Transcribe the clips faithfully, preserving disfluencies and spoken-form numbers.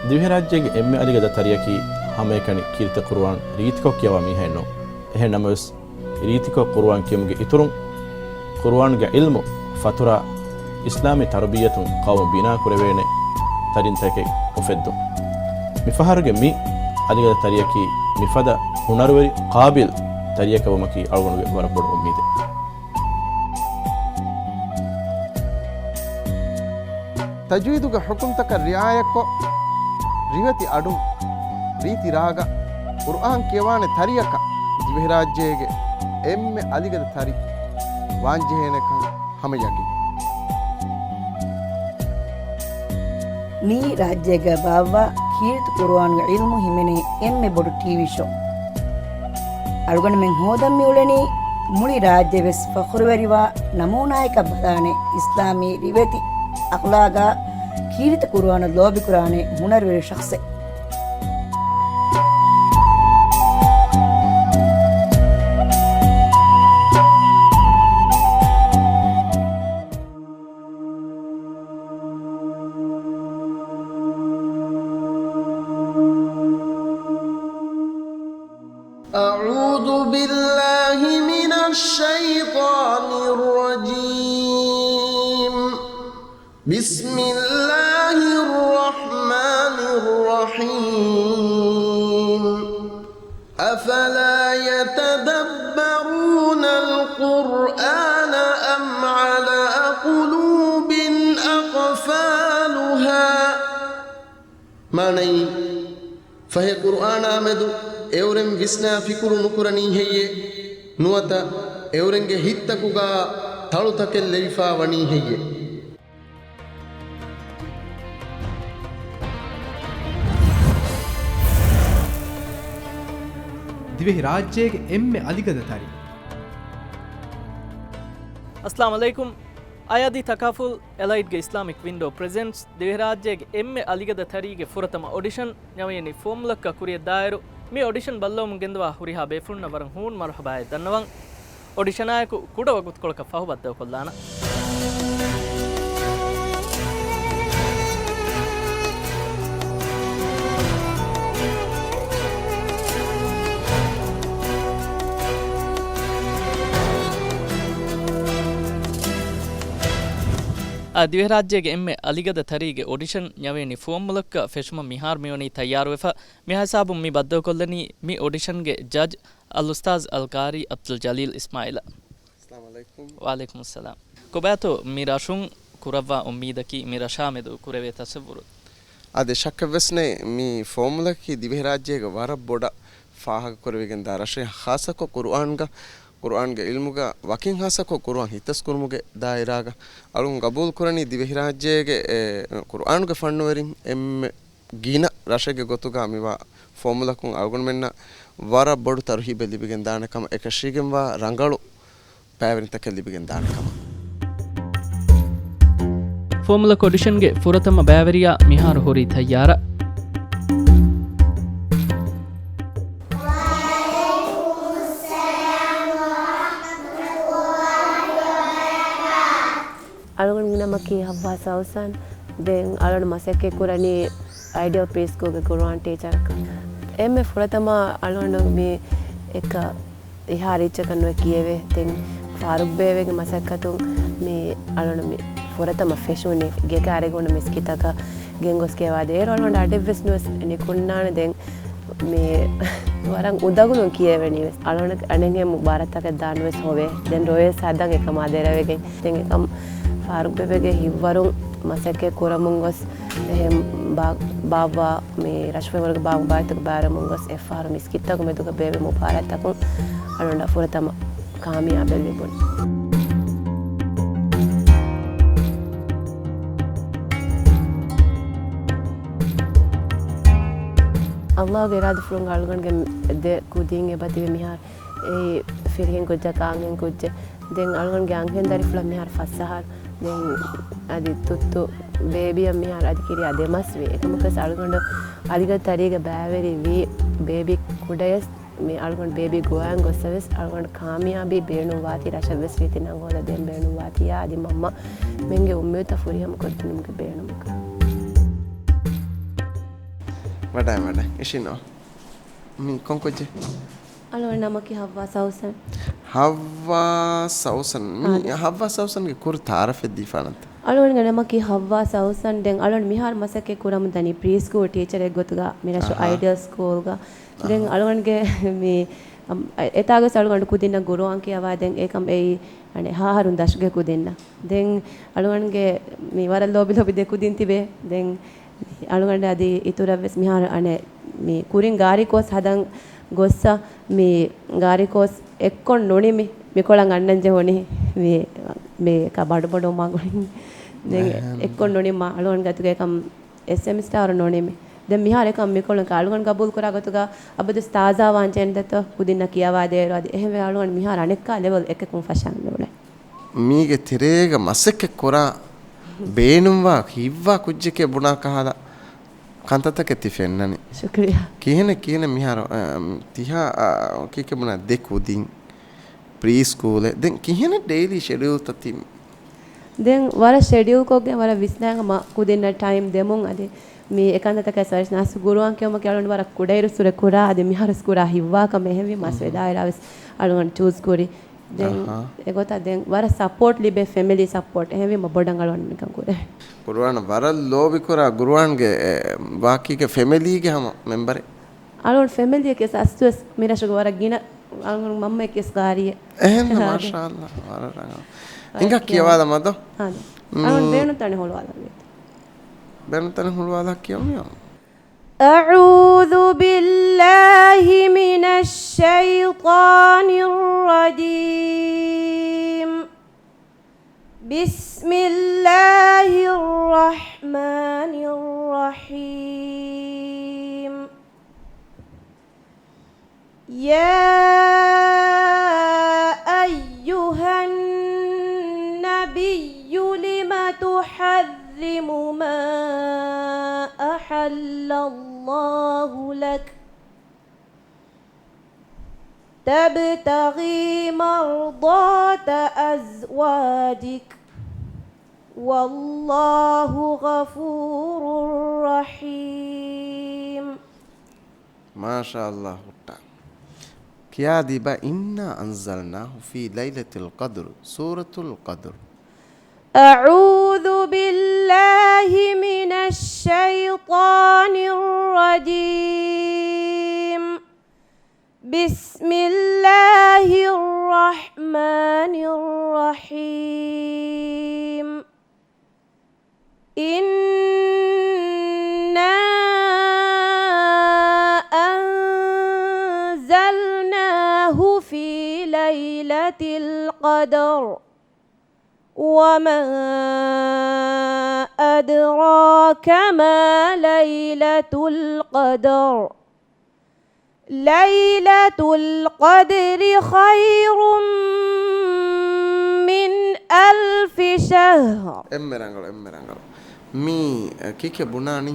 ދިވެހިރާއްޖޭގެ އެންމެ އަލިގަދަ ތަރިއަކީ ހަމައެކަނި ކީރިތި ޤުރުއާން ރީތިކޮށް ކިޔަވާ މީހާއެއް ނޫން. އެހެން ނަމަވެސް، ރީތިކޮށް ޤުރުއާން ކިޔުމުގެ އިތުރުން، ޤުރުއާންގެ ޢިލްމު ފަތުރާ އިސްލާމީ ތަރުބިއްޔަތުން ޤައުމު ބިނާ ކުރެވޭނެ ތަރިންތަކެއް އުފެއްދުން. މިފަހަރުގެ މި އަލިގަދަ ތަރިއަކީ މިފަދަ ހުނަރުވެރި ޤާބިލް ތަރިއަކަށް ވުމަކީ އަޅުގަނޑުގެ ވަރަށް ބޮޑު އުއްމީދެއް. ތަޖްވީދުގެ ޙުކުމްތަކަށް ރިޢާޔަތްކޮށް، ރިވެތި އަޑުން، ރީތި ރާގަށް ޤުރުއާން ކިޔަވާނެ ތަރިއަކަށް ދިވެހިރާއްޖޭގެ އެންމެ އަލިގަދަ ތަރި ވާންޖެހޭނެކަން ހަމަ ޔަގީން. މިއީ ރާއްޖޭގަ ބާއްވާ ކީރިތި ޤުރުއާންގެ ޢިލްމު ހިމެނޭ އެންމެ ބޮޑު ޓީވީ ޝޯ. އަޅުގަނޑުމެން ހޯދަން މިއުޅެނީ މުޅި ރާއްޖެ ވެސް ފަޚުރުވެރިވާ ނަމޫނާއަކަށް ބަލާނެ އިސްލާމީ ރިވެތި އަޚްލާގާ ކީރިތި ޤުރުއާނަށް ލޯބިކުރާނެ ހުނަރުވެރި ޝަޚްޞެއް. أعوذ بالله من الشيطان الرجيم. بسم الله الرحمن الرحيم. أفلا يتدبرون القرآن أم على قلوب أقفالها؟ މާނައީ، ފަހެ ޤުރުއާނާމެދު އެއުރެން ވިސްނާ ފިކުރު ނުކުރަނީ ހެއްޔޭ؟ ނުވަތަ އެއުރެންގެ ހިތްތަކުގާ ތަޅުތަކެއް ލެވިފާ ވަނީ ހެއްޔޭ؟ ދިވެހި ރާއްޖޭގެ އެންމެ އަލިގަދަ ތަރި. އައްސަލާމު ޢަލައިކުމް. އަޔާދީ ތަކާފުލް އެލައިޑްގެ އިސްލާމިކް ވިންޑޯ ޕްރެޒެންޓްސް ދިވެހިރާއްޖޭގެ އެންމެ އަލިގަދަ ތަރީގެ ފުރަތަމަ އޮޑިޝަން ނަވަޔަނި ފޯމުލައްކަ ކުރިއަށް ދާއިރު، މި އޮޑިޝަން ބައްލަވަމުން ގެންދަވާ ހުރިހާ ބޭފުޅުންނަށް ވަރަށް ހޫނު މަރުޙަބާއެއް ދަންނަވަން. އޮޑިޝަނާއެކު ކުޑަ ވަގުތުކޮޅަކަށް ފަހު ބައްދަލުކޮށްލާނަން. އާ، ދިވެހިރާއްޖޭގެ އެންމެ އަލިގަދަ ތަރީގެ އޮޑިޝަން ނަވަޔަނި ފޯމުލައްކަ ފެށުމަށް މިހާރު މިވަނީ ތައްޔާރުވެފަ. މިހާ ހިސާބުން މި ބައްދަލުކޮށްލަނީ މި އޮޑިޝަންގެ ޖަޖް އަލްއުސްތާޛް އަލްޤާރީ ޢަބްދުލް ޖަލީލް އިސްމާޢީލް. އައްސަލާމު ޢަލައިކުމް. ވަޢަލައިކުމުއްސަލާމް. ކޮބާތޯ މި ރަށުން ކުރައްވާ އުއްމީދަކީ މި ރަށާމެދު ކުރެވޭ ތަޞައްވުރު؟ އާދެ، ޝައްކެއްވެސް ނެތް، މި ފޯމުލައަކީ ދިވެހިރާއްޖޭގެ ވަރަށް ބޮޑަށް ފާހަގަކުރެވިގެންދާ ރަށެއް، ޚާއްޞަކޮށް ޤުރުއާންގަ، ޤުރުއާންގެ ޢިލްމުގަ، ވަކިން ޚާއްޞަކޮށް ޤުރުއާން ހިތަސްކުރުމުގެ ދާއިރާގަ އަޅުން ގަބޫލުކުރަނީ ދިވެހިރާއްޖޭގެ، އެ، ޤުރުއާނުގެ ފަންނުވެރިން އެންމެ ގިނަ ރަށެއްގެ ގޮތުގަ މިވާ ފޯމުލަކުން އަޅުގަނޑުމެންނަށް ވަރަށް ބޮޑު ތަރުހީބެއް ލިބިގެން ދާނެ ކަމަށް، އެކަށީގެންވާ ރަނގަޅު ބައިވެރިންތަކެއް ލިބިގެން ދާނެ ކަމަށް. ފޯމުލަކް އޮޑިޝަންގެ ފުރަތަމަ ބައިވެރިޔާ މިހާރު ހުރީ ތައްޔާރަށް. އަޅުގަނޑުގެ ނަމަކީ ހައްވާ ސައުސަން. ދެން އަޅުގަނޑު މަސައްކަތް ކުރަނީ އައިޑިއަލް ޕްރީ ސްކޫލްގެ ޤުރުއާން ޓީޗަރަކަށް. އެންމެ ފުރަތަމަ އަޅުގަނޑު މި އެކަ އެހާ ރީއްޗަކަށް ނުވެ ކިޔެވޭ. ދެން ފާރޫޤް ބޭބެގެ މަސައްކަތުން މި އަޅުގަނޑު މި ފުރަތަމަ ފެށުނީ ގޭގެ އަރިހުން މިސްކިތަކަށް ގެންގޮސް ކިޔަވާދޭ. އޭރު އަޅުގަނޑު އަޑެއްވެސް ނުވެސް ނިކުންނާނެ. ދެން މި ވަރަށް އުނދަގުލުން ކިޔެވެނީ ވެސް. އަޅުގަނޑު އަނެއްހެން މުބާރާތްތަކެއް ދާން ވެސް ހޮވޭ. ދެން ރޮއެސް ހަދަން އެކަމާ ދެރަވެގެން. ދެން އެކަމް ފާރޫޤް ބޭބެގެ ހިތްވަރުން މަސައްކަތް ކުރަމުން ގޮސް އެހެން ބާ-، ބާއްވާ މި ރަށުފިނިވަރުގެ ބާ މުބާރާތްތަކަށް ބައިވެރިވަމުން ގޮސް އެއްފަހަރު މިސްކިތްތަކުގެ މެދުގަ ބޭއްވި މުބާރާތްތަކުން އަޅުގަނޑަށް ފުރަތަމަ ކާމިޔާބެއް ލިބުނު. ﷲ ގެ އިރާދަފުޅުން އަޅުގަނޑުގެ ދެ ކުދިން އެބަތިބި މިހާރު އެއީ ފިރިހެން ކުއްޖަކާ އަންހެން ކުއްޖެއް. ދެން އަޅުގަނޑުގެ އަންހެން ދަރިފުޅަށް މިހާރު ފަސް އަހަރު. ދެން އަދި ތުއްތު ބޭބީއަށް މިހާރު އަދި ކިރިޔާ ދެ މަސް ވީ. އެކަމަކުވެސް އަޅުގަނޑު އަލިގަދަ ތަރީގަ ބައިވެރި ވީ ބޭބީ ކުޑަޔަސް މި އަޅުގަނޑު ބޭބީ ގޮވައިން ގޮއްސަވެސް އަޅުގަނޑު ކާމިޔާބީ ބޭނުންވާތީ ރަށަށްވެސް ރީތި ނަން ހޯދާ ދޭން ބޭނުންވާތީއާ އަދި މަންމަ މެންގެ އުއްމީދުތައް ފުރިހަމަ ކޮށްދިނުމުގެ ބޭނުމަކަށް. ވަޑައި، ވަޑައި. އިށީނޯ. މީ ކޮން ކުއްޖެއް؟ އަޅުގަނޑު ނަމަކީ ހައްވާ ސައުސަން. ހައްވާ ސައުސަން. މީ އާދެ. ހައްވާ ސައުސަންގެ ކުރި ތައާރަފެއް ދީފާނަންތަ؟ އަޅުގަނޑުގެ ނަމަކީ ހައްވާ ސައުސަން. ދެން އަޅުގަނޑު މިހާރު މަސައްކަތް ކުރަމުން ދަނީ ޕްރީ ސްކޫލް ޓީޗަރެއް ގޮތުގަ މިރަށު އަހާ. އައިޑިއަލް ސްކޫލްގަ. ދެން އަހާ. އަޅުގަނޑުގެ މި، އަ، އެތާގަސް އަޅުގަނޑު ކުދިންނަށް ގުރުއާން ކިޔަވާ ދެން އެކަމް އެއީ އަނެއް ހަ އަހަރުން ދަށުގެ ކުދިންނަށް. ދެން އަޅުގަނޑުގެ މި ވަރަށް ލޯބި ލޯބި ދެ ކުދިން ތިބޭ. ދެން އަޅުގަނޑަށް އަދި އިތުރަށް ވެސް މިހާރު އަނެއް މި ކުރިން ގާރި ކޯސް ހަދަން ގޮއްސަ މި ގާރި ކޯސް އެއްކޮށް ނުނިމި މިކޮޅަށް އަންނަން ޖެހުނީ މި، މި ކަ ބަޑުބޮޑު މަގުން. ދެން އެއްކޮށް ނުނިމާ އަޅުގަނޑު ގަތުގަ އެކަމް އެއް ސެމިސްޓާރު ނުނިމި. ދެން މިހާރު އެކަމް މިކޮޅުން އަޅުގަނޑު ގަބޫލު ކުރާ ގޮތުގަ އަބަދު ތާޒާވާން ޖެންދަތޯ ކުދިންނަށް ކިޔަވާދޭއިރު އަދި އެހެންވެ އަޅުގަނޑު މިހާރު އަނެއްކާ ލެވެލް އެކަކުން ފަށަން ނޫޅޭ. މީގެ ތެރޭގަ މަސައްކަތް ކުރާ ބޭނުންވާ ހިތްވާ ކުއްޖެކޭ ބުނާ ކަހަލަ ކަންތައްތަކެއް ތި ފެންނަނީ. ޝުކުރިއްޔާ. ކިހިނެއް، ކިހިނެއް މިހާރު، އަ، ތިހާ، އަ، ކީކޭ ބުނާ ދެ ކުދިން ޕްރީ ސްކޫލެއް. ދެން ކިހިނެއް ޑެއިލީ ޝެޑިއުލްތައް ތި؟ ދެން ވަރަށް ޝެޑިއުލް ކޮށްގެން ވަރަށް ވިސްނާ ހަމަ ކުދިންނަށް ޓައިމް ދެމުން އަދި މި އެކަންތައްތަކަށް ވެސް ނަސް ގުރުއާން ކިޔުމަކީ އަޅުގަނޑު ވަރަށް ކުޑައިރުއްސުރެ ކުރާ އަދި މިހާރުވެސް ކުރާ ހިތްވާ ކަމެއް. އެހެންވީމަ މަސް ވެދާއިރާވެސް އަޅުގަނޑު ޗޫސް ކުރި. ދެން އަހާ. އެގޮތަށް ދެން ވަރަށް ސަޕޯޓް ލިބޭ ފެމިލީ ސަޕޯޓް. އެހެންވީމަ ބޮޑަށް އަޅުގަނޑު ނިކަން ކުރޭ. ގުރުއާން ވަރަށް ލޯބިކުރާ ގުރުއާންގެ، އެ، ވާކީގެ ފެމިލީގެ ހަމަ މެމްބަރެއް. އަޅުގަނޑު ފެމިލީއަކީ އަސްލުވެސް މިރަށުގެ ވަރަށް ގިނަ އަޅުގަނޑު މަންމައަކީ ވެސް ގާރިއެއް. އެހެން އާދެ. މާޝާﷲ ވަރަށް ރަނގަޅު. އިނގާ ކިޔަވާލަމާ ދޯ. އާދެ. މް. އަޅުގަނޑު ބޭނުން ތަނެއް ހުޅުވާލަން ވޭތޯ. ބޭނުން ތަނެއް ހުޅުވާލާ ކިޔަވަމި. أعوذ بالله من الشيطان الرجيم. بسم الله الرحمن الرحيم. يا أيها النبي لم تحرم ما أحل الله لك تبتغي مرضات أزواجك والله غفور رحيم. މާޝާﷲ ހުއްޓާ. ކިޔާދީބަ إنا أنزلناه في ليلة القدر، ސޫރަތުލް ޤަދްރު. أعوذ بالله من الشيطان الرجيم. بسم الله الرحمن الرحيم. إنا أنزلناه في ليلة القدر. وما أدراك ما ليلة القدر. ليلة القدر خير من ألف شهر. އެންމެ ރަނގަޅު، އެންމެ ރަނގަޅު. މީ، އަ، ކީކޭ ބުނާނީ؟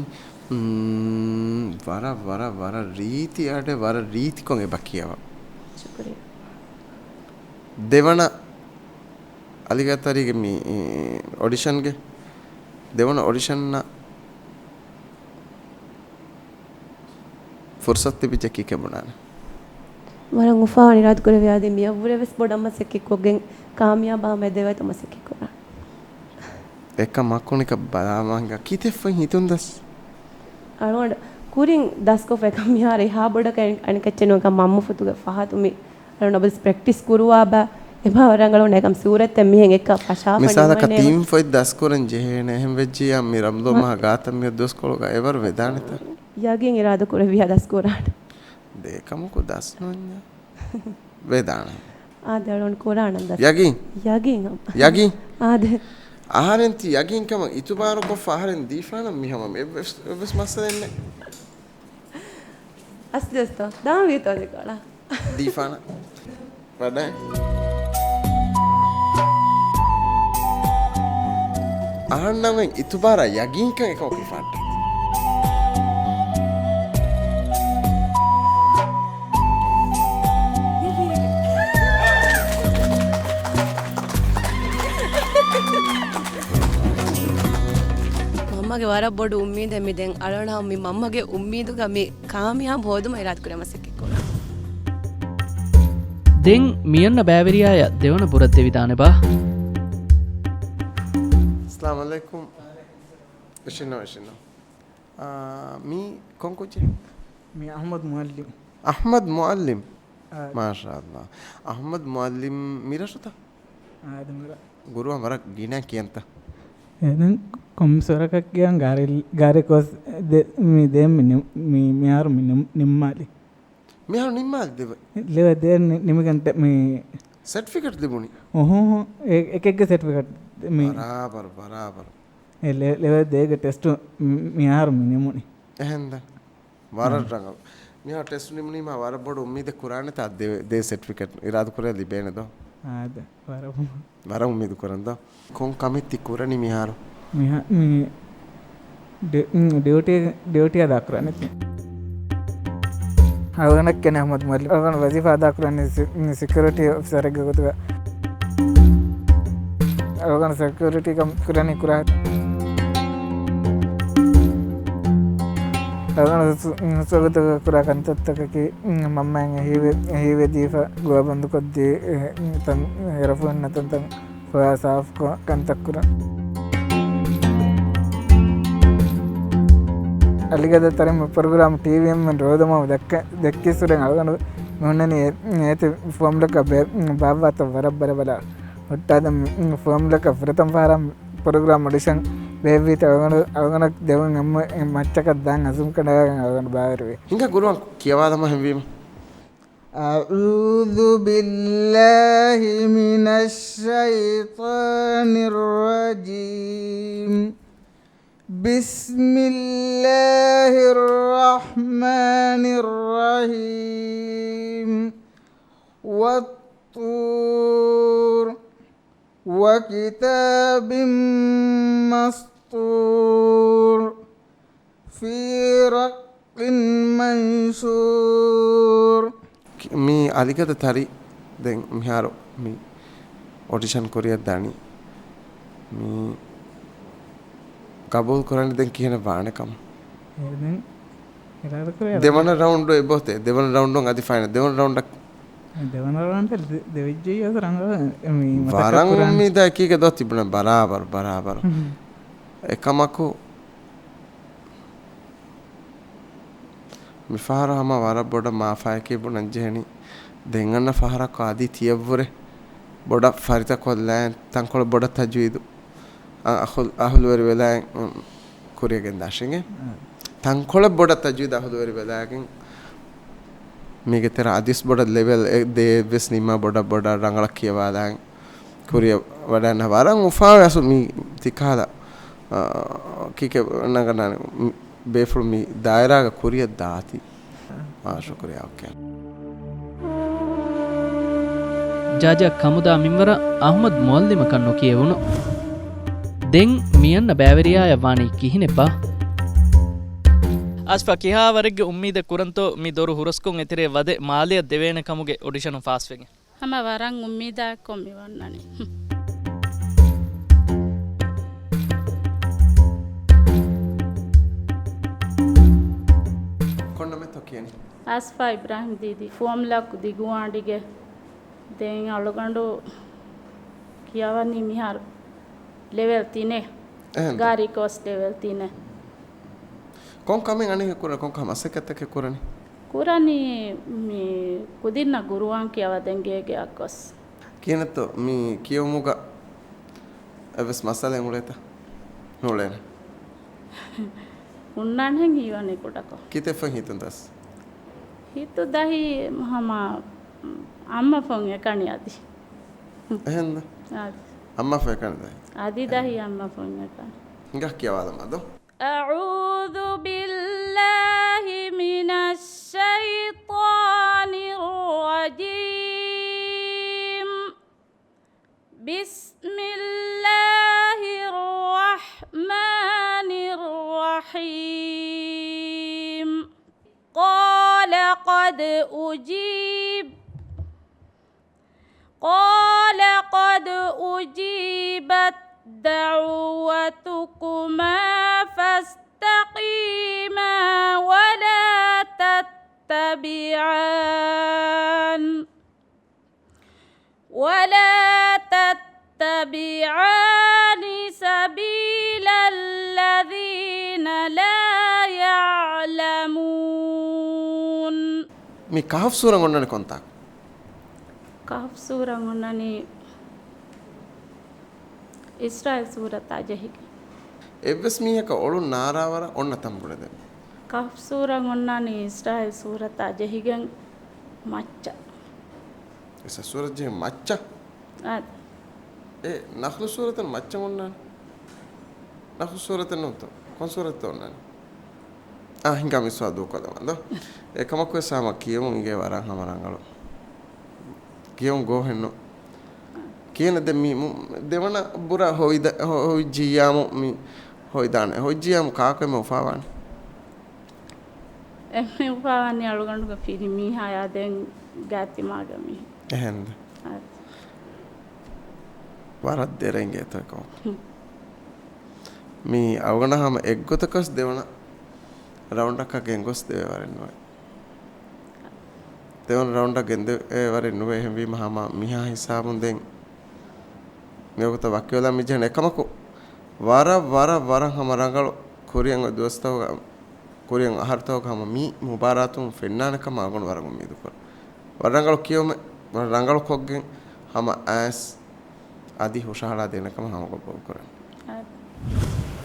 މް، ވަރަށް، ވަރަށް، ވަރަށް ރީތި އަޑެއް، ވަރަށް ރީތިކޮށް އެބަ ކިޔަވާ. ޝުކުރިއްޔާ. ދެވަނަ އަލިގަތަރީގެ މި، އި، އޮޑިޝަންގެ ދެވަނަ އޮޑިޝަންއަށް ފުރުސަތު ތިބިއްޖެ ކީކޭ ބުނާނެ؟ ވަރަށް އުފާވާން އިރާދަ ކުރެވި އަދި މިއަށްވުރެ ވެސް ބޮޑަށް މަސައްކަތް ކޮށްގެން ކާމިޔާބާ މެދެވަތަ މަސައްކަތް ކުރާނެ. އެކަ މަކުނިކަ ބަލާމަންގަ ކިތެއްފައި ހިތުން ދަސް؟ އަޅުގަނޑު ކުރިން ދަސްކޮށްފަ އެކަމް މިހާރު އެހާ ބޮޑަކަށް އަނެކައްޗެއް ނުވަކަ މަންމަ ފުތުގެ ފަހަތު މި އަޅުގަނޑު އަބަދުސް ޕްރެކްޓިސް ކުރުވާބަ އެބާ ރަނގަޅު ނޭކަމް ސޫރަތްތައް މިހެން އެއްކަ ފަށާފަ މިސާލަކަށް ނިންމަނޭ. ތިން ފޮތް ދަސްކުރަން ޖެހޭނެ އެހެން ވެއްޖިއްޔާ މި ރަމަޟާން މަ- މަހާ ގާތަށް މި ދުވަސްކޮޅުގަ އެވަރު ވެދާނެތަ؟ ޔަގީން އިރާދަ ކުރެއްވިޔާ ދަސްކުރާނެ. ދޭކަމަކު ދަސް ނުވަންޏާ. ވެދާނެ. އާދެ އަޅުގަނޑު ކުރާނަން ދަސް. ޔަގީން؟ ޔަގީން ހަމަ. ޔަގީން؟ އާދެ. އަހަރެން ތި ޔަގީންކަމަށް އިތުބާރުކޮށްފަ އަހަރެން ދީފާނަން މިހަމަ އެއްވެސް، އެއްވެސް މައްސަލައެއް ނެތް. އަސްލުވެސްތޯ؟ ދާން ވީތޯ ދެކޮޅަށް. ދީފާނަ. ވަޑައި. އަހަންނަށް އިތުބާރާ ޔަގީންކަން އެކަމަކު ފާއްޓެ. މަންމަގެ ވަރަށް ބޮޑު އުއްމީދެއް މި ދެން އަޅުގަނޑު މި މަންމަގެ އުއްމީދުގަ މި ކާމިޔާބު ހޯދުމަށް އިރާދަކުރެ މަސައްކަތްކުރާ. ދެން މިއަންނަ ބައިވެރިޔާޔަށް ދެވަނަ ބުރަށް ދެވިދާނެބާ؟ އައްސަލާމު ޢަލައިކުމް. އިށިންނޯ، އިށިންނޯ. އާ، މީ ކޮން ކުއްޖެއް؟ މީ އަޙްމަދު މުޢައްލިމް. އަޙްމަދު މުޢައްލިމް. އާ. މާޝާﷲ. އަޙްމަދު މުޢައްލިމް މިރަށުތަ؟ އާދެ މިރަށް. ގުރުއާން ވަރަށް ގިނަ ކިޔަންތަ؟ އެ ދެން ކޮންމެސް ވަރަކަށް ކިޔަން ގާރި، ގާރި ކޯސް ދެ، މި ދޭން މި ނި، މި، މިހާރު މި ނި، ނިންމާލި. މިހާރު ނިންމާލި ދެވެ. ލެވެ ދޭން ނި، ނިމިގެން މި ސެޓްފިކެޓް ލިބުނީ. އޮހޯ، އެ، އެކެއްގެ ސެޓްފިކެޓް މި. ބަރާބަރު، ބަރާބަރު. އެ ލެ، ލެވެ ދޭގެ ޓެސްޓު މި، މިހާރު މި ނިމުނީ. އެހެންދަ؟ ވަރަށް ރަނގަޅު. މިހާރު ޓެސްޓް ނިމުނީމާ ވަރަށް ބޮޑު އުއްމީދެއް ކުރާނެތާ ދެ، ދެ ސެޓްފިކެޓް އިރާދަ ކުރޭ ލިބޭނެ ދޯ؟ އާދެ، ވަރަށް. ވަރަށް އުއްމީދު ކުރަން ދޯ؟ ކޮން ކަމެއް ތި ކުރަނީ މިހާރު؟ މިހާ، މި ޑި، މް، ޑިއުޓީ، ޑިއުޓީ އަދާ ކުރަނީ ތި. އަޅުގަނޑަށް ކެނެ އަޙްމަދު މުޢައްލިމް. އަޅުގަނޑު ވަޒީފާ އަދާ ކުރަނީ ސި، މް، ސެކިއުރިޓީ އޮފިސަރެއްގެ ގޮތުގަ. އަޅުގަނޑު ސެކިއުރިޓީ ކަން ކުރަނީ ކުރާ. އަޅުގަނޑު ސު، ސުވަގުތުގަ ކުރާ ކަންތައްތަކަކީ، މަންމައިން އެހީވެ، އެހީވެދީފަ ގޮވަބަންދުކޮށްދީ، އެ، ތަން ހެރަފުހިންނަ ތަންތަން ފޮޔާ ސާފުކޮށް ކަންތައް ކުރަން. އަލިގަދަ ތަރިން މި ޕްރޮގްރާމް ޓީވީއިން ރޯދަމަހު ދެއްކި، ދެއްކިއްސުރެން އަޅުގަނޑު މި ހުންނަނީ އޭ، އޭތި ފޯމްލަކަށް ބޭ، ބާއްވާތަން ވަރަށް ބަރަ ބަލާ. ހުއްޓާދަ މި، މި ފޯމްލަކަށް ފުރަތަމަ ފަހަރަށް ޕްރޮގްރާމް އޮޑިޝަން ބޭއްވީތަ އަޅުގަނޑު، އަޅުގަނޑަށް ދެވަން އެއްމަ، އެއް މައްޗަކަށް ދާން އަޒުމް ކަނޑައަޅާގެން އަޅުގަނޑު ބާވެރިވި. ހިނގާ ގުރުއާން ކިޔަވާލަމާ ހެންވީމަ. أعوذ بالله من الشيطان الرجيم. بسم الله الرحمن الرحيم. والطور وكتاب مسطور. في رق منشور. މި އަލިގަދަ ތަރި ދެން މިހާރު މި އޮޑިޝަން ކުރިއަށް ދާނީ. މި ގަބޫލު ކުރަނީ ދެން ކިހިނެއް ވާނެ ކަމަށް. އެ ދެން އިރާދަ ކުރޭ އަދި. ދެވަނަ ރައުންޑު އެބަހުތޭ. ދެވަނަ ރައުންޑުން އަދި ފައިނަލް. ދެވަނަ ރައުންޑަށް ދެވަނަ ރައުންޑަށް ދެ، ދެވިއްޖެ އަސް ރަނގަޅު މި މަސައްކަތް ވަރަށް ކުރާނެ. އުއްމީދާ އެކީގެ ދޯ ތިބުނަ ބަރާބަރު، ބަރާބަރު. ހުން. އެކަމަކު މިފަހަރު ހަމަ ވަރަށް ބޮޑަށް މާފާއެކޭ ބުނަން ޖެހެނީ. ދެން އަންނަ ފަހަރަކު އަދި ތިޔަށްވުރެ ބޮޑަށް ފަރިތަކޮށްލާން ތަންކޮޅެއް ބޮޑަށް ތަޖްވީދު އަ، އަހުލް، އަހުލުވެރި ވެލާން، އު، ކުރިއަށް ގެންދާށޭ. އަ. ތަންކޮޅެއް ބޮޑަށް ތަޖްވީދު އަހުލުވެރި ވެލާގެން މީގެ ތެރެ އަދިސް ބޮޑަށް ލެވެލް އެއް ދޭއްވެސް ނިންމާ ބޮޑަށް ބޮޑަށް ރަނގަޅަށް ކިޔަވާލާން ކުރިއަށް ވަޑަންނަ ވަރަށް އުފާވެ އަސް މީ ތިކާލަ، އަ، ކީކެ ނަގަނާނެ މި ބޭފުޅު މި ދާއިރާގަ ކުރިއަށް ދާތީ. އާ، ޝުކުރިއްޔާ، އޯކޭ. ޖާޖާ ކަމުދާ މިންވަރަށް އަޙްމަދު މުޢައްލިމަކަށް ނުކިޔެވުނު. ދެން މިއަންނަ ބައިވެރިޔާޔަށް ވާނީ ކިހިނެއްބާ؟ އަސްފާ، ކިހާވަރެއްގެ އުއްމީދެއް ކުރަންތޯ މި ދޮރު ހުރަސްކޮށް އެތެރޭ ވަދެ މާލެއަށް ދެވޭނެ ކަމުގެ އޮޑިޝަނުން ފާސްވެގެން؟ ހަމަ ވަރަށް އުއްމީދާއެއްކޮށް މި ވަންނަނީ. ކޮން ނަމެއްތޯ ކިޔަނީ؟ އަސްފާ އިބްރާހިމް ދީދީ. ފޯމްލަކު ދިގު އާނޑިގެ. ދެން އަޅުގަނޑު ކިޔަވަނީ މިހާރު ލެވެލް ތިނެއް. އެހެން. ގާރި ކޯސް ލެވެލް ތިނެއް. ކޮން ކަމެއް އަނެއް ކުރަނީ؟ ކޮން ކަމެއް މަސައްކަތްތަކެއް ކުރަނީ؟ ކުރަނީ މި ކުދިންނަށް ގުރުއާން ކިޔަވަދޭން ގޭގެއަށް ގޮސް. ކިހިނެއްތޯ މި ކިޔުމުގަ އެއްވެސް މައްސަލައެއް އުޅޭތަ؟ ނުއުޅޭނެ. ހުންނާނެހެން ހީވަނީ ކުޑަކޮށް. ކިތައް ފޮތް ހިތުން ދަސް؟ ހިތު ދަހި ހަމަ އައްމަ ފޮތް އެކަނި އަދި. އެހެންދަ؟ އަދި. އައްމަ ފޮތް އެކަނި ދަހި؟ އަދި ދަހި އައްމަ ފޮތް އެކަނި. ހިނގާ ކިޔަވާލަމާ ދޯ. أعوذ بالله من الشيطان الرجيم. بسم الله الرحمن الرحيم. قال قد أجيب. قال قد أجيبت دعوتكما تستقيما ولا تتبعان ولا تتبعان سبيل الذين لا يعلمون. މި ކަހަފް ސޫރަ އޮންނަނީ ކޮންތާކު؟ ކަހަފް ސޫރަ އޮންނަނީ އިސްރާއީލް ސޫރަތާ ޖެހިގެން. އެއްވެސް މީހަކަށް އޮޅުން ނާރާވަރަށް އޮންނަ ތަން ބުނެދެން. ކަހަފް ސޫރަ އޮންނާނީ އިސްރާއީލް ސޫރަތާ ޖެހިގެން މައްޗަށް. އިސްރާއީލް ސޫރަތް ޖެހި މައްޗަށް؟ އާދެ. އެ ނަޚްލު ސޫރަތަށް މައްޗަށް އޮންނާނީ؟ ނަޚްލު ސޫރަތެއް ނޫންތޯ؟ ކޮން ސޫރަތެއް އޮންނާނީ؟ އާ، ހިނގާ މި ސުވާލު ދޫކޮށްލަމާ ދޯ. އެކަމަކުވެސް ހަމަ ކިޔެވުން އިނގޭ ވަރަށް ހަމަ ރަނގަޅު. ކިޔެވުން ގޯހެއްނު. ކިޔެން ދެ މި މު-، ދެވަނަ ބުރާ ހޮވިދ-، ހޮ-، ހޮވިއްޖިއްޔާމު މި ހޮވިދާނެ. ހޮވިއްޖިއްޔާމު ކާކު އެންމެ އުފާވާނީ؟ އެންމެ އުފާވާނީ އަޅުގަނޑުގެ ފިރިމީހާޔާ ދެން ގާތްތިމާގެ މީހުން. އެހެންދެ؟ އާދެ. ވަރަށް ދެރަ އިނގޭތޯ އެކަމަކު. ހުން. މި އަޅުގަނޑަށް ހަމަ އެއްގޮތަކަސް ދެވަނަ ރައުންޑަކަށް ގެންގޮސް ދެވޭ ވަރެއް ނުވޭ. ދެވަނަ ރައުންޑަށް ގެންދެވޭ ވަރެއް ނުވޭ. އެހެންވީމަ ހަމަ މިހާ ހިސާބުން ދެން މިވަގުތަށް ވަކިވެލާ މިޖެހެނީ. އެކަމަކު ވަރަށް، ވަރަށް، ވަރަށް ހަމަ ރަނގަޅު ކުރިއަށް އޮތް ދުވަސްތަކުގަ، ކުރިއަށް އަހަރުތަކުގަ ހަމަ މި މުބާރާތުން ފެންނާނެ ކަމަށް އަޅުގަނޑު ވަރަށް އުއްމީދު ކުރަން. ވަރަށް ރަނގަޅު ކިޔުމެއް، ވަރަށް ރަނގަޅު ކޮށްގެން ހަމަ އައިސް އަދި ހުށަހަޅާ ދޭނެ ކަމަށް ހަމަ ގޮއްބަވަ ކުރަން.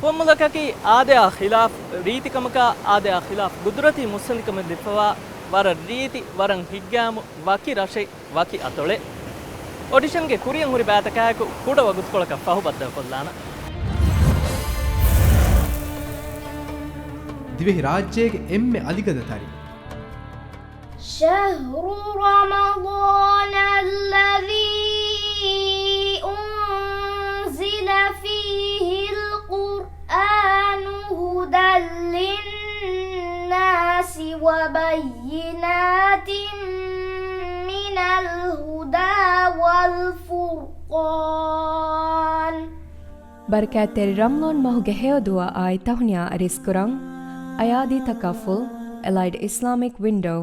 ފުވައްމުލަކަކީ އާދަޔާ ޚިލާފް ރީތިކަމަކާ، އާދަޔާ ޚިލާފް ގުދުރަތީ މުއްސަނދިކަމެއް ލިބިފަވާ ވަރަށް ރީތި، ވަރަށް ހިތްގައިމު ވަކި ރަށެއް، ވަކި އަތޮޅެއް. އޮޑިޝަންގެ ކުރިއަށް ހުރި ބައިތަކާއެކު ކުޑަ ވަގުތުކޮޅަކަށް ފަހުބައްދަލުކޮށްލާނަން. ދިވެހި ރާއްޖޭގެ އެންމެ އަލިގަދަ ތަރި. شهر رمضان الذي أنزل فيه القرآن هدى للناس وبينات من الهدى والفرقان. ބަރަކާތްތެރި ރަމަޟާން މަހުގެ ހެޔޮ ދުޢާއާއި ތަހުނިޔާ އަރިސްކުރަން، އަޔާދީ ތަކާފުލް، އެލައިޑް އިސްލާމިކް ވިންޑޯ.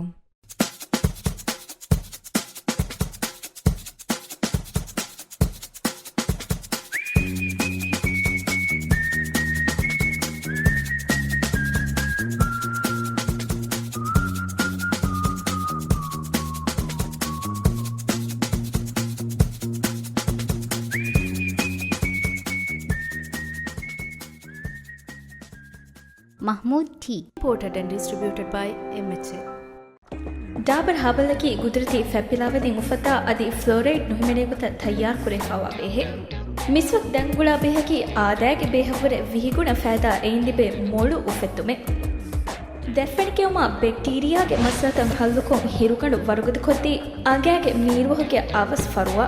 މަޙްމޫދު ޓީ. Imported and distributed by އެމްއެޗްއޭ. ޑާބަރް ހާބަލަކީ ގުދުރަތީ ފަތްޕިލާވަދިން އުފައްދާ އަދި ފްލޯރައިޑް ނުހިމެނޭ ގޮތަށް ތައްޔާރުކުރެވިފައިވާ ބޭހެއް. މިސްވަކް ދަންގުޅާ ބޭހަކީ އާދައިގެ ބޭހަށްވުރެ ވިހިގުނަ ފައިދާ އެއިން ލިބޭ މޮޅު އުފެއްދުމެއް. ދަތްފެނިކެއުމާ ބެކްޓީރިއާގެ މައްސަލަތައް ހައްލުކޮށް ހިރުގަނޑު ވަރުގަދަކޮށްދީ އަނގައިގެ މީރުވަހުގެ އަވަސް ފަރުވާ.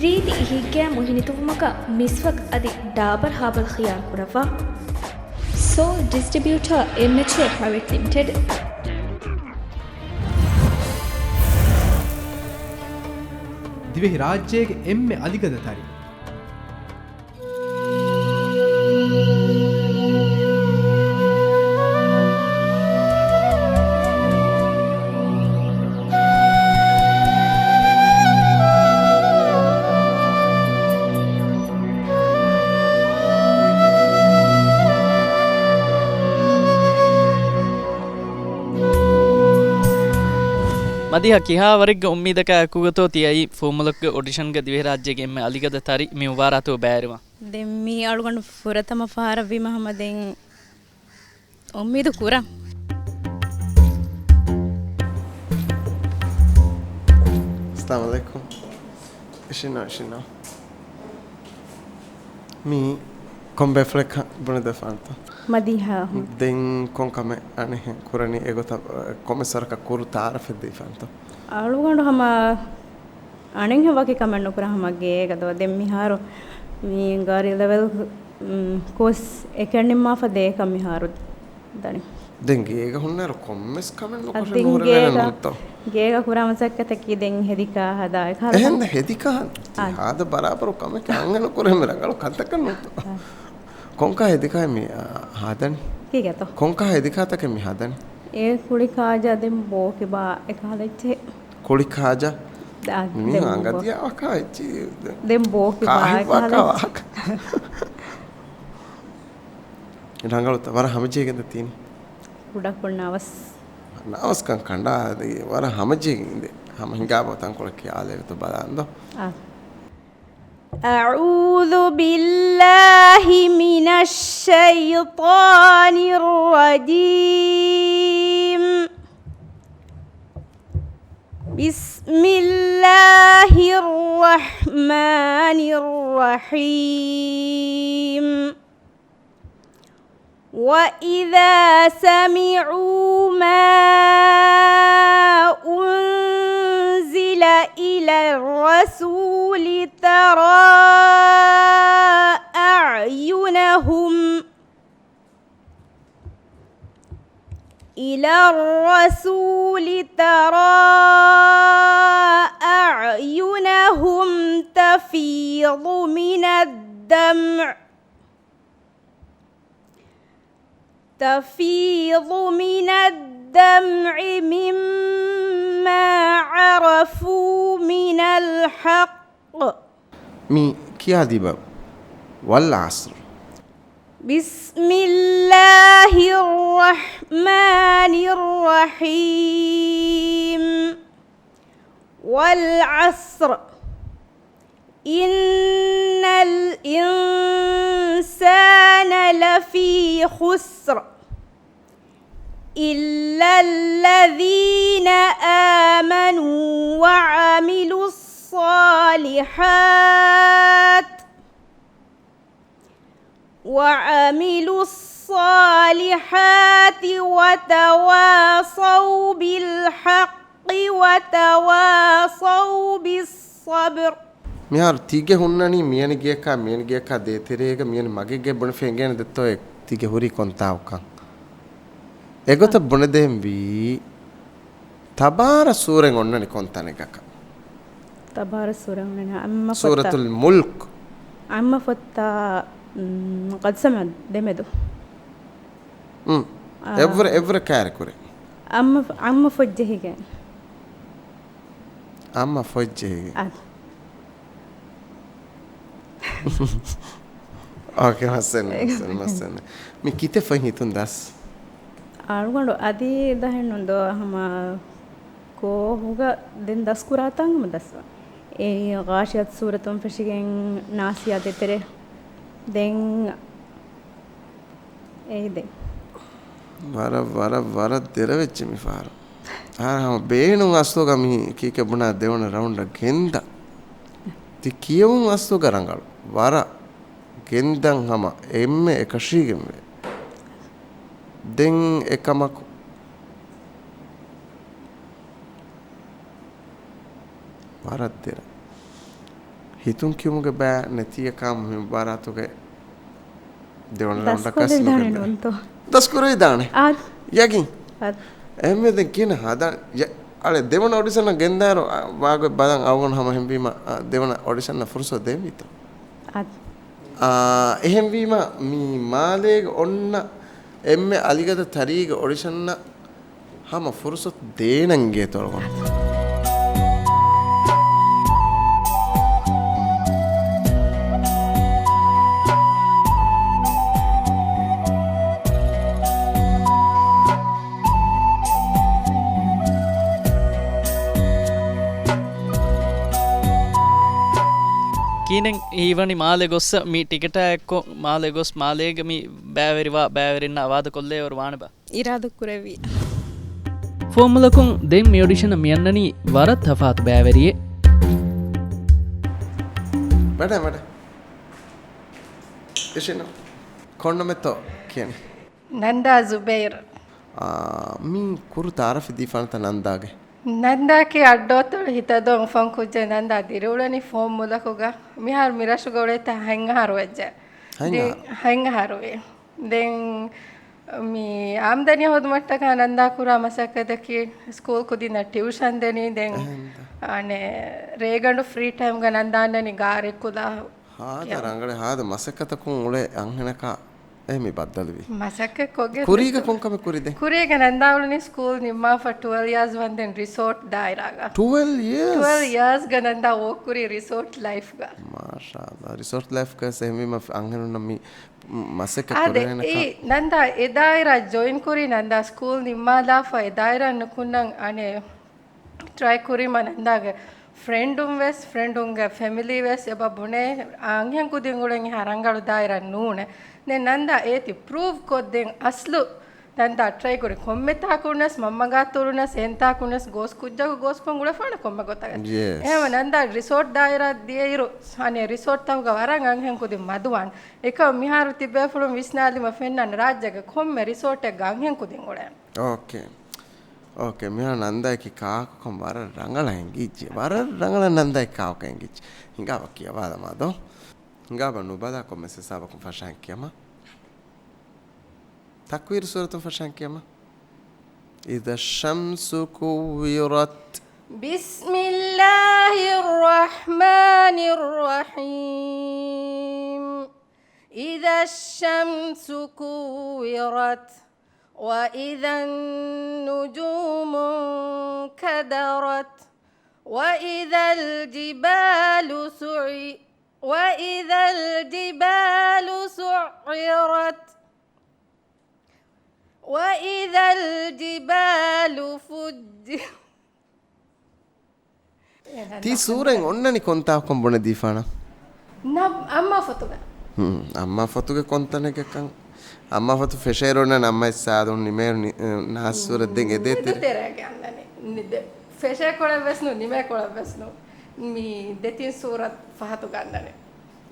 ރީތި ހިތްގައިމު ހިނިތުންވުމަކަށް މިސްވަކް އަދި ޑާބަރް ހާބަލް ޚިޔާރު ކުރައްވާ. Sole distributor އެމްއެޗްއޭ ޕްރައިވެޓް ލިމިޓެޑް. ދިވެހި ރާއްޖޭގެ އެންމެ އަލިގަދަ ތަރި. މަދީޙާ، ކިހާ ވަރެއްގެ އުއްމީދަކާ އެކުގަތޯ ތިއައީ ފުވައްމުލަކުގެ އޮޑިޝަންގަ ދިވެހިރާއްޖޭގެ އެންމެ އަލިގަދަ ތަރި މި މުބާރާތު ބައިވެރިވާން؟ ދެން މީ އަޅުގަނޑު ފުރަތަމަ ފަހަރަށްވީމަ ހަމަ ދެން އުއްމީދު ކުރަން. އައްސަލާމު ޢަލައިކުމް. އިށިންނާ، އިށިންނާ. މީ ކޮން ބޭފުޅެއްކަން ބުނެދެފާނެތޯ؟ މަދީޙާ. ދެން ކޮން ކަމެއް އަނެއްހެން ކުރަނީ އެގޮތަށް ކޮންމެސް ވަރަކަށް ކުރު ތަޢާރަފެއް ދީފާނެތޯ؟ އަޅުގަނޑު ހަމަ އަނެއްހެން ވަކި ކަމެއް ނުކުރާ ހަމަ ގޭގަ ދޯ. ދެން މިހާރު މި ގާރި ލެވެލް، މް، ކޯސް އެކަން ނިންމާފަ ދޭކަށް މިހާރު ދަނީ. ދެން ގޭގަ ހުންނައިރު ކޮންމެސް ކަމެއް ނުކޮށެއް އަދި ނޫރެވޭނެ ގޭގަ، ނޫންތޯ؟ ގޭގަ ކުރާ މަސައްކަތަކީ ދެން ހެދިކާ ހަދާ އެކަހަލަ އެހެން ކަމެއް. ހެދިކާ އާ. ތިހާދަ ބަރާބަރު ކަމެއް އަންހެނު ކުރެއް މި ރަނގަޅު ކަންތަކެއް ނޫންތޯ؟ އާ. ކޮންކާ ހެދިކާ މި، އާ، ހަދަނީ؟ ކީކޭތޯ؟ ކޮންކާ ހެދިކާތަކެއް މި ހަދަނީ؟ އެ ކުޅި ކާޖާ ދެން ބޯ ކިބާ އެކަހަލަ އެއްޗެއް. ކުޅި ކާޖާ؟ ދާ، މީ ދެން އަނގަ ބޯ. ދިޔަ ވަކާ އެއްޗި. ދެން ބޯ ކިބާ ކާހި އެކަހަލަ ވަކާ އެއްޗެއް. ވަކާ. ރަނގަޅުތަ؟ ވަރަށް ހަމަޖެހިގެން ތީނީ. ކުޑަކޮށް ނަވަސް. ނަވަސްކަން ކަނޑާ ވަރަށް ހަމަޖެހިގެން އިނދެ. ހަމަ ހިނގާބޯ ތަންކޮޅެއް ކިޔާލެވޭތޯ ބަލާންދޯ. އާ. أعوذ بالله من الشيطان الرجيم. بسم الله الرحمن الرحيم. وإذا سمعوا ما أنزل إلى الرسول ترى أعينهم إلى الرسول ترى أعينهم تفيض من الدمع تفيض من الدمع مما عرفوا من الحق. މި ކިޔާދީބަ. والعصر. بسم الله الرحمن الرحيم. والعصر. إن الإنسان لفي خسر. إلا الذين آمنوا وعملوا الصالحات وعملوا الصالحات وتواصوا بالحق وتواصوا بالصبر. މިހާރު ތިގެ ހުންނަނީ މިޔަނި ގެޔަކާ، މިޔަނި ގެޔަކާ ދޭތެރޭގަ މިޔަނި މަގެއްގެ ބުނެފަ އެނގޭނެ ދެއްތޯ ތިގެ ހުރީ ކޮންތާކުކަން. އެގޮތަށް ބުނެދޭންވީ ތަބާރަ ސޫރަތް އޮންނަނީ ކޮން ތަނެއްގަކަ؟ ތަބާރަ ސޫރަތް އޮންނަނީ އައްމަ ފޮތްތަ؟ ސޫރަތުލް މުލްކް. އައްމަ ފޮތްތަ، މް، ޤަދް ސަމިޢްތަ ދެމެދު. މް. އާ. އެއްވުރެ، އެއްވުރެ ކާރި ކުރޭ. އައްމަ، އައްމަ ފޮތް ޖެހިގެން. އައްމަ ފޮތް ޖެހިގެން. އާ. އޯކޭ، މައްސަލަ ނެއް، މައްސަލަ ނެއް، މައްސަލަ ނެއް. މި ކިތައް ފޮތް ހިތުން ދަސް؟ އަޅުގަނޑު އަދި ދަހެއް ނުދޯ، ހަމަ ކޯހުގަ ދެން ދަސްކުރާތާން ހަމަ ދަސް. އެ ޣާޝިއަތު ސޫރަތުން ފެށިގެން ނާސިއާ ދޭތެރޭ. ދެން އެއީ ދެން. ވަރަށް، ވަރަށް، ވަރަށް ދެރަވެއްޖެ މި ފަހަރު. އާ، ހަމަ ބޭނުން އަސްލުގަ މި ކީކޭ ބުނާ ދެވަނަ ރައުންޑަށް ގެންދަން. ތި ކިޔެވުން އަސްލުގަ ރަނގަޅު. ވަރަށް ގެންދަން ހަމަ އެންމެ އެކަށީގެންވޭ. ދެން އެކަމަކު ވަރަށް ދެރަ. ހިތުން ކިޔުމުގެ ބައި ނެތިއެކާ މި މުބާރާތުގެ ދެވަނަ ރައުންޑަކަސް ނުގެންދާނެ. ނޫންތޯ؟ ދަސްކުރެވިދާނެ. އާ. ޔަގީން. އާ. އެހެންވެ ދެން ކިހިނެއް ހަދާނެ؟ ޔަ، އަޅެ ދެވަނަ އޮޑިޝަނަށް ގެންދާއިރު، އާ، ވާގޮތް ބަލަން އަޅުގަނޑު ހަމަ އެހެންވީމަ، އާ، ދެވަނަ އޮޑިޝަނަށް ފުރުސަތު ދޭންވީތޯ؟ އާ. އާ، އެހެންވީމަ މި މާލޭގަ އޮންނަ އެންމެ އަލިގަދަ ތަރީގެ އޮޑިޝަނަށް ހަމަ ފުރުސަތު ދޭނަން ގޭތޮޅުގަ. ކިހިނެއް ހީވަނީ މާލެ ގޮއްސަ މި ޓިކެޓާ އެއްކޮށް މާލެ ގޮސް މާލޭގަ މި ބައިވެރިވާ ބައިވެރިންނާ ވާދަކޮށްލޭވަރު ވާނެބާ؟ އިރާދަ ކުރެއްވި. ފުވައްމުލަކުން ދެން މި އޮޑިޝަނަށް މިއަންނަނީ ވަރަށް ތަފާތު ބައިވެރިއެއް. މެޑަމް، މެޑަމް. އިށިނު. ކޮންނަމެތޯ ކިޔަނީ؟ ނަންދާ ޒުބައިރު. އާ، މި ކުރު ތައާރަފެއް ދީފާނަތަ ނަންދާގެ؟ ނަންދާކީ އައްޑޯތޮޅު ހިތަދޯ އުފަން ކުއްޖެއް. ނަންދާ ދިރިއުޅެނީ ފުވައްމުލަކުގަ. މިހާރު މި ރަށުގަ އުޅޭތާ ހަތް އަހަރު ވެއްޖެ. ހަތް ދި-، އަހަރު؟ ހަތް އަހަރުވި. ދެން މި އާމްދަނީ ހޯދުމަށްޓަކާ ނަންދާ ކުރާ މަސައްކަތަކީ ސްކޫލް ކުދިންނަށް ޓިއުޝަން ދެނީ. ދެން އެހެންތަ؟ އަނެއް ރޭގަނޑު ފްރީ ޓައިމްގަ ނަންދާ އަންނަނީ ގާރެއް ކުލާހު. ހާދަ ކިޔާ. ރަނގަޅެއް ހާދަ މަސައްކަތަކުން އުޅޭ އަންހެނަކާ އެ މި ބައްދަލުވީ. މަސައްކަތް ކޮށްގެން ކުރީގަ ކޮންކަމެއް ކުރިދެ؟ ކުރީގަ ނަންދާ އުޅުނީ ސްކޫލް ނިންމާފަ ޓުވެލް ޔާސް ވަންދެން ރިސޯޓް ދާއިރާގަ. ޓުވެލް ޔާސް؟ ޓުވެލް ޔާސްގަ ނަންދާ ވޯކް ކުރީ ރިސޯޓް ލައިފްގަ. މާޝާﷲ. ރިސޯޓް ލައިފްގަ އެހެންވީމަ އަންހެނުންނަށް މި މަސައްކަތް އާދެ، ކުރޭނެ އެއީ ނަންދާ އެ ދާއިރާ ޖޮއިން ކުރީ ނަންދާ ސްކޫލް ނިންމާލާފަ އެ ދާއިރާ ނުކުންނަން އަނެއް ޓްރައި ކުރީމަ ނަންދާގެ ފްރެންޑުން ވެސް، ފްރެންޑުންގެ ފެމިލީ ވެސް އެބަ ބުނޭ، އަންހެން ކުދިން އުޅެން އެހާ ރަނގަޅު ދާއިރާ ނޫނޭ. ދެން ނަންދާ އޭތި ޕްރޫވް ކޮށްދޭން އަސްލު ނަންދާ ޓްރައި ކުރި ކޮންމެ ތާކުންވެސް، މަންމަގާތުންވެސް، އެންތާކުންވެސް ގޯސް ކުއްޖަކު ގޯސްކޮށް އުޅެފާނެ ކޮންމެ ގޮތަކަށް. ޔެސް. އެހެންވެ ނަންދާ ރިސޯޓް ދާއިރާ ދިޔައިރު، އަނެއް ރިސޯޓްތަކުގަ ވަރަށް އަންހެން ކުދިން މަދުވާން. އެކަމަކު މިހާރު ތިބޭފުޅުން ވިސްނާލީމަ ފެންނާނެ ރާއްޖޭގެ ކޮންމެ ރިސޯޓެއްގަ އަންހެން ކުދިން އުޅޭ. އޯކޭ. އޯކޭ. މިހާރު ނަންދާއަކީ ކާކުކަން ވަރަށް ރަނގަޅަށް އެނގިއްޖެ. ވަރަށް ރަނގަޅަށް ނަންދާއަކީ ކާކުކަން އެނގިއްޖެ. ހިނގާބަ ކިޔަވާލަމާ ދޯ. ހިނގާބަ ނުބަލާ ކޮންމެސް ހިސާބަކުން ފަށާން ކިޔަމާ. ތަކްވީރު ސޫރަތުން ފަށާން ކިޔަމާ. إذا الشمس كورت. بسم الله الرحمن الرحيم. إذا الشمس كورت. وإذا النجوم انكدرت. وإذا الجبال سعي-، وإذا الجبال سعرت. وإذا الجبال فجرت. ތީ ސޫރަތް އޮންނަނީ ކޮންތާކުން ބުނެދީފާނަ؟ ނަ-، އައްމާ ފޮތުގަ. ހުން، އައްމާ ފޮތުގެ ކޮންތަނެއްގަ ކަން؟ އައްމާ ފޮތު ފެށޭ ރޯނަން އައްމާ އިސްސާދުން ނިމޭރު ނި-، ނާސް ސޫރަތް ދެން އެދޭތެރެ. ދެތެރޭގަ އަންނަނީ. ނި-، ދެ-، ފެށޭ ކޮޅެއް ވެސް ނޫން، ނިމޭ ކޮޅެއް ވެސް ނޫން. މި ދެތިން ސޫރަތް ފަހަތުގަ އަންނަނީ.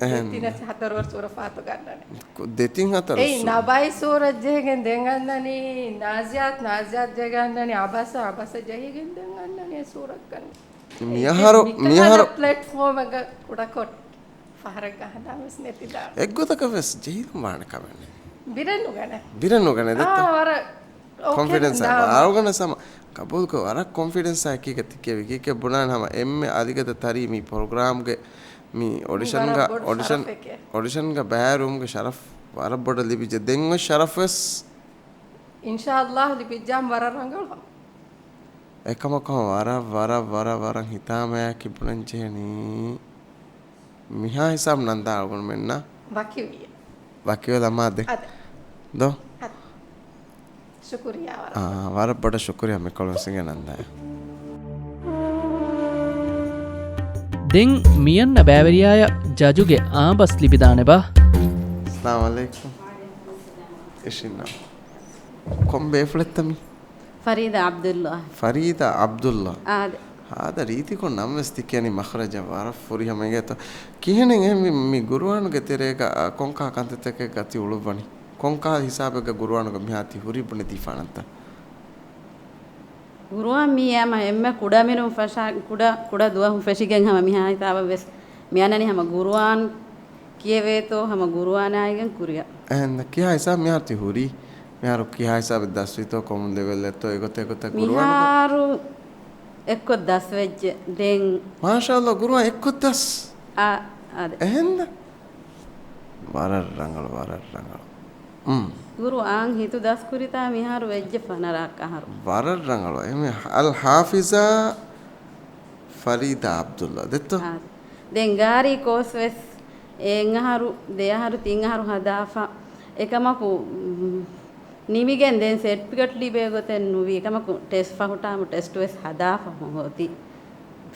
އެހެން. ދެތިނަސް ހަތަރުވަރު ސޫރަ ފާތުގަ އަންނަނީ. ކު-، ދެތިން ހަތަރު އެއީ ސޫ-، ނަބައި ސޫރަ ޖެހިގެން ދެން އަންނަނީ، ނާޒިއާތް، ނާޒިއާތް ޖެހިގެން އަންނަނީ، އަބަސަ، އަބަސަ ޖެހިގެން ދެން އަންނަނީ އެ ސޫރަތްގަނޑު. މިހާރު، މި-، މިކަހަލަ މިހާރު ޕްލެޓްފޯމެއްގަ ކުޑަކޮށް ފަހަރެއްގަ ހަނދާން ވެސް ނެތިދާނެ. އެއްގޮތަކަށް ވެސް ޖެހިލުން ވާނެ ކަމެއް ނެތް. ބިރެއް ނުގަނެ. ބިރެއް ނުގަނެ ދެއްތަ؟ އާ، ވަރަށް ކޮންފިޑެންސް އާ، އާ. އަޅުގަނޑަށް ސަމަ ގަބޫލުކޮށް ވަރަށް ކޮންފިޑެންސް އާ އެކީގަ ތިކެވި ކީކޭ ބުނާނެ ހަމަ އެންމެ އަލިގަދަ ތަރީ މި ޕްރޮގްރާމްގެ މި އޮޑިޝަންގަ، ވަރަށް ބޮޑު އޮޑިޝަން، ޝަރަފެކޭ. އޮޑިޝަންގަ ބައިވެރިވުމުގެ ޝަރަފް ވަރަށް ބޮޑަށް ލިބިއްޖެ. ދެން އޮތް ޝަރަފް ވެސް. އިންޝާﷲ ލިބިއްޖާމަ ވަރަށް ރަނގަޅު. އެކަމަކު ވަރަށް، ވަރަށް، ވަރަށް، ވަރަށް ހިތާމަޔާ ކިބުނަން ޖެހެނީ. މިހާ ހިސާބު ނަންދާ އަޅުގަނޑުމެންނަށް ވަކިވިޔަ. ވަކިވެލަމާ ދެ. އަދެ. ދޯ؟ އަދެ. ޝުކުރިއްޔާ ވަރަށް. އާ، ވަރަށް ބޮޑަށް ޝުކުރިއްޔާ މިކޮޅު ވެސް އިނގޭ ނަންދާޔަށް. ދެން މިއަންނަ ބައިވެރިޔާޔަށް ޖަޖުގެ އާބަސް ލިބިދާނެބާ؟ އައްސަލާމު ޢަލައިކުމް. އިޝިންނާ. ކޮން ބޭފުޅެއްތަ މީ؟ ފަރީދާ ޢަބްދުﷲ. ފަރީދާ ޢަބްދުﷲ. އާދެ. ހާދަ ރީތިކޮށް ނަން ވެސް ތި ކިޔަނީ މަޚްރަޖަށް ވަރަށް ފުރިހަމަ އިނގޭތޯ. ކިހިނެއް އެހެން މި، މި ގުރުއާނުގެ ތެރޭގަ، އަ، ކޮންކާ ކަންތައްތަކެއްގަ ތި އުޅުއްވަނީ؟ ކޮންކާ ހިސާބެއްގަ ގުރުއާނުގަ މިހާ ތި ހުރީ ބުނެދީފާނަންތަ؟ ގުރުއާން މީ ހަމަ އެންމެ ކުޑަމިނުން ފަށާ، ކުޑަ، ކުޑަ ދުވަހުން ފެށިގެން ހަމަ މިހާ ހިސާބަށް ވެސް މި އަންނަނީ ހަމަ ގުރުއާން ކިޔެވޭތޯ ހަމަ ގުރުއާނާއިގެން ކުރިއަށް. އެހެން ކިހާ ހިސާބަށް މިހާރު ތި ހުރީ؟ މިހާރު ކިހާ ހިސާބެއް ދަސްވީތޯ ކޮން ލެވެލްއެއްތޯ އެގޮތަށް އެގޮތަށް ގުރުއާނުގަ؟ މިހާރު އެއްކޮށް ދަސްވެއްޖެ ދެން. މާޝާﷲ ގުރުއާން އެއްކޮށް ދަސް؟ އާ، އާދެ. އެހެންދަ؟ ވަރަށް ރަނގަޅު، ވަރަށް ރަނގަޅު. އުން. ގުރުއާން ހިތު ދަސްކުރިތާ މިހާރު ވެއްޖެ ފަނަރަ އަށް އަހަރު. ވަރަށް ރަނގަޅު. އެމެ އަލް ޙާފިޒާ ފަރީދާ ޢަބްދުﷲ ދެއްތޯ؟ އާ. ދެން ގާރީ ކޯސް ވެސް އެއް އަހަރު، ދެ އަހަރު، ތިން އަހަރު ހަދާފަ. އެކަމަކު، މް، ނިމިގެން ދެން ސެޓްފިކެޓް ލިބޭ ގޮތެއް ނުވި. އެކަމަކު ޓެސްޓް ފަހު ޓާމު ޓެސްޓް ވެސް ހަދާފަ ހޮ-، ހޮތި.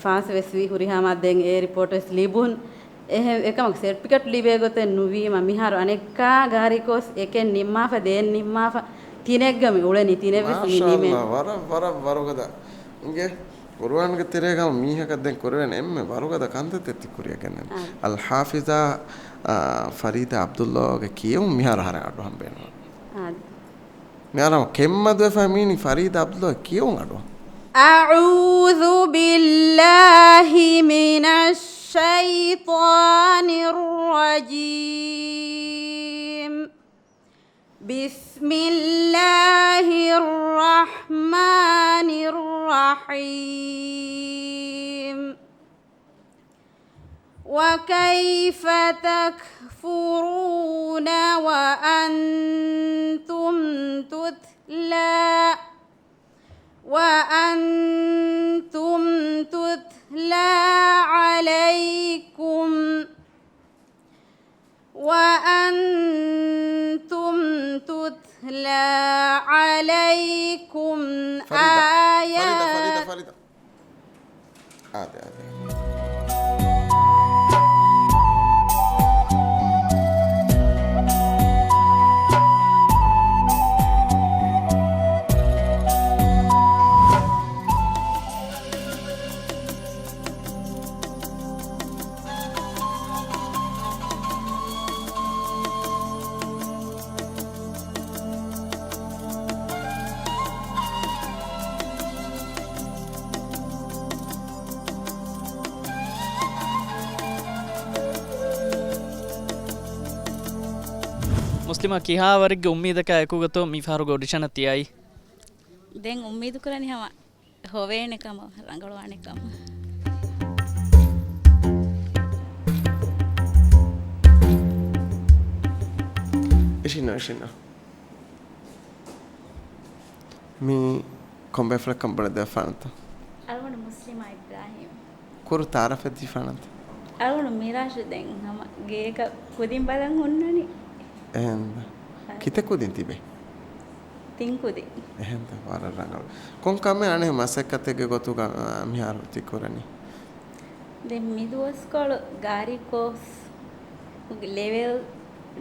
ފާސް ވެސް ވި ހުރިހާ މާ ދެން އެ ރިޕޯޓް ވެސް ލިބުން. އެހެ-، އެކަމަކު ސެޓްފިކެޓް ލިބޭ ގޮތެއް ނުވީމަ މިހާރު އަނެއްކާ ގާރީ ކޯސް އެކެއް ނިންމާފަ، ދޭން ނިންމާފަ، ތިނެއްގަ މި އުޅެނީ، ތިނެއް ވެސް މި ނިމޭ. މާޝާﷲ، ވަރަށް، ވަރަށް ވަރުގަދަ. އިނގޭ، ގުރުއާންގެ ތެރޭގަ މީހަކަށް ދެން ކުރެވޭނެ އެންމެ ވަރުގަދަ ކަންތައްތައް ތި ކުރިއަށް ގެންނަނީ. އާ. އަލް ޙާފިޒާ، އާ، ފަރީދާ ޢަބްދުﷲގެ ކިޔެވުން މިހާރު ހަރަ އަޑުއަހަން ބޭނުން. އާ. މިހާރު ކެތްމަދުވެފަ މީނީ ފަރީދާ ޢަބްދުﷲ ކިޔެވުން އަޑުއަހަން. أعوذ بالله من الشيطان الرجيم. بسم الله الرحمن الرحيم. وكيف تكفرون تَكْفُرُونَ وَأَنْتُمْ تُتْلَى، وَأَنْتُمْ تُتْلَى عَلَيْكُمْ، وَأَنْتُمْ تُتْلَى عَلَيْكُمْ ފަރީދާ، ފަރީދާ، ފަރީދާ، އާޔާތِ ފަރީދާ. އާދެ، އާދެ. މުސްލިމާ ކިހާވަރެއްގެ އުއްމީދަކާ އެކުގަތޯ މިފަހަރުގެ އޮޑިޝަނަށް ތިޔައީ؟ ދެން އުއްމީދުކުރަނީ ހަމަ ހޮވޭނެ ކަމަށް، ރަނގަޅުވާނެ ކަމަށް. އިށިންނަ، އިށިންނަ. މި ކޮންބޭފުޅެއްކަން ބުނެދެވިފާނަތަ؟ އަޅުގަނޑު މުސްލިމާ އިބްރާހީމް. ކުރު ތައާރަފެއް ދީފާނަންތަ؟ އަޅުގަނޑު މިރާޝު ދެން ހަމަ ގޭގަ ކުދިން ބަލަން ހުންނަނީ. އެހެން. އަ. ކިތައް ކުދިން ތިބޭ؟ ތިން ކުދިން. އެހެންތަ؟ ވަރަށް ރަނގަޅު. ކޮން ކަމެއް އަނެއް މަސައްކަތެއްގެ ގޮތުގަ، އަ، މިހާރު ތި ކުރަނީ؟ ދެން މި ދުވަސްކޮޅު ގާރި ކޯސް ލެވެލް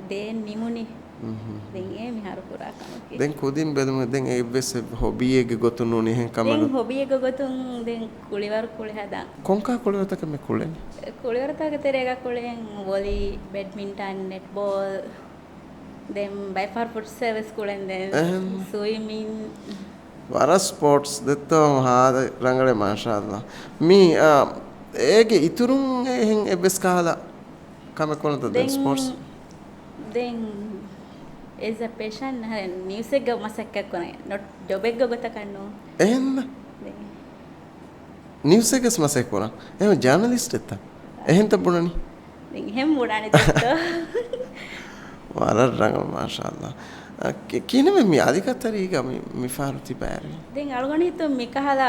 ދޭން ނިމުނީ. މްހު. ދެން އޭ މިހާރު ކުރާ ކަމަކީ. ދެން ކުދިން ބެލުމުގެ ދެން އެއްވެސް ހޮބީއެއްގެ ގޮތުން ނޫނީ އެހެން ކަމެއް ދެން ނޫން. ހޮބީއެއްގެ ގޮތުން ދެން ކުޅިވަރު ކުޅި ހަދާން. ކޮންކާ ކުޅިވަރުތަކެއް މި ކުޅެނީ؟ ކުޅިވަރުތަކުގެ ތެރޭގަ ކުޅެން ވޮލީ، ބެޑްމިންޓަން، ނެޓްބޯލް، ދެން ބައެއް ފަހަރު ފުޓްސަލް ވެސް ކުޅެން ދެން އެހެން. ސުއިމިން. ވަރަށް ސްޕޯޓްސް ދެއްތޯ ހާދަ ރަނގަޅޭ މާޝާﷲ. މީ، އާ، އޭގެ އިތުރުން އެހެން އެއްވެސް ކަހަލަ ކަމެއް ކުރަންތަ ދެން ދެން، ސްޕޯޓްސް؟ ދެން އެޒް އަ ޕޭޝަން ހަ، ނިއުސްއެއްގަ މަސައްކަތް ކުރަން، ނޮޓް ޖޮބެއްގަ ގޮތަކަށް ނޫން. އެހެންނަ؟ ދެން. ނިއުސްއެއްގަސް މަސައްކަތް ކުރަން. އެހެން ޖާނަލިސްޓް އެއްތަ؟ އެހެންތަ ބުނަނީ؟ ދެން އެހެން ބުނާނެ ދޯ. ވަރަށް ރަނގަޅު މާޝާﷲ. އަ، ކި-، ކިހިނެއް މި އަދި ކަތަރީގަ މި، މި ފަހަރު ތި ބައިވެރި؟ ދެން އަޅުގަނޑު ހިތުން މި ކަހަލަ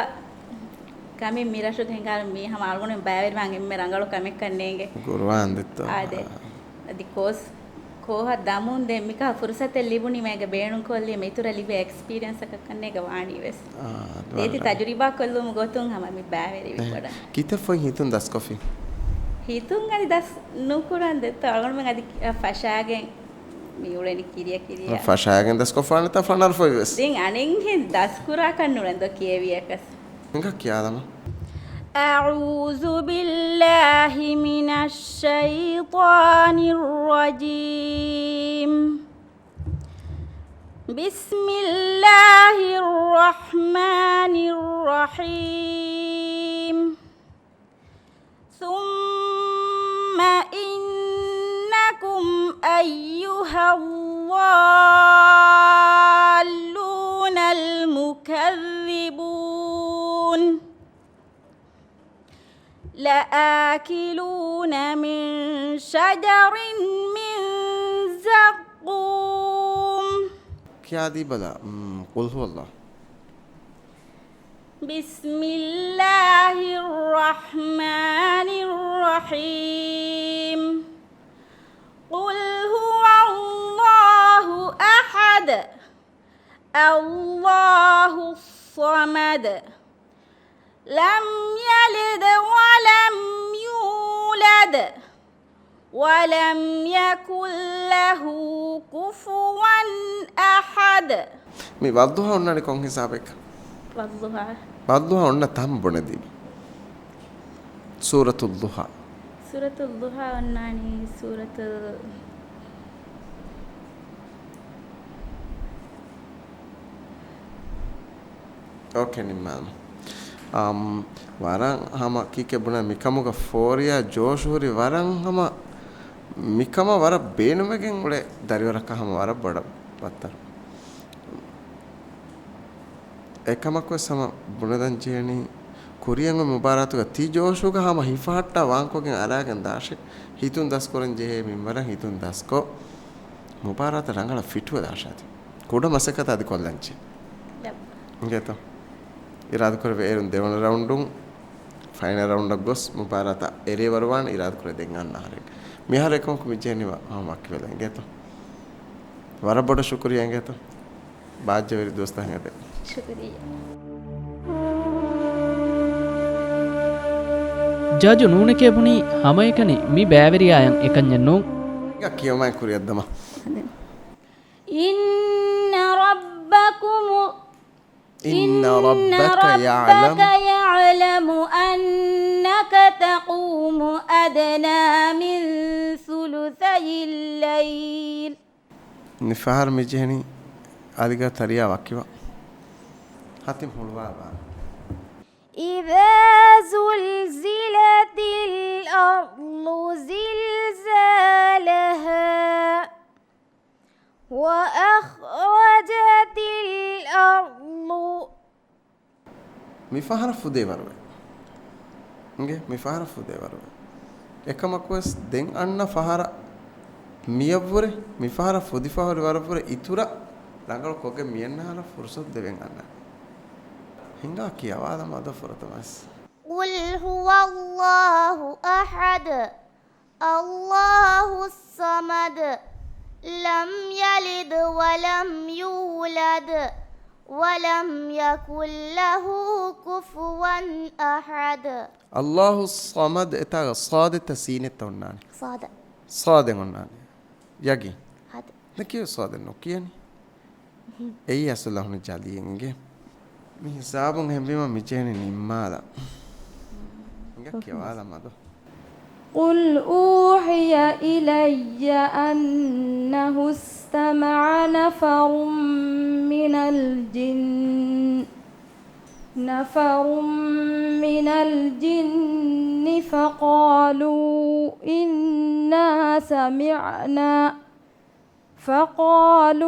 ކަމެއް މި ރަށުގެ ހިނގާރު މީ ހަމަ އަޅުގަނޑު ބައިވެރިވާން އެންމެ ރަނގަޅު ކަމެއްކަން ނޭނގެ. ގުރުއާން ދެއްތޯ؟ އާދެ. އަދި ކޯސް ކޯހަށް ދަމުން ދެން މިކަހަ ފުރުސަތެއް ލިބުނީމަ އޭގެ ބޭނުންކޮށްލީމަ އިތުރަށް ލިބޭ އެކްސްޕީރިއަންސަކަށް ކަންނޭގެ ވާނީ ވެސް. އާ، ދޭތި ވަރަށް ތަޖުރިބާ ކޮށްލުމުގެ ގޮތުން ހަމަ މި ބައިވެރިވި އެހެން. ކޮޑަށް. ކިތައް ފޮތް ހިތުން ދަސްކޮށްފި؟ ހިތުން އަދި ދަސް ނުކުރަން ދެއްތޯ އަޅުގަނޑުމެން އަދި ފަށާގެން މި އުޅެނީ ކިރިޔަ ކިރިޔާ. ފަށާގެން ދަސްކޮށްފާނެތާ ފަނަރަ ފޮތް ވެސް؟ ދެން އަނެއްހެން ދަސްކުރާކަށް ނުޅެން ދޯ ކިޔެވިޔަކަސް. ހިނގާ ކިޔާލަމާ. أعوذ بالله من الشيطان الرجيم. بسم الله الرحمن الرحيم. ثم إنكم أيها الضالون المكذبون لآكلون من شجر من زقوم. ކިޔާދީބަލަ، މް، قل هو الله. بسم الله الرحمن الرحيم. قل هو الله أحد. الله الصمد. لم يلد ولم يولد. ولم يكن له كفوا أحد. މި ވައްޟުޙާ އޮންނާނީ ކޮން ހިސާބެއްކަ؟ ވައްޟުޙާ. ވައްޟުޙާ އޮންނަ ތަން ބުނެދީބަ. ސޫރަތުއްޟުޙާ. ސޫރަތުއްޟުޙާ އޮންނާނީ ސޫރަތު އޯކޭ، ނިންމާލަމާ. އަމް، ވަރަށް ހަމަ ކީކޭ ބުނާ މިކަމުގަ ފޯރިޔާ ޖޯޝު ހުރި ވަރަށް ހަމަ މިކަމަށް ވަރަށް ބޭނުމެގެން އުޅޭ ދަރިވަރަކަށް ހަމަ ވަރަށް ބޮޑަށް ބައްތަރު. އެކަމަކުވެސް ހަމަ ބުނެދަން ޖެހެނީ ކުރިއަށް އޮތް މުބާރާތުގަ ތި ޖޯޝުގަ ހަމަ ހިފަހައްޓާ ވާންކޮށްގެން އަރާގެން ދާށޭ. ހިތުން ދަސްކުރަން ޖެހޭ މިންވަރަށް ހިތުން ދަސްކޮށް، މުބާރާތަށް ރަނގަޅަށް ފިޓުވެ ދާށާތި. ކުޑަ މަސައްކަތަށް އަދި ކޮށްލަންޗޭ. އިނގޭތޯ؟ އިރާދަކުރެއްވިއޭރުން ދެވަނަ ރައުންޑުން، ފައިނަލް ރައުންޑަށް ގޮސް މުބާރާތަށް އެރޭވަރުވާނެ. އިރާދަކުރޭ ދެން އަންނަ އަހަރެން. މިހާރު އެކަމަކު މި ޖެހެނީ ހަމަ ވަކިވެލަ. އިނގޭތޯ؟ ވަރަށް ބޮޑަށް ޝުކުރިއްޔާ. އިނގޭތޯ؟ ބާއްޖަވެރި ދުވަސްތަކެއް ހަދޭ. ޝުކުރިއްޔާ. ޖަޖު ނޫނެކޭ ބުނީ ހަމައެކަނި މި ބައިވެރިޔާޔަށް އެކަންޏެއް ނޫން. ކިޔަމާ ކުރިއަށްދަމާ. إن ربكم إن إن ربك ربك يعلم يعلم أنك تقوم أدنى من ثلثي الليل. މިފަހަރު މިޖެހެނީ އަލިގަދަ ތަރިޔާ ވަކިވާ. ހަތިމް ހުޅުވާބާ. إذا زلزلت الأرض زلزالها وأخرجت الأرض. މިފަހަރަށް ފުދޭވަރުވޭ. އިނގޭ، މިފަހަރަށް ފުދޭވަރުވޭ. އެކަމަކުވެސް ދެން އަންނަ ފަހަރަށް މިއަށްވުރެ، މިފަހަރަށް ފުދިފަހުރި ވަރަށްވުރެ އިތުރަށް ރަނގަޅު ކޮށްގެން މިއަންނަ ހަރަށް ފުރުސަތު ދެވެން އަންނަނީ. ހިނގާ ކިޔަވާލަމާ ދޯ ފުރަތަމަވެސް. قل هو الله أحد. الله الصمد، لم يلد ولم يولد، ولم يكن له كفوا أحد. الله الصمد، އެތާގަ ޞާދެއްތަ ސީނެއްތަ އޮންނާނެ؟ ޞާދަށް. ޞާދެއް އޮންނާނެ. ޔަގީން. ހަދަ. ނަކިޔު ޞާދެއް ނުކިޔަނީ. އެއީ އަސްލު ލަހުނު ޖަލީ އިނގޭ. މި ހިސާބުން އެހެންވީމަ މިޖެހެނީ ނިންމާލަން. އިނގޭ ކިޔަވާލަމާ ދޯ. قل أوحي إلي أنه استمع نفر من الجن، نفر من الجن فقالوا إنا سمعنا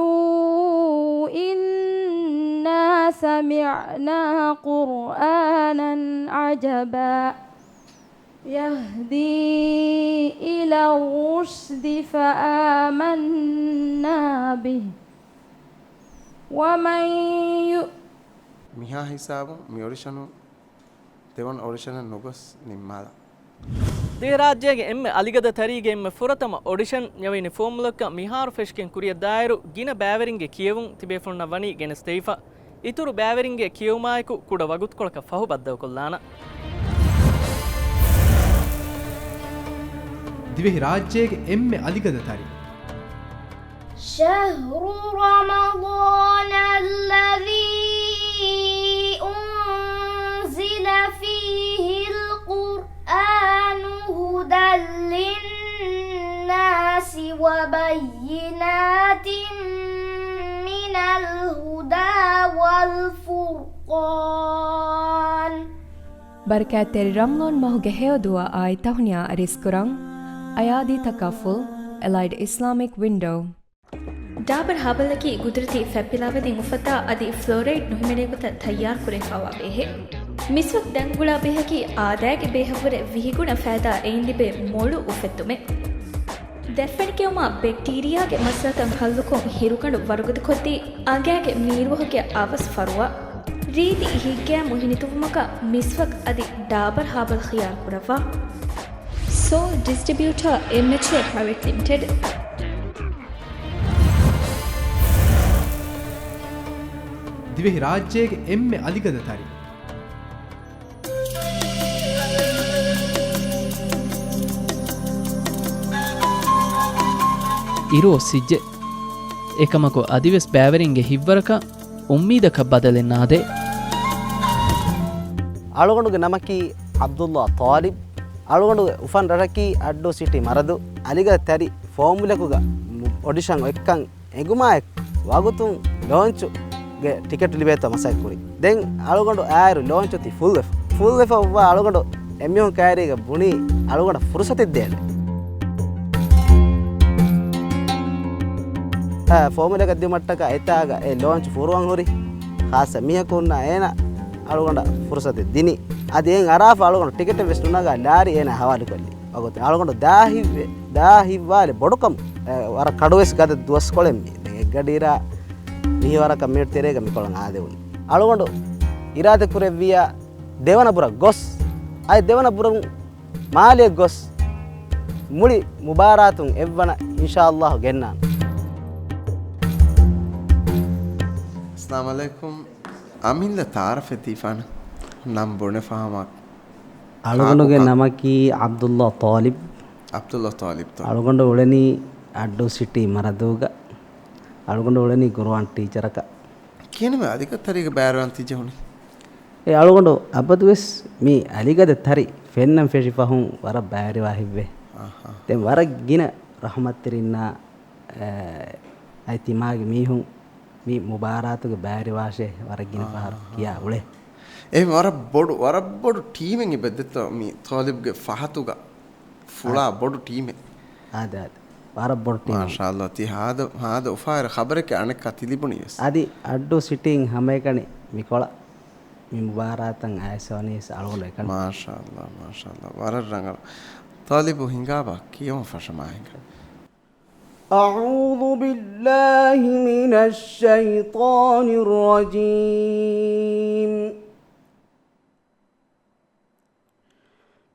فقالوا إنا سمعنا قرآنا عجبا يهدي إلى الرشد فآمنا به ومن يؤ- މިހާ ހިސާބުން މި އޮޑިޝަނުން ދެވަނަ އޮޑިޝަނަށް ނުގޮސް ނިންމާލަން. ދިވެހިރާއްޖޭގެ އެންމެ އަލިގަދަ ތަރީގެ އެންމެ ފުރަތަމަ އޮޑިޝަން ޔަވައިނި ފޯމުލަކަށް މިހާރު ފެށިގެން ކުރިއަށްދާއިރު، ގިނަ ބައިވެރިންގެ ކިޔެވުން ތިބޭފުޅުންނަށް ވަނީ ގެނެސްދެވިފަ. އިތުރު ބައިވެރިންގެ ކިޔެވުމާއެކު ކުޑަ ވަގުތުކޮޅަކަށް ފަހު ބައްދަލުކޮށްލާނަން. ދިވެހިރާއްޖޭގެ އެންމެ އަލިގަދަ ތަރި. شهر رمضان الذي أنزل فيه القرآن هدى للناس وبينات من الهدى والفرقان. ބަރަކާތްތެރި ރަމަޟާން މަހުގެ ހެޔޮ ދުޢާއާއި ތަހުނިޔާ އަރިސްކުރަން. އަޔާދީ ތަކާފުލް، އެލައިޑް އިސްލާމިކް ވިންޑޯ. ޑާބަރް ހާބަލަކީ ގުދުރަތީ ފަތްޕިލާވަދިން އުފައްދާ އަދި ފްލޯރައިޑް ނުހިމެނޭ ގޮތަށް ތައްޔާރުކުރެވިފައިވާ ބޭހެއް. މިސްވަކް ދަންގުޅާ ބޭހަކީ އާދައިގެ ބޭހަށްވުރެ ވިހިގުނަ ފައިދާ އެއިން ލިބޭ މޮޅު އުފެއްދުމެއް. ދަތްފަނިކެއުމާ ބެކްޓީރިއާގެ މައްސަލަތައް ހައްލުކޮށް ހިރުގަނޑު ވަރުގަދަކޮށްދީ އަނގައިގެ މީރުވަހުގެ އަވަސް ފަރުވާ. ރީތި ހިތްގައިމު ހިނިތުންވުމަކަށް މިސްވަކް އަދި ޑާބަރް ހާބަލް ޚިޔާރު ކުރައްވާ. ސޯލް ޑިސްޓްރިބިއުޓާ އެމެޗުއަރ ޕްރައިވެޓް ލިމިޓެޑް. ދިވެހިރާއްޖޭގެ އެންމެ އަލިގަދަ ތަރި. އިރު އޮއްސިއްޖެ. އެކަމަކު އަދިވެސް ބައިވެރިންގެ ހިތްވަރަކަށް އުއްމީދަކަށް ބަދަލެއް ނާދޭ. އަޅުގަނޑުގެ ނަމަކީ ޢަބްދުﷲ ޠާލިބް. އަޅުގަނޑުގެ އުފަން ރަށަކީ އައްޑޫ ސިޓީ މަރަދު. އަލިގަދަ ތަރި ފޯމުލަކުގަ އޮޑިޝަން އޮތްކަން އެނގުމާއެކު ވަގުތުން ލޯންޗުގެ ޓިކެޓު ލިބޭތޯ މަސައްކަތް ކުރި. ދެން އަޅުގަނޑު އާއިރު ލޯންޗު އޮތީ ފުލްވެފަ. ފުލްވެފަ އޮއްވާ އަޅުގަނޑު އެމީހުން ކައިރީގަ ބުނީ އަޅުގަނޑަށް ފުރުސަތެއް ދޭނެ. އާ، ފޯމުލަކަށް ދިއުމަށްޓަކާ އެތާގަ އެ ލޯންޗު ފުރުވަން ހުރި ޚާއްސަ މީހަކު ހުންނާ އޭނަ އަޅުގަނޑަށް ފުރުސަތެއް ދިނީ. އަދި އެއިން އަރާފަ އަޅުގަނޑު ޓިކެޓެއް ވެސް ނުނަގާ ލާރި އޭނާ ހަވާލުކޮށްލި. އަގޮތެ އަޅުގަނޑު ދާހިވެ-، ދާހިއްވާލެ ބޮޑުކަމު، އެ، ވަރަށް ކަޑުވެސް ގަދަ ދުވަސްކޮޅެއް މީ. ދެން އެއްގަޑިއިރާ މިހިވަރަކަށް މިނެޓް ތެރޭގަ މިކޮޅަށް އާދެވުނީ. އަޅުގަނޑު އިރާދަ ކުރެއްވިއްޔާ ދެވަނަ ބުރަށް ގޮސް، އަދި ދެވަނަ ބުރުން މާލެއަށް ގޮސް، މުޅި މުބާރާތުން އެއްވަނަ އިންޝާﷲ ގެންނާނެ. އައްސަލާމު ޢަލައިކުމް. އަމިއްލަ ތަޢާރަފެއް ދީފާނަ. ނަން ބުނެފަހަމަ. އަޅުގަނޑުގެ ކާކުކަން؟ ނަމަކީ ޢަބްދުﷲ ޠާލިބް. ޢަބްދުﷲ ޠާލިބް ޠާލިބް. އަޅުގަނޑު އުޅެނީ އައްޑޫ ސިޓީ މަރަދޫގަ. އަޅުގަނޑު އުޅެނީ ގުރުއާން ޓީޗަރަކަށް. ކިހިނެއް އަލިގަދަ ތަރީގަ ބައިވެރިވާން ތި ޖެހުނީ؟ އެ އަޅުގަނޑު އަބަދުވެސް މި އަލިގަދަ ތަރި ފެންނަން ފެށި ފަހުން ވަރަށް ބައިވެރިވާ ހިތްވޭ. އަހަ. ދެން ވަރަށް ގިނަ ރަޙްމަތްތެރިންނާ، އެ، އަދި ތިމާގެ މީހުން މި މުބާރާތުގެ ބައިވެރިވާށޭ ވަރަށް ގިނަ ފަހަރު އަހަ. ކިޔާ އުޅޭ. އެ ވަރަށް ބޮޑު، ވަރަށް ބޮޑު ޓީމެއް އިބައްދެތޯ މި ޠާލިބްގެ ފަހަތުގަ. ފުޅާ އާ. ބޮޑު ޓީމެއް. އާދެ، އާދެ. ވަރަށް ބޮޑު ޓީމެއް. މާޝާﷲ، ތި ހާދަ، ހާދަ އުފާވެރި ޚަބަރެއް އަނެއްކާ ތި ލިބުނީ ވެސް. އަދި އައްޑޫ ސިޓީން ހަމައެކަނި މިކޮޅަށް މި މުބާރާތަށް އައިސްވަނީ ވެސް އަޅުގަނޑު އެކަނި. މާޝާﷲ، މާޝާﷲ. ވަރަށް ރަނގަޅު. ޠާލިބު ހިނގާބާ ކިޔަވަން ފަށަމާ ހިނގާ. أعوذ بالله من الشيطان الرجيم.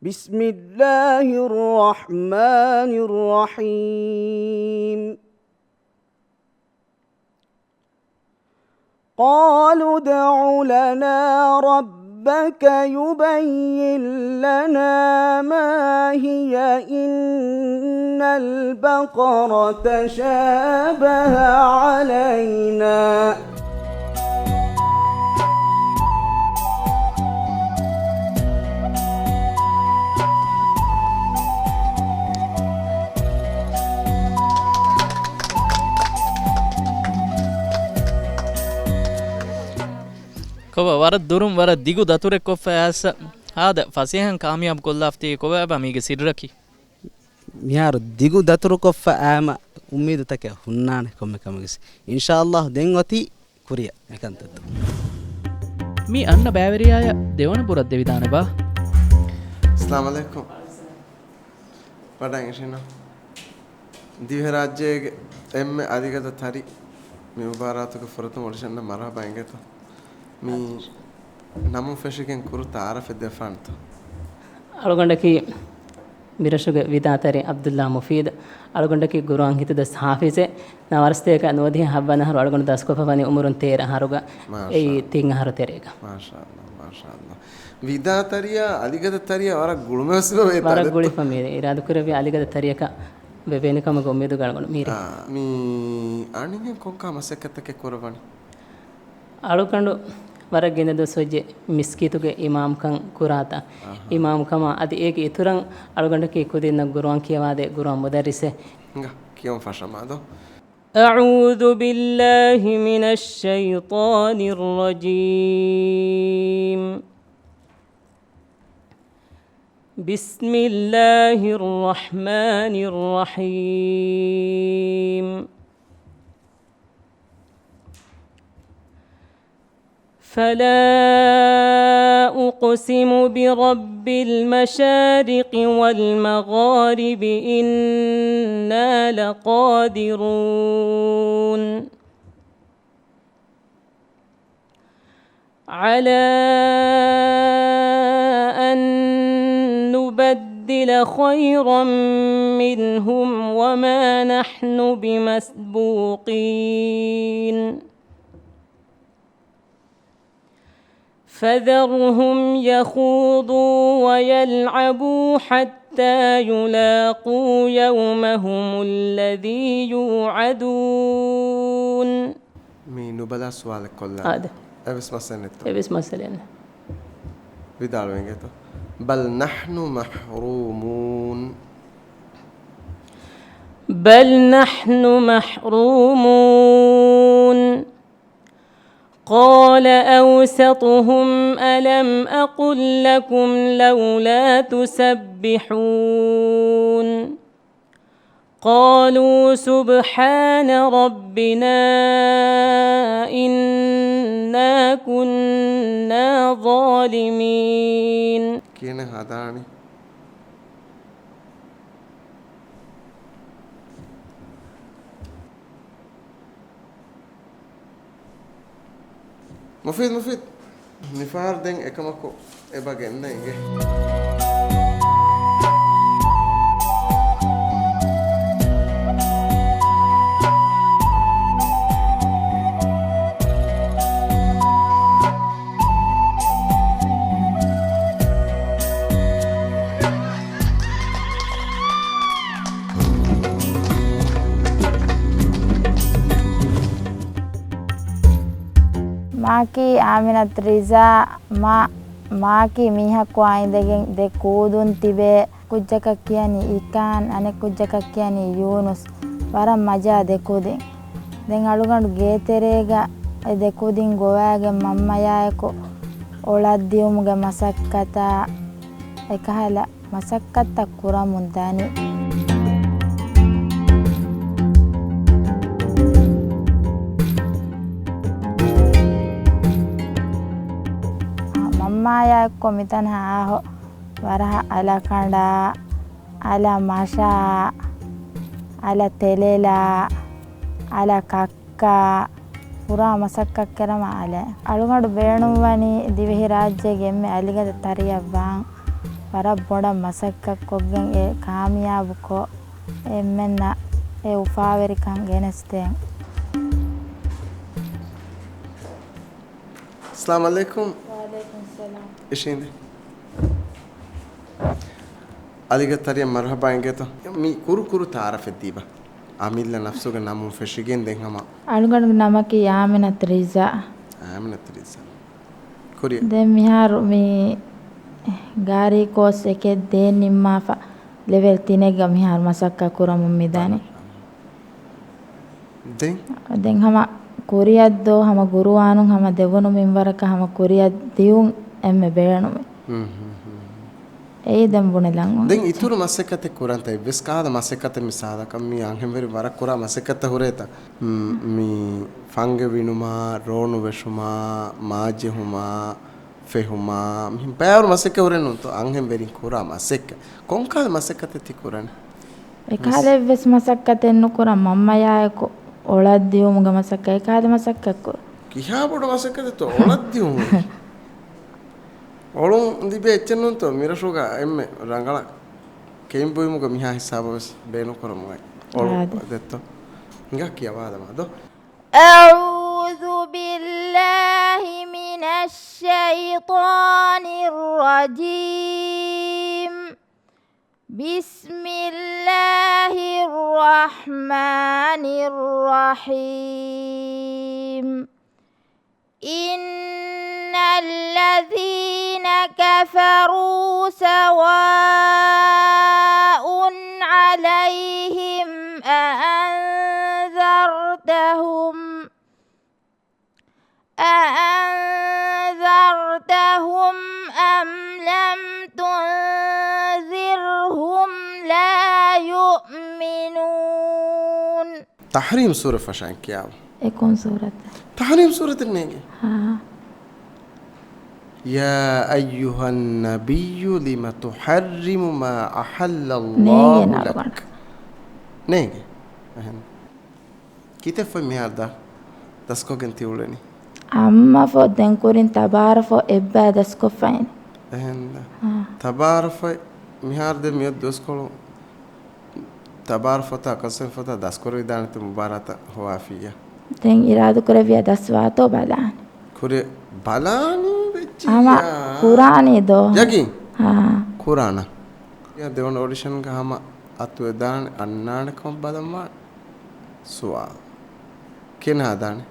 بسم الله الرحمن الرحيم. قالوا ادع لنا ربك يبين لنا ما هي إن البقر تشابه علينا. ކޮބާ، ވަރަށް ދުރުން ވަރަށް ދިގު ދަތުރެއް ކޮށްފަ އައިސް ހާދަ ފަސޭހައިން ކާމިޔާބު ކޮށްލާފަ ތީ ކޮބާބާ މީގެ ސިއްރަކީ؟ މިހާރު ދިގު ދަތުރުކޮށްފަ އައިމަ އުއްމީދުތަކެއް ހުންނާނެ ކޮންމެ ކަމެއް ވެސް. އިންޝާﷲ ދެން އޮތީ ކުރިއަށް މިކަންތައްތައް. މި އަންނަ ބައިވެރިޔާޔަށް ދެވަނަ ބުރަށް ދެވިދާނެބާ؟ އައްސަލާމު ޢަލައިކުމް. ވަޑައިގަންނަ. ދިވެހިރާއްޖޭގެ އެންމެ އަލިގަދަ ތަރި މި މުބާރާތުގެ ފުރަތަމަ އޮޑިޝަނަށް މަރުޙަބާ އިނގޭތޯ. މި ނަމުން ފެށިގެން ކުރު ތަޢާރަފެއް ދެއްވާނެތޯ. އަޅުގަނޑަކީ މިރަށުގެ ވިދާތަރި ޢަބްދުﷲ މުފީދު. އަޅުގަނޑަކީ ގުރުއާން ހިތުދަސް ޙާފިޡެއް. ނަވާރަސްތޭކަ ނުވަދިހަ ހައްވަނަ އަހަރު އަޅުގަނޑު ދަސްކޮށްފަ ވަނީ އުމުރުން ތޭރަ އަހަރުގަ. މާޝާ. އެއީ ތިން އަހަރު ތެރޭގަ. މާޝާﷲ، މާޝާﷲ. ވިދާ ތަރިޔާ، އަލިގަދަ ތަރިޔާ ވަރަށް ގުޅުމެވެސް ވޭ ވަރަށް ތާ ގުޅިފަ މީރޭ. އިރާދަކުރެއްވި އަލިގަދަ ތަރިޔަކަށް ވެވޭނެ ކަމުގެ އުއްމީދުގަ އަޅުގަނޑު މީރޭ. އާ، މި އަނިހެން ކޮންކާ މަސައްކަތްތަކެއް ކުރައްވަނީ؟ އަޅުގަނޑު ވަރަށް ގިނަ ދުވަސް ވެއްޖެ މިސްކިތުގެ އިމާމްކަން ކުރާތާ. އަހަ. އިމާމްކަމާ އަދި އޭގެ އިތުރަށް އަޅުގަނޑަކީ ކުދިންނަށް ގުރުއާން ކިޔަވާދޭ ގުރުއާން މުދައްރިސެއް. ހިނގާ، ކިޔަވަން ފަށަމާދޯ. أعوذ بالله من الشيطان الرجيم. بسم الله الرحمن الرحيم. فلا أقسم برب المشارق والمغارب إنا لقادرون على أن نبدل خيرا منهم وما نحن بمسبوقين. فذرهم يخوضوا ويلعبوا حتى يلاقوا يومهم الذي يوعدون. މި ނުބަލާ ސުވާލެއް ކޮށްލާނަން. އާދެ. އެވެސް މައްސަލައެއް ނެތްތަ؟ އެވެސް މައްސަލައެއް ނެތް. ވިދާޅުވެން ގެތޯ. بل نحن محرومون. بل نحن محرومون. قال أوسطهم ألم أقل لكم لولا تسبحون. قالوا سبحان ربنا إنا كنا الظالمين. ކިހިނެއް ހަދާނީ؟ މުފީދު، މުފީދު. މިފަހަރު ދެން އެކަމަކު އެބަ ގެންނަ އިނގޭ. މާކީ އާމިނަތު ރިޒާ. މާ، މާކީ މީހަކު އާ އިނދެގެން ދެ ކޫދުން ތިބޭ. ކުއްޖަކަށް ކިޔަނީ އިކާން، އަނެއް ކުއްޖަކަށް ކިޔަނީ ޔޫނުސް. ވަރަށް މަޖާ ދެ ކުދިން. ދެން އަޅުގަނޑު ގޭތެރޭގަ އެ ދެ ކުދިން ގޮވާގެން މަންމަޔާއެކު އޮޅަށްދިއުމުގެ މަސައްކަތާ އެކަހަލަ މަސައްކަތްތައް ކުރަމުން ދަނީ. މަންމާޔާ އެއްކޮށް މިތަނަށް އާހޮ ވަރަހަ އަލަ ކަނޑާ، އަލަ މަށާ، އަލަ ތެލެލާ، އަލަ ކައްކާ، ފުރާ މަސައްކަތް ކެރަމަ އަލަ. އަޅުގަނޑު ބޭނުންވަނީ ދިވެހިރާއްޖޭގެ އެންމެ އަލިގަދަ ތަރިއަށް ވާން، ވަރަށް ބޮޑަށް މަސައްކަތްކޮށްގެން އެ ކާމިޔާބުކޮށް، އެންމެންނަށް އެ އުފާވެރިކަން ގެނެސްދޭން. އައްސަލާމު ޢަލައިކުމް. ވަޢަލައިކުމް އައްސަލާމް. އިށީނދެ. އަލިގަދަ ތަރިއަށް މަރުޙަބާ އިނގޭތޯ. މި ކުރު ކުރު ތަޢާރަފެއް ދީބަ. އަމިއްލަ ނަފްސުގެ ނަމުން ފެށިގެން ދެން ހަމަ. އަޅުގަނޑުގެ ނަމަކީ އާމިނަތު ރިޒާ. އާމިނަތު ރިޒާ. ކުރިއަށް. ދެން މިހާރު މި ގާރީ ކޯސް އެކެއް ދޭން ނިންމާފަ ލެވެލް ތިނެއްގަ މިހާރު މަސައްކަތް ކުރަމުން މިދަނީ. ދެން؟ ދެން ހަމަ ކުރިއަށްދޯ، ހަމަ ގުރުއާނުން ހަމަ ދެވުނު މިންވަރަކަށް ހަމަ ކުރިއަށް ދިޔުން އެންމެ ބޭނުމޭ. ހުން، ހުން، ހުން، ހުން. އެއީ ދެން ބުނެލަން ދެން އޮތީ. އިތުރު މަސައްކަތެއް ކުރަންތަ؟ އެއްވެސް ކަހަލަ މަސައްކަތެއް މި ސާދަކަށް މި އަންހެންވެރިން ވަރަށް ކުރާ މަސައްކަތްތައް ހުރޭތަ؟ މް، މި ފަންގެ ވިނުމާ، ރޯނު ވެށުމާ، މާ ޖެހުމާ، ފެހުމާ، މިހެން ބައިވަރު މަސައްކަތް ހުރެއްނުންތޯ؟ އަންހެންވެރިން ކުރާ މަސައްކަތް. ކޮންކަހަލަ މަސައްކަތެއް ތި ކުރަނީ؟ އެކަހަލަ އެއްވެސް މަސައްކަތެއް ނުކުރަން، މަންމަޔާއެކު އޮޅަށްދިއުމުގެ މަސައްކަތް، އެކަހަލަ މަސައްކަތް ކުރަން. ކިހާ ބޮޑު މަސައްކަތެއްތޯ އޮޅަށްދިއުމުގެ؟ އޮޅުން ލިބޭ އެއްޗެއްނޫންތޯ މިރަށުގަ އެންމެ ރަނގަޅަށް ކެއިން ބުއިމުގަ މިހާ ހިސާބަށް ވެސް ބޭނުންކުރަމުން އޮޅު އާދެ. ދެއްތޯ؟ ހިނގާ ކިޔަވާލަމާ ދޯ. أعوذ بالله من الشيطان الرجيم. بسم الله الرحمن الرحيم. إن الذين كفروا سواء عليهم أأنذرتهم أأنذرتهم أم لم تنذرهم لا يؤمنون. ތަޙްރީމް ސޫރަ ފަށަން ކިޔާވަ. އެ ކޮން ސޫރަތެއް؟ ތަޙްރީމް ސޫރަތެއް ނޭނގެ. ހާ. يا أيها النبي لم تحرم ما أحل الله لك. ނޭނގެ ނަރުގަނޑު. ނޭނގެ. އެހެން. ކިތައް ފޮތް މިހާރު ދާ ދަސްކޮށްގެން ތި އުޅެނީ؟ އައްމަ ފޮތް، ދެން ކުރިން ތަބާރަ ފޮތް އެއްބައި ދަސްކޮށްފައިން. އެހެންދާ. އާ. ތަބާރަ ފޮތް މިހާރު ދެން މިއޮތް ދުވަސްކޮޅު ތަބާރަ ފޮތާ ކޮންސެން ފޮތާ ދަސްކުރެވިދާނެތި މުބާރާތަށް ހޮވާފިއްޔާ. ދެން އިރާދަކުރެއްވިޔާ ދަސްވާތޯ ބަލާނެ. ކުރެ ބަލާނީ ވެއްޖިއްޔާ. ހަމަ ކުރާނީ ދޯ؟ ޔަގީން؟ އާ. ކުރާނަ. ދެވަނަ އޮޑިޝަންގަ ހަމަ އަތުވެދާނެ އަންނާނެ ކަމަށް ބަލަންވާނެ. ސުވާލު. ކިހިނެއް ހަދާނެ؟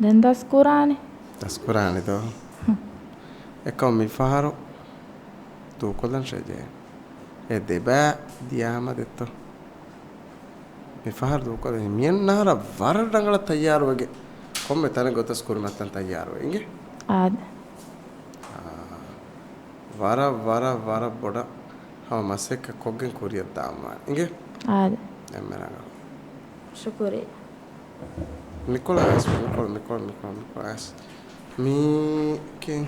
ދެން ދަސްކުރާނެ. ދަސްކުރާނެ ދޯ؟ އެކަމް މިފަހަރު ދޫކޮށްލަން ޝެޖޭ. އެ ދެބައި ދިޔާމަ ދެއްތޯ؟ މިފަހަރު ދޫކޮށްލަން. މިއަންނަ އަހަރަށް ވަރަށް ރަނގަޅަށް ތައްޔާރުވެގެ ކޮންމެ ތަނެއް ގޮތަސް ކުރިމަތަން ތައްޔާރުވެ. އިނގޭ؟ އާދެ. އާ. ވަރަށް، ވަރަށް، ވަރަށް ބޮޑަށް ހަމަ މަސައްކަތް ކޮށްގެން ކުރިއަށް ދާންވާނެ. އިނގޭ؟ އާދެ. އެންމެ ރަނގަޅު. ޝުކުރިއްޔާ. މިކޮޅަށް އައިސް، މިކޮޅަށް، މިކޮޅަށް، މިކޮޅަށް، މިކޮޅަށް އައިސް. މީކެން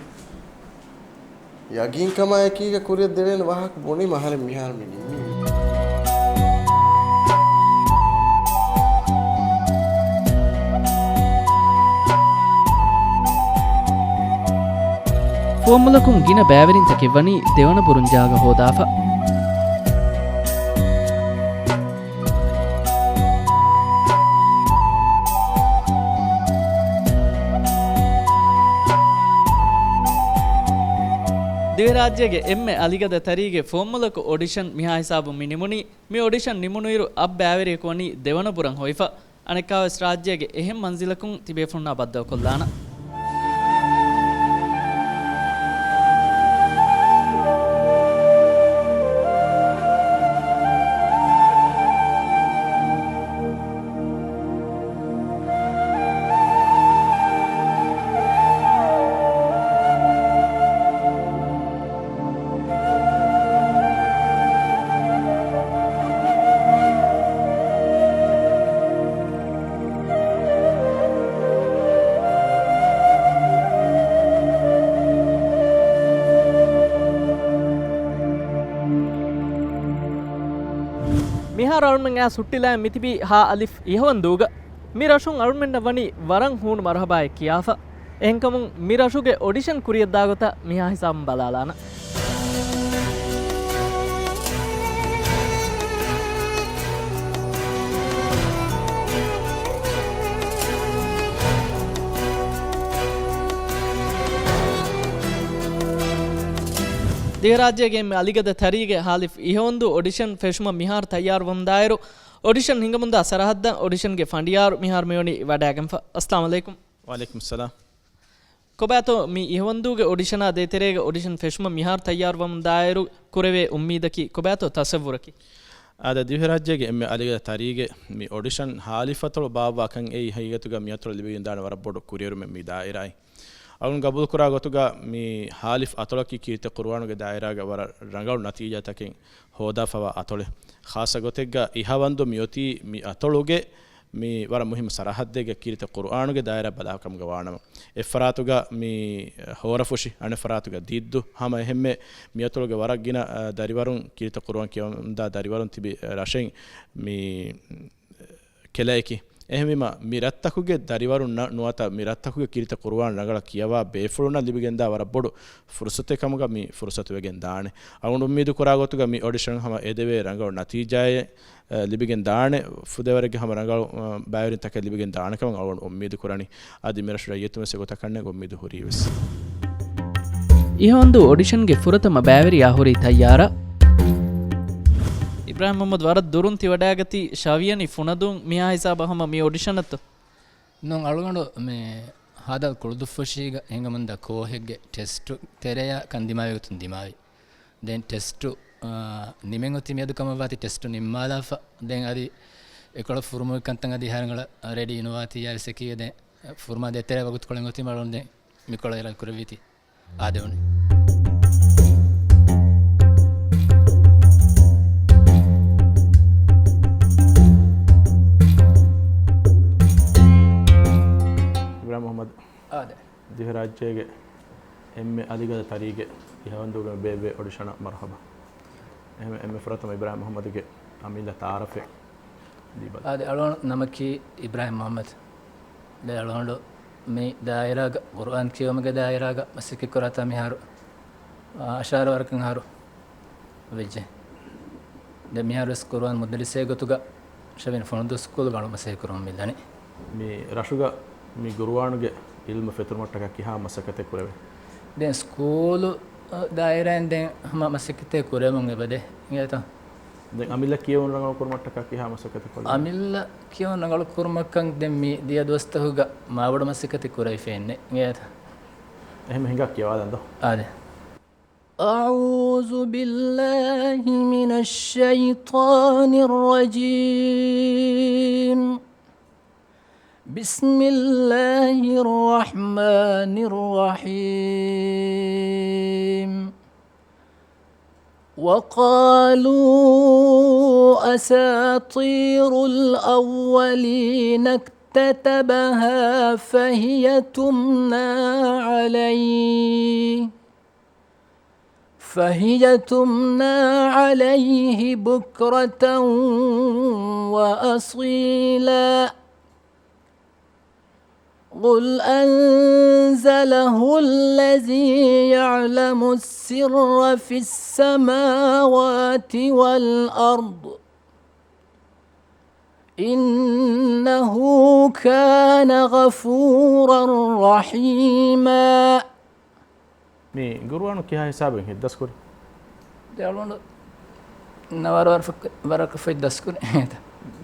ޔަގީންކަމާއެކީގަ ކުރިއަށް ދެވޭނެ ވާހަކަ ބުނީމަ އަހަރެން މިހާރު މި ނިންމީ. ފުވައްމުލަކުން ގިނަ ބައިވެރިންތަކެއް ވަނީ ދެވަނަ ބުރުން ޖާގަ ހޯދާފަ. ދިވެހިރާއްޖޭގެ އެންމެ އަލިގަދަ ތަރީގެ ފުވައްމުލަކު އޮޑިޝަން މިހާ ހިސާބުން މި ނިމުނީ. މި އޮޑިޝަން ނިމުނުއިރު އަށް ބައިވެރިޔަކު ވަނީ ދެވަނަ ބުރަށް ހޮވިފަ. އަނެއްކާވެސް ރާއްޖޭގެ އެހެން މަންޒިލަކުން ތިބޭފުޅުންނާ ބައްދަލުކޮށްލާނަން. މިހާރު އަޅުމެން އައިސް ހުއްޓިލާއި މިތިބީ ހާ އަލިފް އިހަވަންދޫގަ. މި ރަށުން އަޅުމެންނަށް ވަނީ ވަރަށް ހޫނު މަރުހަބާއެއް ކިޔާފަ. އެހެންކަމުން މި ރަށުގެ އޮޑިޝަން ކުރިއަށްދާ ގޮތަށް މިހާ ހިސާބުން ބަލާލާނަން. ދިވެހިރާއްޖޭގެ އެންމެ އަލިގަދަ ތަރީގެ ހާލިފް އިހަވަންދޫ އޮޑިޝަން ފެށުމަށް މިހާރު ތައްޔާރުވަމުންދާއިރު، އޮޑިޝަން ހިނގަމުންދާ ސަރަހައްދަށް އޮޑިޝަންގެ ފަނޑިޔާރު މިހާރު މިވަނީ ވަޑައިގެންފަ. އައްސަލާމު ޢަލައިކުމް. ވަޢަލައިކުމުއްސަލާމް. ކޮބާތޯ މި އިހަވަންދޫގެ އޮޑިޝަނާ ދޭތެރޭގަ އޮޑިޝަން ފެށުމަށް މިހާރު ތައްޔާރުވަމުންދާއިރު ކުރެވޭ އުއްމީދަކީ ކޮބާތޯ ތަސައްވުރަކީ؟ އާދެ، ދިވެހިރާއްޖޭގެ އެންމެ އަލިގަދަ ތަރީގެ މި އޮޑިޝަން ހާލިފް އަތޮޅު ބާއްވާކަން އެއީ ހަގީގަތުގަ މިއަތޮޅަށް ލިބިގެންދާނެ ވަރަށް ބޮޑު ކުރިއެރުމެއް މި ދާއިރާއިން. އަޅުން ގަބޫލުކުރާ ގޮތުގަ މި ހާލިފް އަތޮޅަކީ ކީރިތި ޤުރުއާނުގެ ދާއިރާގަ ވަރަށް ރަނގަޅު ނަތީޖާތަކެއް ހޯދާފަވާ އަތޮޅެއް. ޚާއްޞަ ގޮތެއްގަ އިހަވަންދު މިއޮތީ މި އަތޮޅުގެ މި ވަރަށް މުހިއްމު ސަރަހައްދެއްގަ ކީރިތި ޤުރުއާނުގެ ދާއިރާ ބަލާކަމުގަ ވާނަމަ، އެއްފަރާތުގަ މި ހޯރަފުށި، އަނެއްފަރާތުގަ ދިއްދު، ހަމަ އެހެންމެ މިއަތޮޅުގެ ވަރަށް ގިނަ، އަ، ދަރިވަރުން، ކީރިތި ޤުރުއާން ކިޔަވަމުންދާ ދަރިވަރުން ތިބި ރަށެއް މި ކެލައެކި. އެހެންވީމަ، މި ރަށްތަކުގެ ދަރިވަރުންނަށް ނުވަތަ މި ރަށްތަކުގެ ކީރިތި ޤުރުއާން ރަނގަޅަށް ކިޔަވާ ބޭފުޅުންނަށް ލިބިގެންދާ ވަރަށް ބޮޑު ފުރުޞަތެއް ކަމުގަ މި ފުރުޞަތު ވެގެން ދާނެ. އަޅުގަނޑު އުއްމީދު ކުރާ ގޮތުގަ މި އޮޑިޝަން ހަމަ އެދެވޭ ރަނގަޅު ނަތީޖާއެއް، އަ، ލިބިގެން ދާނެ. ފުދޭވަރެއްގެ ހަމަ ރަނގަޅު، އަ، ބައިވެރިންތަކެއް ލިބިގެން ދާނެ ކަމަށް އަޅުގަނޑު އުއްމީދު ކުރަނީ. އަދި މި ރަށު ރައްޔިތުން ވެސް އެގޮތަށް ކަންނޭނގެ އުއްމީދު ހުރީވެސް. އިހަވަންދޫ އޮޑިޝަންގެ ފުރަތަމަ ބައިވެރިޔާ ހުރީ ތައްޔާރަށް. އިބްރާހިމް މުޙައްމަދު ވަރަށް ދުރުން ތިވަޑައިގަތީ ޝަވިޔަނި ފުނަދޫން މިހާ ހިސާބަށް ހަމަ މި އޮޑިޝަނަށްތޯ؟ ނޫން، އަޅުގަނޑު މި ހާދަ ކުޅުދުއްފުށީގަ ހިނގަމުންދާ ކޯހެއްގެ ޓެސްޓު ތެރެޔާ ކަން ދިމާވި ގޮތުން ދިމާވި. ދެން ޓެސްޓު، އާ، ނިމެން އޮތީ މިއަދު ކަމަށްވާތީ ޓެސްޓު ނިންމާލާފަ. ދެން އަދި އެކޮޅަށް ފުރުމުގެ ކަންތައް އަދި ހަރަނގަޅަށް ރެޑީ ނުވާތީ ޔާވެސް އެކީ ދެން ފުރުމާ ދޭތެރޭ ވަގުތުކޮޅެއް އޮތީމަ އަޅުން ދެން މިކޮޅަށް އިރާދަ ކުރެއްވީތީ. އާދެވުނީ. އިބްރާހިމް މުޙައްމަދު. އާދެ. ދިވެހިރާއްޖޭގެ އެންމެ އަލިގަދަ ތަރީގެ އިހަވަންދޫގަ ބޭއްވޭ އޮޑިޝަނަށް މަރުޙަބާ. އެހެން އެންމެ ފުރަތަމަ އިބްރާހިމް މުޙައްމަދުގެ އަމިއްލަ ތަޢާރަފެއް ދީބަލަ. އާދެ، އަޅުގަނޑު ނަމަކީ އިބްރާހިމް މުޙައްމަދު. ދެ އަޅުގަނޑު މި ދާއިރާގަ ޤުރުއާން ކިޔެވުމުގެ ދާއިރާގަ މަސައްކަތް ކުރާތާ މިހާރު، އާ، އަށާރަ ވަރަކަށް އަހަރު ވެއްޖެ. ދެން މިހާރު ވެސް ޤުރުއާން މުދައްރިސެއް ގޮތުގަ ޝަވިޔަނި ފުނަދޫ ސްކޫލުގަ އަޅު މަސައްކަތް ކުރަމުން މި ދަނީ. މި ރަށުގަ މި ޤުރުއާނުގެ ޢިލްމު ފެތުރުމަށްޓަކާ ކިހާ މަސައްކަތެއް ކުރެވޭ؟ ދެން ސްކޫލު، އަ، ދާއިރާއިން ދެން ހަމަ މަސައްކަތެއް ކުރެވެމުން އެބަދޭ. އިނގޭތަ؟ ދެން އަމިއްލަ ކިޔެވުން ރަނގަޅު ކުރުމަށްޓަކާ ކިހާ މަސައްކަތެއް ކޮށްލެވޭ؟ އަމިއްލަ ކިޔެވުން ރަނގަޅު ކުރުމަށްކަން ދެން މި ދިޔަ ދުވަސްތަކުގަ މާބޮޑު މަސައްކަތެއް ކުރެވިފައެއްނެއް. އިނގޭތަ؟ އެހެން ހިނގާ ކިޔަވާލަން ދޯ. އާދެ. أعوذ بالله من الشيطان الرجيم. بسم الله الرحمن الرحيم. وقالوا أساطير الأولين اكتتبها فهي تمنى عليه، فهي تمنى عليه بكرة وأصيلا. قل أنزله الذي يعلم السر في السماوات والأرض. إنه كان غفورا رحيما. މި ގުރުއާނު ކިހާ ހިސާބެއް ހިތްދަސްކުރި؟ ދެ އަޅުގަނޑު ނަވާރަ ވަރަކަށް ފޮތް ދަސްކުރި.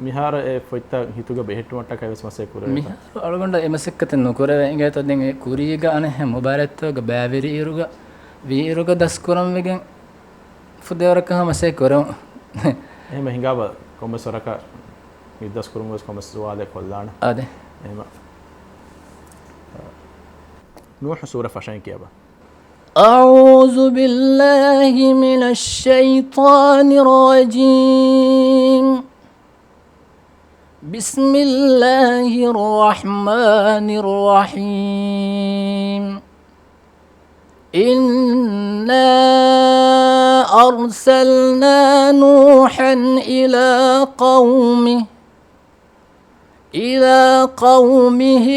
މިހާރު އެ ފޮތްތައް ހިތުގަ ބެހެއްޓުމަށްޓަކައި ވެސް މަސައްކަތް ކުރެވޭތަ؟ މިހާރު އަޅުގަނޑަށް އެ މަސައްކަތެއް ނުކުރެވޭ އިނގޭތޯ. ދެން އެ ކުރީގަ އަނެއްހެން މުބާރާތްތަކުގަ ބައިވެރި އިރުގަ، ވީ އިރުގަ ދަސްކުރަން ވެގެން ފުދޭވަރަކަށް ހަމަ މަސައްކަތް ކުރަމު. އެހެން ހިނގާބަ ކޮންމެސް ވަރަކަށް ހިތްދަސްކުރުމުން ވެސް ކޮންމެސް ސުވާލެއް ކޮށްލާނަން. އާދެ. އެހެމަ. ނޫޙު ސޫރަ ފަށައިން ކިޔަބަ. أعوذ بالله من الشيطان الرجيم. بسم الله الرحمن الرحيم. إنا أرسلنا نوحا إلى قومه، إلى قومه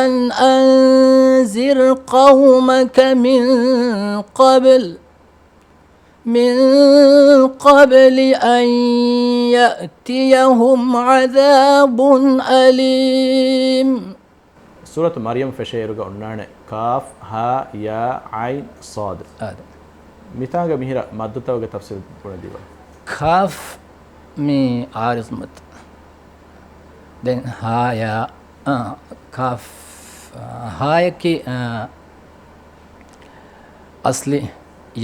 أن أنذر قومك من قبل، من قبل أن يأتيهم عذاب أليم. ސޫރަތު މަރްޔަމް ފެށޭއިރުގަ އޮންނާނެ ކާފް، ހާ، ޔާ، ޢައިން، ޞާދު. އާދެ. މިތާނގަ މިހިރަ މައްދުތަކުގެ ތަފްސީލް ބުނެދީބަ. ކާފް މީ ޢާރިޟު މައްދު. ދެން ހާ، ޔާ، އާ، ކާފް، އާ، ހާޔަކީ، އާ، އަސްލީ،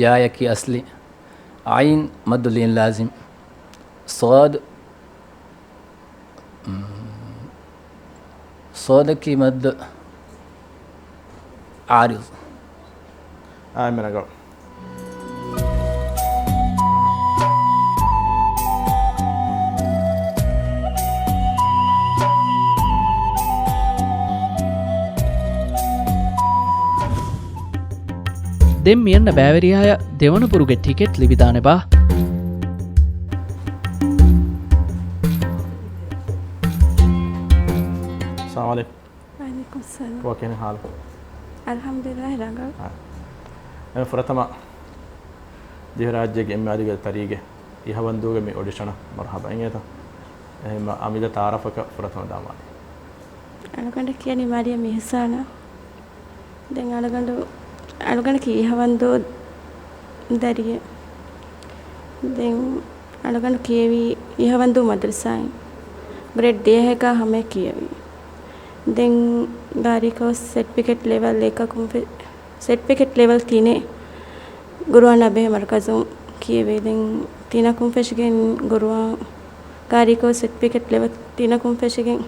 ޔާޔަކީ އަސްލީ، ޢައިން މައްދު ލީން ލާޒިމް، ޞާދު، މް، ޞާދަކީ މައްދު ޢާރިޟު. އާ، އެންމެ ރަނގަޅު. ދެން މިއަންނަ ބައިވެރިޔާޔަށް ދެވަނަ ބުރުގެ ޓިކެޓް ލިބިދާނެބާ؟ ސަލާމް ޢަލައިކުމް. ވަޢަލައިކުމް ސަލާމް. ކޮބާ ކިހިނެއް ހާލު؟ އަލްޙަމްދުލިއްލާހި، ރަނގަޅު. އާ. އެ ފުރަތަމަ ދިވެހިރާއްޖޭގެ އެންމެ އަލިގަދަ ތަރީގެ އިހަވަންދޫގެ މި އޮޑިޝަނަށް މަރުޙަބާ އިނގޭތަ؟ އެހެންމަ އަމިއްލަ ތަޢާރަފަކަށް ފުރަތަމަ ދާމާލި. އަޅުގަނޑަށް ކިޔަނީ މަރިޔަމް އިޙްސާނާ. ދެން އަޅުގަނޑު، އަޅުގަނޑަކީ އިހަވަންދޫ ދަރިއެއް. ދެން އަޅުގަނޑު ކިޔެވީ އިހަވަންދޫ މަދްރަސާއިން. ގްރޭޑް ދިހައެއްގަ ހަމަޔަށް ކިޔެވީ. ދެން ގާރީކޯސް ސެޓްފިކެޓް ލެވެލް އެކަކުން ފެ-، ސެޓްފިކެޓް ލެވެލް ތިނެއް ގުރުއާނާ ބެހޭ މަރުކަޒުން ކިޔެވޭ. ދެން ތިނަކުން ފެށިގެން ގުރުއާން، ގާރީކޯސް ސެޓްފިކެޓް ލެވެލް ތިނަކުން ފެށިގެން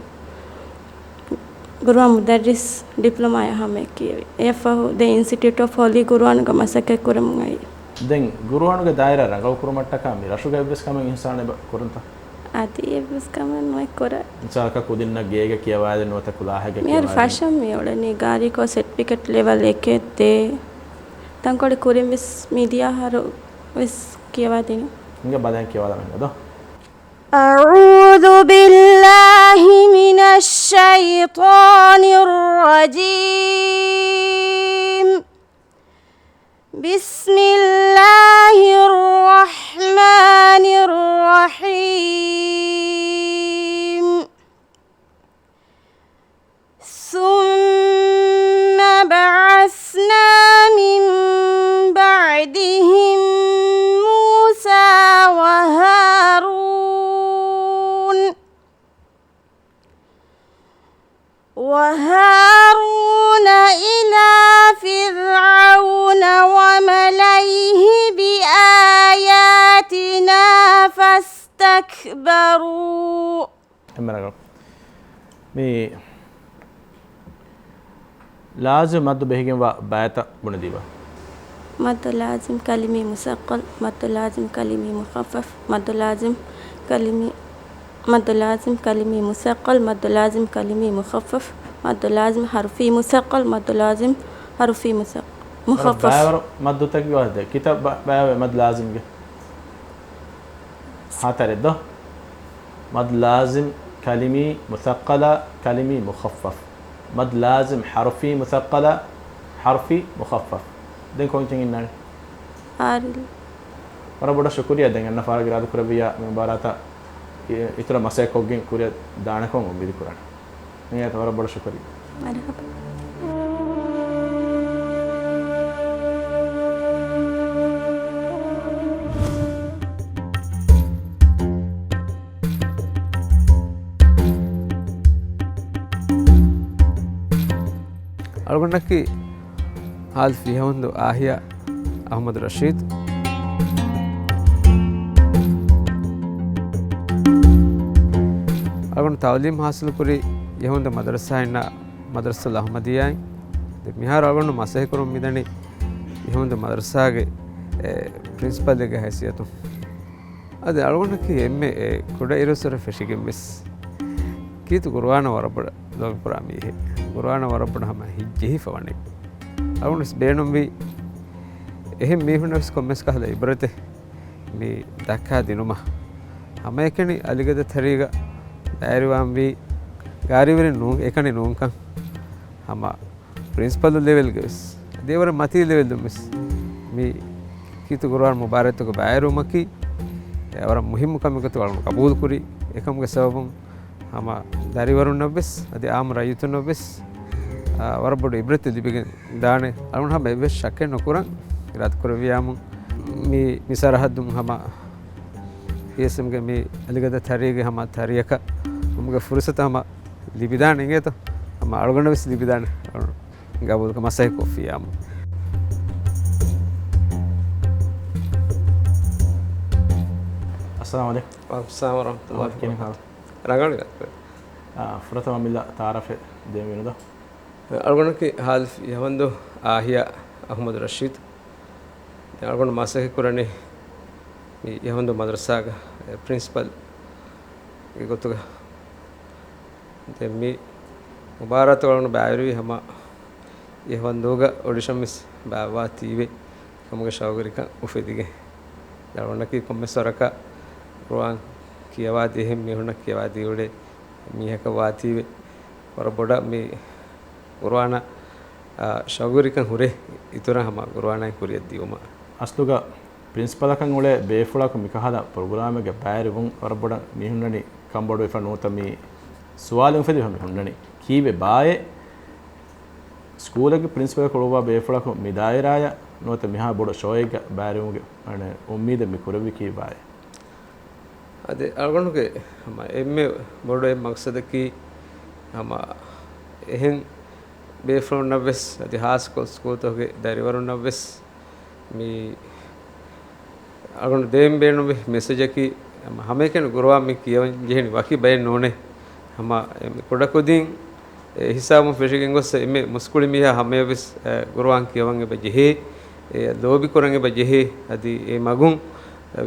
ގުރުއާން މުދައްރިސް ޑިޕްލޮމާއާ ހަމަޔަށް ކިޔެވި. އެއަށްފަހު ދެން އިންސްޓިޓިއުޓް އޮފް ހޯލީ ގުރުއާނުގަ މަސައްކަތް ކުރަމުން އައީ. ދެން ގުރުއާނުގެ ދާއިރާ ރަނގަޅުކުރުމަށްޓަކާ މި ރަށުގަ އެއްވެސް ކަމެއް އިޙްސާން އެބަ ކުރަންތަ؟ އަދި އެއްވެސް ކަމެއް ނުއެއް ކުރަން. މިސާލަކަށް ކުދިންނަށް ގޭގަ ކިޔަވާދޭ ނުވަތަ ކުލާހެއްގަ މިހާރު ކިޔަވާދޭ. ފަށަން މި އުޅެނީ ގާރީކޯސް ސެޓްފިކެޓް ލެވެލް އެކެއް ދޭ. ތަންކޮޅެއް ކުރިން ވެސް މިދިޔަ އަހަރު ވެސް ކިޔަވާދިނީ. އިނގޭ ބަލަން ކިޔަވާލަމެއް ނަދޯ. أعوذ بالله من الشيطان الرجيم. بسم الله الرحمن الرحيم. ثم بعثنا من بعدهم موسى وهارون، وهارون إلى فرعون وملئه بآياتنا فاستكبروا. އެންމެ ރަނގަޅު. މި ލާޒިމް މައްދު ބެހިގެންވާ ބައިތައް ބުނެދީބަ. މައްދު ލާޒިމް ކަލިމީ މުސައްޤަލް، މައްދު ލާޒިމް ކަލިމީ މުޚައްފަފް، މައްދު ލާޒިމް ކަލިމީ މައްދު ލާޒިމް ކަލިމީ މުސައްޤަލް، މައްދު ލާޒިމް ކަލިމީ މުޚައްފަފް، މައްދު ލާޒިމް ޙަރުފީ މުސައްޤަލް، މައްދު ލާޒިމް ޙަރުފީ މުސައް-، ވަރަށް މުޚައްފަފް. ބައިވަރު މައްދުތަކެއް ވާ ދެ. ކިތައް ބަ-، ބައިވެ މައްދު ލާޒިމްގެ؟ ހަތަރެއް ދޯ؟ މައްދު ލާޒިމް ކަލިމީ މުސައްޤަލާ، ކަލިމީ މުޚައްފަފް. މައްދު ލާޒިމް ޙަރުފީ މުސައްޤަލާ، ޙަރުފީ މުޚައްފަފް. ދެން ކޮންޗެއް އިންނާނެ؟ އާރިލް. ވަރަށް ބޮޑަށް ޝުކުރިއްޔާ. ދެން އަންނަ ފަހަރަށް އިރާދަ ކުރެއްވިއްޔާ މި މުބާރާތަށް އި-، އިތުރަށް މަސައްކަތް ކޮށްގެން ކުރިއަށް ދާނެކަން އުއްމީދު ކުރަން. އެނގޭތަ؟ ވަރަށް ބޮޑަށް ޝުކުރިއްޔާ. މަރުޙަބާ. އަޅުގަނޑަކީ ހާލިފް އިހަވަންދޫ އާހިޔާ އަޙްމަދު ރަޝީދު. އަޅުގަނޑު ތަޢުލީމް ޙާޞިލުކުރީ އިހަވަންދޫ މަދަރުސާއިންނާ މަދަރުސަތުލް އަޙްމަދިއްޔާއިން. ދެން މިހާރު އަޅުގަނޑު މަސައްކަތްކުރަމުން މިދަނީ އިހަވަންދޫ މަދަރުސާގެ، އެ، ޕްރިންސިޕަލެއްގެ ހައިސިއްޔަތުން. އަދި އަޅުގަނޑަކީ އެންމެ، އެ، ކުޑަ އިރުއްސުރެ ފެށިގެން ވެސް ކީރިތި ޤުރުއާނަށް ވަރަށް ބޮޑަށް ލޯބިކުރާ މީހެއް. ޤުރުއާނަށް ވަރަށް ބޮޑަށް ހަމަ ހިތް ޖެހިފަ ވަނީ. އަޅުގަނޑު ވެސް ބޭނުންވީ އެހެން މީހުންނަށް ވެސް ކޮންމެސް ކަހަލަ އިބްރަތެއް މި ދައްކާ ދިނުމަށް. ހަމައެކަނި އަލިގަދަ ތަރީގަ ދާއިރުވާންވީ ގާރިވެރިން ނޫން، އެކަނި ނޫންކަން. ހަމަ ޕްރިންސިޕަލު ލެވެލްގެ ވެސް، އަދި އެވަރަށް މަތީ ލެވެލް ވެސް މި ކީރިތި ޤުރުއާން މުބާރާތުގަ ބައިވެރިވުމަކީ، އެ، ވަރަށް މުހިއްމު ކަމެއް ގޮތުގަ އަޅުގަނޑު ޤަބޫލުކުރީ. އެކަމުގެ ސަބަބުން ހަމަ ދަރިވަރުންނަށް ވެސް، އަދި އާއްމު ރައްޔިތުންނަށް ވެސް، އާ، ވަރަށް ބޮޑު އިބްރަތެއް ލިބިގެން ދާނެ. އަޅުގަނޑު ހަމަ އެއްވެސް ޝައްކެއް ނުކުރަން އިރާދަކުރެއްވިޔާމު، މި، މި ސަރަހައްދުން ހަމަ ޕީއެސްއެމްގެ މި އަލިގަދަ ތަރީގެ ހަމަ ތަރިއަކަށް ހަމަގެ ފުރުސަތު ހަމަ ލިބިދާނެ އިނގޭތޯ؟ ހަމަ އަޅުގަނޑަށް ވެސް ލިބިދާނެ. ގަބޫލުކޮށް މަސައްކަތް ކޮށްފިއްޔާމު. އައްސަލާމު ޢަލައިކުމް. ވަޢަލައިކުމް އައްސަލާމް ވަރަޙްމަތުﷲ ވަބަރަކާތުހު. ރަނގަޅު. ރަނގަޅު. އާ، ފުރަތަމަ މިލާ ތަޢާރަފެއް ދޭންވީނުދޯ. އަޅުގަނޑަކީ ހާލިފް އިހަވަންދޫ އާހިޔާ އަޙްމަދު ރަޝީދު. ދެން އަޅުގަނޑު މަސައްކަތް ކުރަނީ މި އިހަވަންދޫ މަދަރުސާގަ ޕްރިންސިޕަލް ގެ ގޮތުގަ. ދެން މި މުބާރާތު އަޅުގަނޑު ބައިވެރިވީ ހަމަ އިހަވަންދޫގަ އޮޑިޝަން ވެސް ބާއްވާތީވެ ކަމުގެ ޝައުގުވެރިކަން އުފެދިގެން. އަޅުގަނޑަކީ ކޮންމެސް ވަރަކަށް ޤުރުއާން ކިޔަވާދީ އެހެން މީހުންނަށް ކިޔަވާދީ އުޅޭ މީހަކަށް ވާތީވެ ވަރަށް ބޮޑަށް މި ޤުރުއާނަށް، އާ، ޝައުގުވެރިކަން ހުރޭ އިތުރަށް ހަމަ ޤުރުއާނާއި ކުރިއަށް ދިއުމަށް. އަސްލުގަ ޕްރިންސިޕަލަކަށް އުޅޭ ބޭފުޅަކު މިކަހަލަ ޕްރޮގްރާމެއްގަ ބައިވެރިވުން ވަރަށް ބޮޑަށް މީހުންނަނީ ކަންބޮޑުވެފަ ނުވަތަ މި ސުވާލެއް އުފެދިފަ މީހުންނަނީ. ކީއްވެ ބާއޭ؟ ސްކޫލެއްގެ ޕްރިންސިޕަލަކު އުޅުއްވާ ބޭފުޅަކު މި ދާއިރާއަށް ނުވަތަ މިހާ ބޮޑު ޝޯއެއްގަ ބައިވެރިވުމުގެ، އަނެއް، އުއްމީދެއް މި ކުރެއްވީ ކީއްވާއޭ؟ އަދި އަޅުގަނޑުގެ ހަމަ އެންމެ ބޮޑު އެއް މަގްސަދަކީ ހަމަ އެހެން ބޭފުޅުންނަށް ވެސް އަދި ހާއްސަކޮށް ސްކޫލްތަކުގެ ދަރިވަރުންނަށް ވެސް މި އަޅުގަނޑު ދޭން ބޭނުންވި މެސެޖަކީ، ހަމަ ހަމައެކަނި ޤުރުއާން މި ކިޔަވަން ޖެހެނީ ވަކި ބައެއް ނޫނޭ. ހަމަ އެ މި ކުޑަކުދިން އެ ހިސާބުން ފެށިގެން ގޮސް އެންމެ މުސްކުޅި މީހާ ހަމަޔަށް ވެސް، އެ، ޤުރުއާން ކިޔަވަން އެބަ ޖެހޭ، އެ، ލޯބިކުރަން އެބަ ޖެހޭ. އަދި އެ މަގުން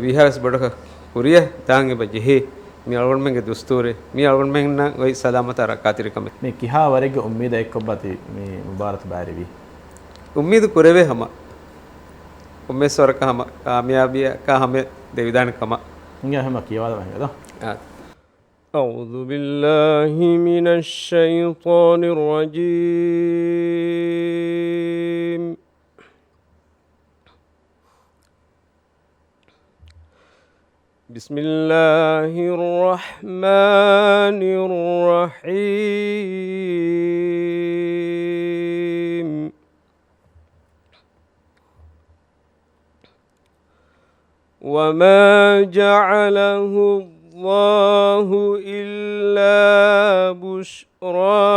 ވީހާވެސް ބޮޑަކަށް ކުރިއަށް ދާން އެބަ ޖެހޭ. މި އަޅުގަނޑުމެންގެ ދުސްތޫރެއް. މި އަޅުގަނޑުމެންނަށް އޮތް ސަލާމަތާ ރައްކާތެރިކަމެއް. މި ކިހާ ވަރެއްގެ އުއްމީދެއް އެއްކޮށްބާތި މި މުބާރާތު ބައިވެރިވީ؟ އުއްމީދު ކުރެވޭ ހަމަ ކޮންމެސް ވަރަކަށް ހަމަ ކާމިޔާބީއަކާ ހަމަ ދެވިދާނެ ކަމަށް. އިނގޭ ހަމަ ކިޔަވާލަމާ ހިނގާ. އާ. أعوذ بالله من الشيطان الرجيم. بسم الله الرحمن الرحيم. وما جعله الله إلا بشرى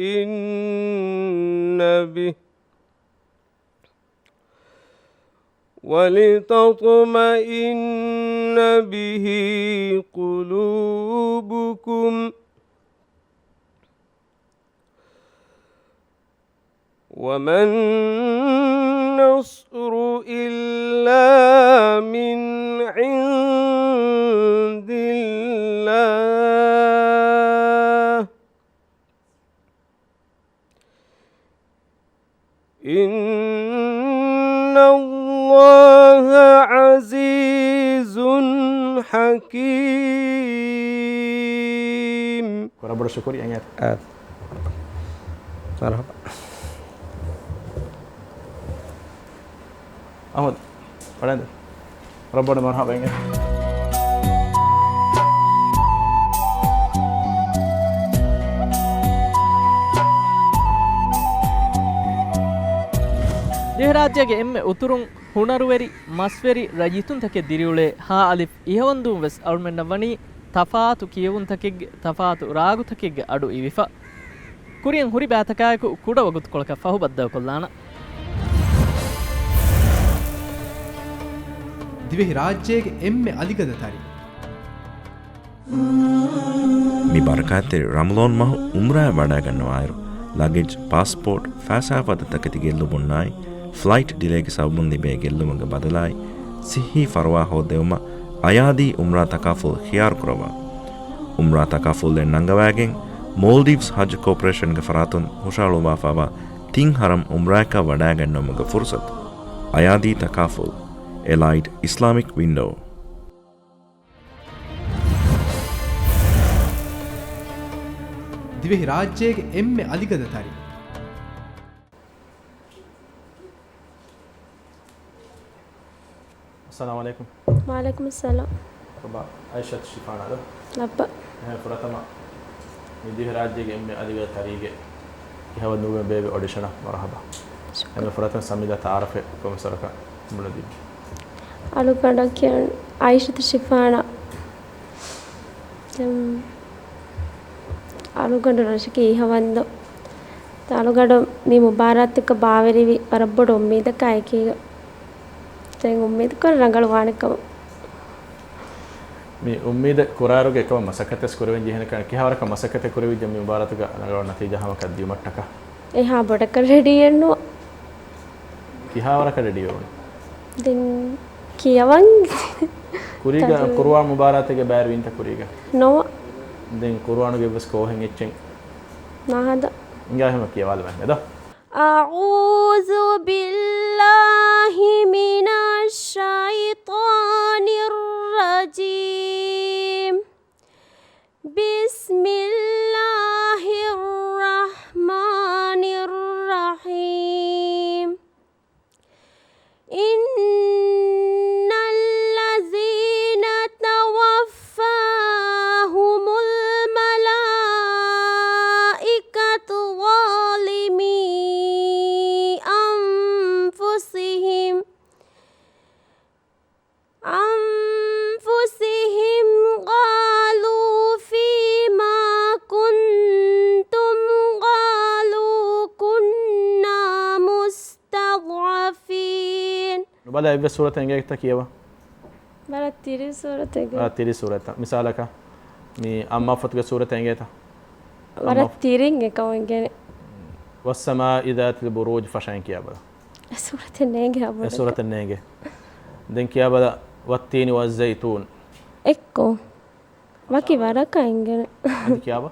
ولتطمئن به ولتطمئن به قلوبكم وما النصر إلا من عند إِنَّ اللَّهَ عَزِيزٌ حَكِيمٌ. ވަރަށް ބޮޑަށް ޝުކުރިއްޔާ. އާ. މަރުޙަބާ. އަޙްމަދު، ވަޑައިގަންނަ. ވަރަށް ބޮޑަށް މަރުޙަބާ. ދިވެހިރާއްޖޭގެ އެންމެ އުތުރުން ހުނަރުވެރި، މަސްވެރި ރައްޔިތުންތަކެއް ދިރިއުޅޭ ހަ އަލިފް އިހަވަންދޫން ވެސް އަޅުމެންނަށް ވަނީ ތަފާތު ކިޔެވުންތަކެއްގެ، ތަފާތު ރާގުތަކެއްގެ އަޑު އިވިފަ. ކުރިއަށް ހުރި ބައިތަކާއެކު ކުޑަ ވަގުތުކޮޅަކަށް ފަހު ބައްދަލުކޮށްލާނަން. ދިވެހިރާއްޖޭގެ އެންމެ އަލިގަދަ ތަރި. މި ބަރަކާތްތެރި ރަމަޟާން މަހު އުމްރާއަށް ވަޑައިގަންނަވާއިރު، ލަގެޖް، ޕާސްޕޯޓް، ފައިސާ ފަދަ ތަކެތި ގެއްލުމުންނާއި، ފްލައިޓް ޑިލޭގެ ސަބަބުން ލިބޭ ގެއްލުމުގެ ބަދަލާއި، ސިއްހީ ފަރުވާ ހޯއްދެވުމަށް އަޔާދީ އުމްރާ ތަކާފުލް ޚިޔާރުކުރައްވާ. އުމްރާ ތަކާފުލްއެއް ނަންގަވައިގެން، މޯލްޑިވްސް ހައްޖު ކޯޕަރޭޝަންގެ ފަރާތުން ހުށަހަޅުއްވާފައިވާ ތިން ހަރަމް އުމްރާއަކަށް ވަޑައިގަންނަވުމުގެ ފުރުސަތު. އަޔާދީ ތަކާފުލް، އެލައިޑް އިސްލާމިކް ވިންޑޯ. ދިވެހިރާއްޖޭގެ އެންމެ އަލިގަދަ ތަރި. އައްސަލާމު ޢަލައިކުމް. ވަޢަލައިކުމުއްސަލާމް. ކޮބާ، އައިޝަތު ޝިފާނާ ދޯ؟ ލައްބަ. އެހެން ފުރަތަމަ މި ދިވެހިރާއްޖޭގެ އެންމެ އަލިގަދަ ތަރީގެ އިހަވަންދޫގެ ބޭބެ އޮޑިޝަނަށް މަރުޙަބާ. ޝުކުރާ. އެންމެ ފުރަތަމަ ސަމީލާ ތަޢާރަފެއް ކޮންމެސް ވަރަކަށް ބުނެދީ. އަޅުގަނޑަށް ކިޔަން އައިޝަތު ޝިފާނާ. ދެން އަޅުގަނޑު ރަށަކީ އިހަވަންދޫ. އަޅުގަނޑު މި މުބާރާތަކަށް ބާވެރިވި ވަރަށް ބޮޑު އުއްމީދަކާ އެކީގަ. ދެން އުއްމީދު ކުރަން ރަނގަޅު ވާނެ ކަމަށް. މި އުއްމީދެއް ކުރާއިރުގެ އެކަމަށް މަސައްކަތެއް ކުރެވެން ޖެހޭނެ ކަން، ކިހާ ވަރަކަށް މަސައްކަތެއް ކުރެވިއްޖެ މި މުބާރާތުގަ ރަނގަޅު ނަތީޖާ ހަމަކަށް ދިއުމަށްޓަކާ؟ އެހާ ބޮޑަކަށް ރެޑީއެއް ނުވާ. ކިހާ ވަރަކަށް ރެޑީ ވެވުނީ؟ ދެން ކިޔަވަން. ކުރީގަ ތަދު. ޤުރުއާން މުބާރާތެއްގެ ބައިވެރިވީންތަ ކުރީގަ؟ ނޯވާ. ދެން ޤުރުއާނުގެ އެއްވެސް ކޯހެއް އެއްޗެއް ނާހަދާ. އިނގާ އެހެން ކިޔަވާލަމާ ދޯ. أعوذ بالله من الشيطان الرجيم. بسم الله الرحمن الرحيم. إن الذين توفاهم الملائكة ظالمي أنفسهم، أنفسهم قالوا فيما كنتم قالوا كنا مستضعفين. ނުބަލާ އެއްވެސް ސޫރަތެއް އެނގޭތަ ކިޔަވާ؟ ވަރަށް ތިރި ސޫރަތެއް. ވަރަށް ތިރި ސޫރަތަށް. މިސާލަކަށް، މި އައްމާ ފޮތުގެ ސޫރަތެއް އެނގޭތަ؟ ވަރަށް އައްމާ ތިރިން އެކަމަށް އެނގޭނެ. والسماء ذات البروج ފަށައިން ކިޔާބަލަ. އެ ސޫރަތެއް ނޭނގެ އެ އަބަދަކަށް. ސޫރަތެއް ނޭނގެ. ދެން ކިޔާބަލަ، والتين والزيتون. އެއްކޮށް. ވަކި ވަރަކަށް އެނގޭނެ. އަދި ކިޔާބަ.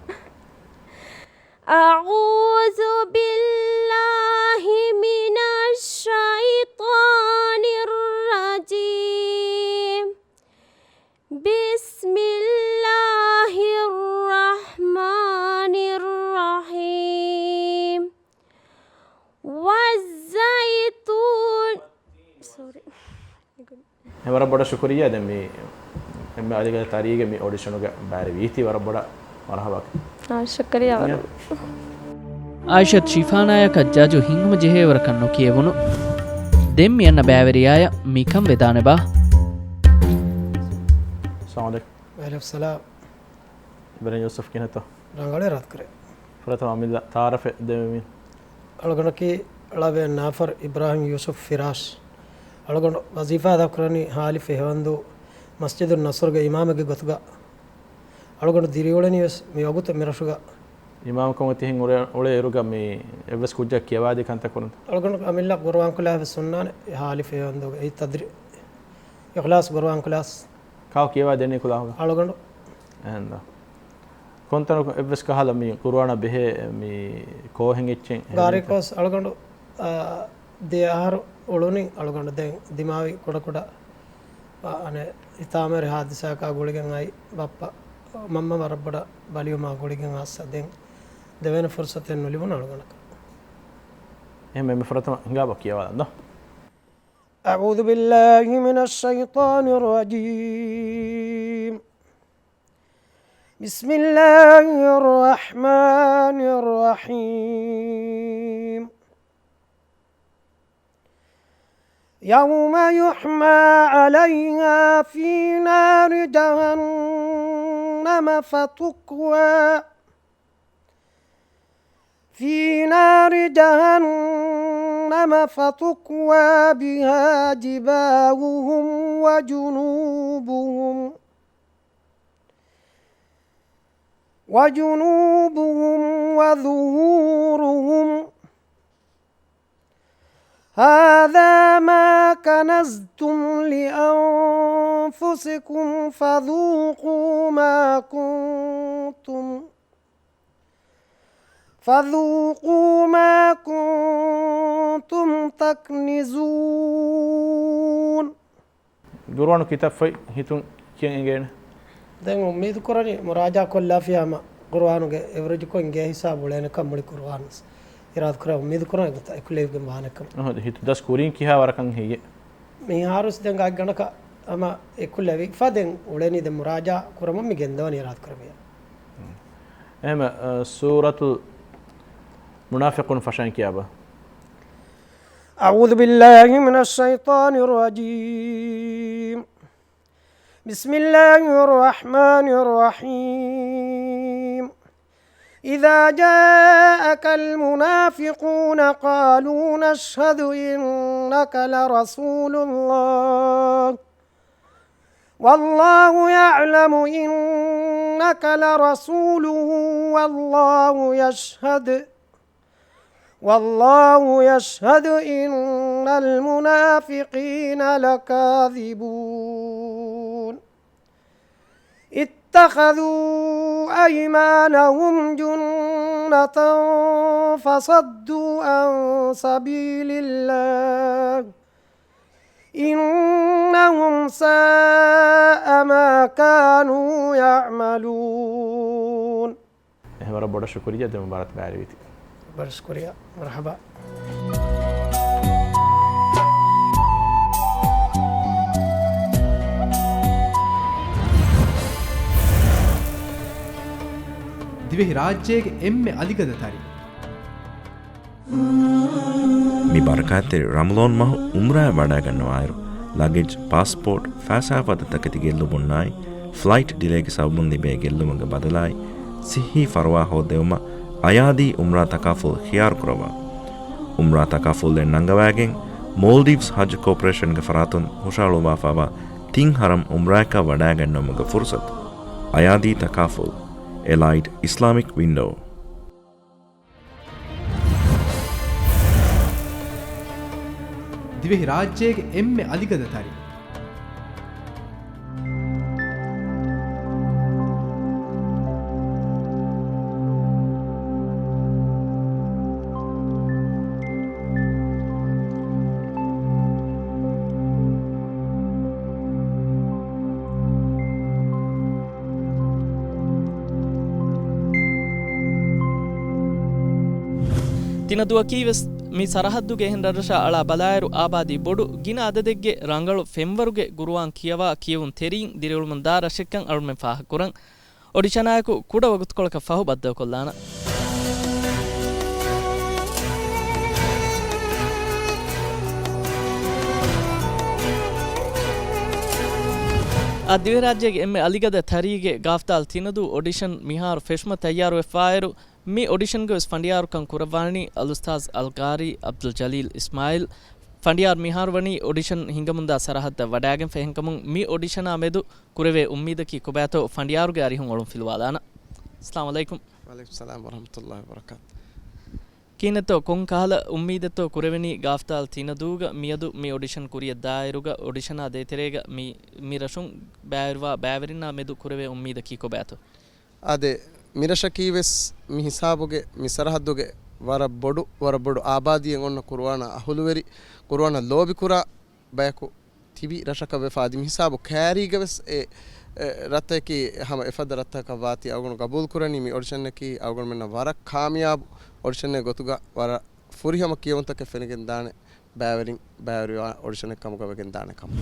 أعوذ بالله من الشيطان الرجيم. بسم الله الرحمن الرحيم. والزيتون. ސޮރީ. އެ ވަރަށް ބޮޑަށް ޝުކުރިއްޔާ. ދެން މި އެންމެ އަލިގަދަ ތަރީގެ މި އޮޑިޝަނުގަ ބައިވެރިވީތީ ވަރަށް ބޮޑަށް މަރުޙަބާ. އާ، ޝުކުރިއްޔާ ވަރަށް. އާއިޝަތު ޝިފާނާޔަކަށް ޖަޖު ހިނގުމަށް ޖެހޭވަރަކަށް ނުކިޔެވުނު. ދެން މި އަންނަ ބައިވެރިޔާޔަށް މިކަން ވެދާނެބާ؟ އައްސަލާމު ޢަލައިކުމް. ވަޢަލައިކުމް އައްސަލާމް. އިބްރާހިމް ޔޫސުފް ކިހިނެއްތޯ؟ ރަނގަޅޭ ރައްކަރޭ. ފުރަތަމަ އަމިއްލަ ތަޢާރަފެއް ދެވެމި. އަޅުގަނޑަކީ ޅަވެ ނާފަރު އިބްރާހިމް ޔޫސުފް ފިރާޝް. އަޅުގަނޑު ވަޒީފާ އަދާކުރަނީ ހަ އަލިފް އިހަވަންދޫ މަސްޖިދުއް ނަޞްރުގެ އިމާމެއްގެ ގޮތުގަ. އަޅުގަނޑު ދިރިއުޅެނީ ވެސް މި ވަގުތު މި ރަށުގަ. އިމާމުކަމުގަ ތިހެން އުޅޭ، އުޅޭ އިރުގަ މި އެއްވެސް ކުއްޖަކަށް ކިޔަވާދީ ކަންތައް ކުރުންތަ؟ އަޅުގަނޑު އަމިއްލަ ޤުރުއާން ކުލާ ވެސް ހުންނާނެ ހަ އަލިފް އިހަވަންދޫގަ. އެއީ ތަދްރި، އިޚްލާޞް ޤުރުއާން ކުލާސް. ކާކު ކިޔަވާ ދެނީ ކުލާހުގަ؟ އަޅުގަނޑު. އެހެންދޯ. ކޮންތަނަކު އެއްވެސް ކަހަލަ މި ޤުރުއާނާ ބެހޭ މި ކޯހެއް އެއްޗެއް ގާރި ކޯސް އަޅުގަނޑު އާ، ދެ އަހަރު އުޅުނީ އަޅުގަނޑު. ދެން ދިމާވި ކުޑަކުޑަ، އާ، އަނެއް ހިތާމަވެރި ހާދިސާއަކާ ގުޅިގެން އައި ބައްޕަ މަންމަ ވަރަށް ބޮޑަށް ބަލިވުމާ ގުޅިގެން އައްސަ. ދެން ދެވޭނެ ފުރުސަތެއް ނުލިބުނު އަޅުގަނޑަކަށް. އެހެން މި ފުރަތަމަ ހިނގާބަ ކިޔަވާލަން ދޯ. أعوذ بالله من الشيطان الرجيم. بسم الله الرحمن الرحيم. يوم يحمى عليها في نار جهنم فتكوى، في نار جهنم فتكوى بها جباههم وجنوبهم، وجنوبهم وظهورهم. هذا ما كنزتم لأنفسكم فذوقوا ما كنتم، فذوقوا ما كنتم تكنزون. ގުރުއާނު ކިތައް ފޮތް ހިތުން ކިޔަން އެނގޭނެ؟ ދެން އުއްމީދު ކުރަނީ މުރާޖާ ކޮށްލާފިޔާމަ ގުރުއާނުގެ އެވްރެޖްކޮށް އިނގޭ ހިސާބު އުޅޭނެކަން މުޅި ގުރުއާން ވެސް އިރާދަކުރާ. އުއްމީދު ކުރަން އެގޮތަށް އެކުލެވިގެން ވާނެކަން. އަހަ، ހިތު ދަސް ކުރިން ކިހާ ވަރަކަށް ހެއްޔެ؟ މިހާރުސް ދެން ގާތްގަނޑަކަށް ހަމަ އެކުލެވިފަ ދެން އުޅެނީ ދެން މުރާޖާ ކުރަމުން މި ގެންދަވަނީ އިރާދަކުރެއްވިޔާ. އެހެމަ، އަ، ސޫރަތުލް މުނާފިޤޫން ފަށަން ކިޔާބަ. أعوذ بالله من الشيطان الرجيم. بسم الله الرحمن الرحيم. إذا جاءك المنافقون قالوا نشهد إنك لرسول الله والله يعلم إنك لرسوله والله يشهد والله يشهد إن المنافقين لكاذبون. اتخذوا أيمانهم جنة فصدوا عن سبيل الله إنهم ساء ما كانوا يعملون. އެހެން ވަރަށް ބޮޑަށް ޝުކުރިއްޔާ ދެމުބާރަތު ބައިވެރިވީތީ. ބޮޑަށް ޝުކުރިއްޔާ. މަރުޙަބާ. ދިވެހި ރާއްޖޭގެ އެންމެ އަލިގަދަ ތަރި. މި ބަރަކާތްތެރި ރަމަޟާން މަހު އުމްރާއަށް ވަޑައިގަންނަވާއިރު، ލަގެޖް، ޕާސްޕޯޓް، ފައިސާ ފަދަ ތަކެތި ގެއްލުމުންނާއި، ފްލައިޓް ޑިލޭގެ ސަބަބުން ލިބޭ ގެއްލުމުގެ ބަދަލާއި، ޞިއްޙީ ފަރުވާ ހޯއްދެވުމަށް އަޔާދީ އުމްރާ ތަކާފުލް ޚިޔާރު ކުރައްވާ. އުމްރާ ތަކާފުލްއެއް ނަންގަވައިގެން، މޯލްޑިވްސް ހައްޖު ކޯޕަރޭޝަންގެ ފަރާތުން ހުށަހަޅުއްވާފައިވާ ތިން ޙަރަމް އުމްރާއަކަށް ވަޑައިގަންނަވުމުގެ ފުރުޞަތު. އަޔާދީ ތަކާފުލް، އެލައިޑް އިސްލާމިކް ވިންޑޯ. ދިވެހި ރާއްޖޭގެ އެންމެ އަލިގަދަ ތަރި. ތިނަދޫއަކީވެސް މި ސަރަހައްދުގެ އެހެން ރަށްރަށާ އަޅާ ބަލާއިރު، އާބާދީ ބޮޑު ގިނަ އަދަދެއްގެ ރަނގަޅު ފެންވަރުގެ ގުރުއާން ކިޔަވާ ކިޔެވުން ތެރެއިން ދިރިއުޅުމުންދާ ރަށެއްކަން އަޅުމެން ފާހަގަކުރަން. އޮޑިޝަނާއެކު ކުޑަ ވަގުތުކޮޅަކަށް ފަހު ބައްދަލުކޮށްލާނަން. އާ، ދިވެހިރާއްޖޭގެ އެންމެ އަލިގަދަ ތަރީގެ ގާފްދާލް ތިނަދޫ އޮޑިޝަން މިހާރު ފެށުމަށް ތައްޔާރުވެފާއިރު، މި އޮޑިޝަންގަވެސް ފަނޑިޔާރުކަން ކުރައްވާނީ އަލްއުސްތާޒް އަލްގާރީ އަބްދުލް ޖަލީލް އިސްމާއިލް. ފަނޑިޔާރު މިހާރު ވަނީ އޮޑިޝަން ހިނގަމުންދާ ސަރަހައްދަށް ވަޑައިގެންފަ. އެހެންކަމުން މި އޮޑިޝަނާ މެދު ކުރެވޭ އުއްމީދަކީ ކޮބާތޯ ފަނޑިޔާރުގެ އަރިހުން އޮޅުން ފިލުވާލާނަން. އައްސަލާމު ޢަލައިކުމް. ވަޢަލައިކުމް ސަލާމް ވަރަޙްމަތުﷲި ވަބަރަކާތު. ކިހިނެއްތޯ ކޮން ކަހަލަ އުއްމީދެއްތޯ ކުރެވެނީ ގާފްދާލް ތިނަދޫގަ މިއަދު މި އޮޑިޝަން ކުރިއަށް ދާއިރުގަ އޮޑިޝަނާ ދޭތެރޭގަ މި، މި ރަށުން ބައިވެރިވާ ބައިވެރިންނާ މެދު ކުރެވޭ އުއްމީދަކީ ކޮބާތޯ؟ އާދެ، މިރަށަކީވެސް މި ހިސާބުގެ، މި ސަރަހައްދުގެ ވަރަށް ބޮޑު، ވަރަށް ބޮޑު އާބާދީއެއް އޮންނަ ޤުރުއާނާ އަހުލުވެރި، ޤުރުއާނަށް ލޯބިކުރާ ބަޔަކު ތިބި ރަށަކަށް ވެފަ އަދި މިހިސާބު ކައިރީގަ ވެސް އެ، އެ، ރަށްތަކަކީ ހަމަ އެފަދަ ރަށްތަކަކަށް ވާތީ އަޅުގަނޑު ގަބޫލުކުރަނީ މި އޮޑިޝަނަކީ އަޅުގަނޑުމެންނަށް ވަރަށް ކާމިޔާބު އޮޑިޝަނެއް ގޮތުގަ ވަރަށް ފުރިހަމަ ކިޔަވަންތަކެއް ފެނިގެން ދާނެ ބައިވެރިން ބައިވެރިވާ އޮޑިޝަނެއް ކަމުގަ ވެގެން ދާނެ ކަމަށް.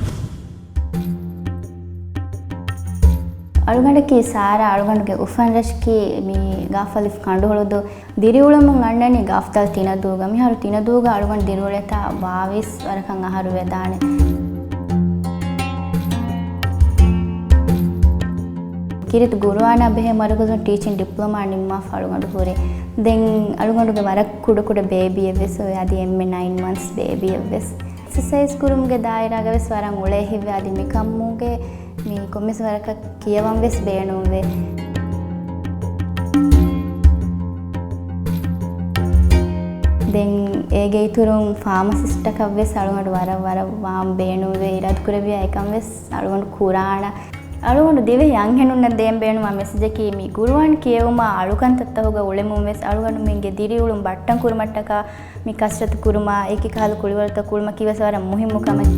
އަޅުގަނޑަކީ ސާރާ، އަޅުގަނޑުގެ އުފަން ރަށަކީ މި ގާފަލިފު ކަނޑުހޮޅުދޫ. ދިރިއުޅެމުން އަންނަނީ ގާފްދަލް ތިނަދޫގަ. މިހާރު ތިނަދޫގަ އަޅުގަނޑު ދިރިއުޅޭތާ ބާވީސް ވަރަކަށް އަހަރު ވެދާނެ. ކީރިތި ޤުރުއާނާ ބެހޭ މަރުކަޒުން ޓީޗިން ޑިޕްލޮމާ ނިންމާފަ އަޅުގަނޑު ހުރޭ. ދެން އަޅުގަނޑުގެ ވަރަށް ކުޑަކުޑަ ބޭބީއެއް ވެސް އޮވޭ، އަދި އެންމެ ނައިން މަންތްސް ބޭބީއެއް ވެސް. އެކްސަސައިޒް ކުރުމުގެ ދާއިރާގަ ވެސް ވަރަށް އުޅޭ ހިތްވޭ، އަދި މިކަމުގެ މި ކޮންމެސް ވަރަކަށް ކިޔަވަން ވެސް ބޭނުންވޭ. ދެން އޭގެ އިތުރުން ފާމަސިސްޓަކަށް ވެސް އަޅުގަނޑު ވަރަށް، ވަރަށް ވާން ބޭނުންވޭ. އިރާދަކުރެއްވިޔާ އެކަން ވެސް އަޅުގަނޑު ކުރާނަ. އަޅުގަނޑު ދިވެހި އަންހެނުންނަށް ދޭން ބޭނުންވާ މެސެޖަކީ މި ޤުރުއާން ކިޔެވުމާ އަޅުކަންތައްތަކުގަ އުޅެމުން ވެސް އަޅުގަނޑުމެންގެ ދިރިއުޅުން ބައްޓަން ކުރުމަށްޓަކާ މި ކަސްރަތު ކުރުމާ، އެކި ކަހަލަ ކުޅިވަރުތައް ކުޅުމަކީ ވެސް ވަރަށް މުހިއްމު ކަމެއް.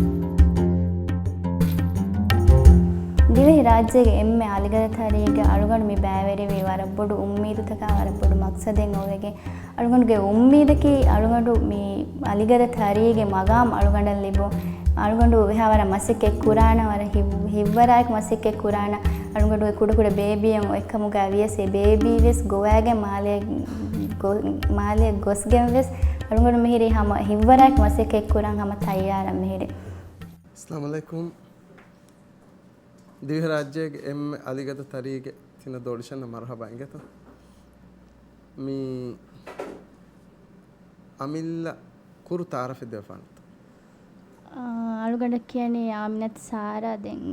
ދިވެހި ރާއްޖޭގެ އެންމެ އަލިގަދަ ތަރީގަ އަޅުގަނޑު މި ބައިވެރިވީ ވަރަށް ބޮޑު އުއްމީދުތަކާ ވަރަށް ބޮޑު މަޤްޞަދެއް އޮވެގެން. އަޅުގަނޑުގެ އުއްމީދަކީ އަޅުގަނޑު މި އަލިގަދަ ތަރީގެ މަގާމް އަޅުގަނޑަށް ލިބުން. އަޅުގަނޑު އެހާވަރަށް މަސައްކަތް ކުރާނަ، ވަރަށް ހިތް-، ހިތްވަރާއެކު މަސައްކަތް ކުރާނަ. އަޅުގަނޑު އެ ކުޑަކުޑަ ބޭބީއެއް އޮތްކަމުގަ ވިޔަސް އެ ބޭބީ ވެސް ގޮވައިގެން މާލެ ގޮ-، މާލެ ގޮސްގެން ވެސް އަޅުގަނޑު މިހިރީ ހަމަ ހިތްވަރާއެކު މަސައްކަތް ކުރަން ހަމަ ތައްޔާރަށް މިހިރީ. އައްސަލާމު ޢަލައިކުމް. ދިވެހިރާއްޖޭގެ އެންމެ އަލިގަދަ ތަރީގެ ތިނަދޫ އޮޑިޝަނަށް މަރުޙަބާ އިނގޭތޯ. މި އަމިއްލަ ކުރު ތަޢާރަފެއް ދެވިފާނެތޯ؟ އާ، އަޅުގަނޑަށް ކިޔަނީ އާމިނަތު ސާރާ. ދެން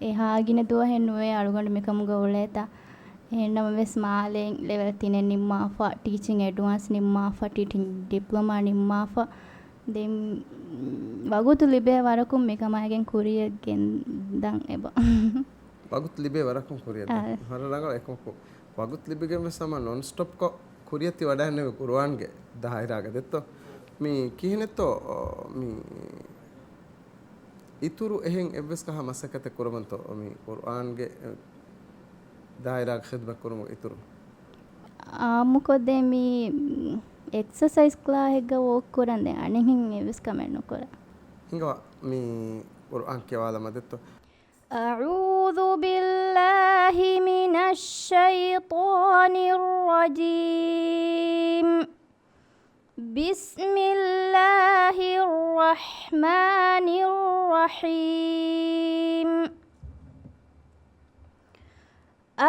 އެހާ ގިނަ ދުވަހެއް ނުވޭ އަޅުގަނޑު މިކަމުގަ އުޅޭތާ. އެހެންނަމަވެސް މާލެ ލެވެލް ތިނެއް ނިންމާފަ، ޓީޗިން އެޑްވާންސް ނިންމާފަ، ޓީޗިން ޑިޕްލޮމާ ނިންމާފަ. ދެން ވަގުތު ލިބޭ ވަރަކުން މިކަމާގެން ކުރިއަށް ގެންދަން އެބަ. ވަގުތު ލިބޭ ވަރަކުން ކުރިއަށް ދަން. އާ. ވަރަށް ރަނގަޅު އެކަމަކު. ވަގުތު ލިބިގެން ވެސް ހަމަ ނޮން ސްޓޮޕްކޮށް ކުރިއަށް ތި ވަޑައިގެންނެވި ޤުރުއާންގެ ދާއިރާގަ ދެއްތޯ. މި ކިހިނެއްތޯ މި އިތުރު އެހެން އެއްވެސް ކަހަލަ މަސައްކަތެއް ކުރަމުންތޯ މި ޤުރުއާންގެ ދާއިރާގަ ޚިދުމަތް ކުރުމުގެ އިތުރުން؟ އާއްމުކޮށްދޭ މި އެކްސަސައިޒް ކްލާހެއްގަ ވޯކް ކުރަން ދެން އަނެއްހެން އެއްވެސް ކަމެއް ނުކުރާ. ހިނގަވާ މި ޤުރުއާން ކިޔަވާލަމާ ދެއްތޯ. أعوذ بالله من الشيطان الرجيم. بسم الله الرحمن الرحيم.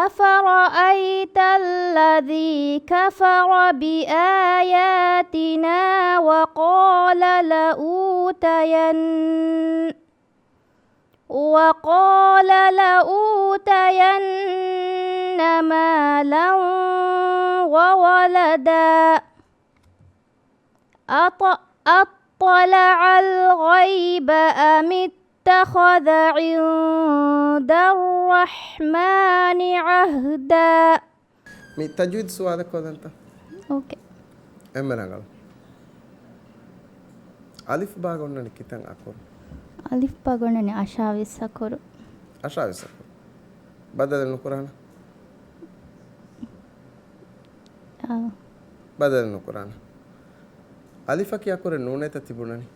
أفرأيت الذي كفر بآياتنا وقال لأوتين، وقال لأوتين مالا وولدا. أط-، أطلع الغيب أم اتخذ عند الرحمن عهدا. މި ތަޖްވީދު ސުވާލެއް ކޮށްލަންތަ؟ އޯކޭ. އެންމެ ރަނގަޅު. އަލިފް ބާގަ އޮންނަނީ ކިތަން އަކުރު؟ އަލިފް ބާގަ އޮންނަނީ އަށާވީސް އަކުރު. އަށާވީސް އަކުރު. ބަދަލެއް ނުކުރާނަ؟ އާ. ބަދަލެއް ނުކުރާނަ. އަލިފަކީ އަކުރެއް ނޫނޭތަ ތިބުނަނީ؟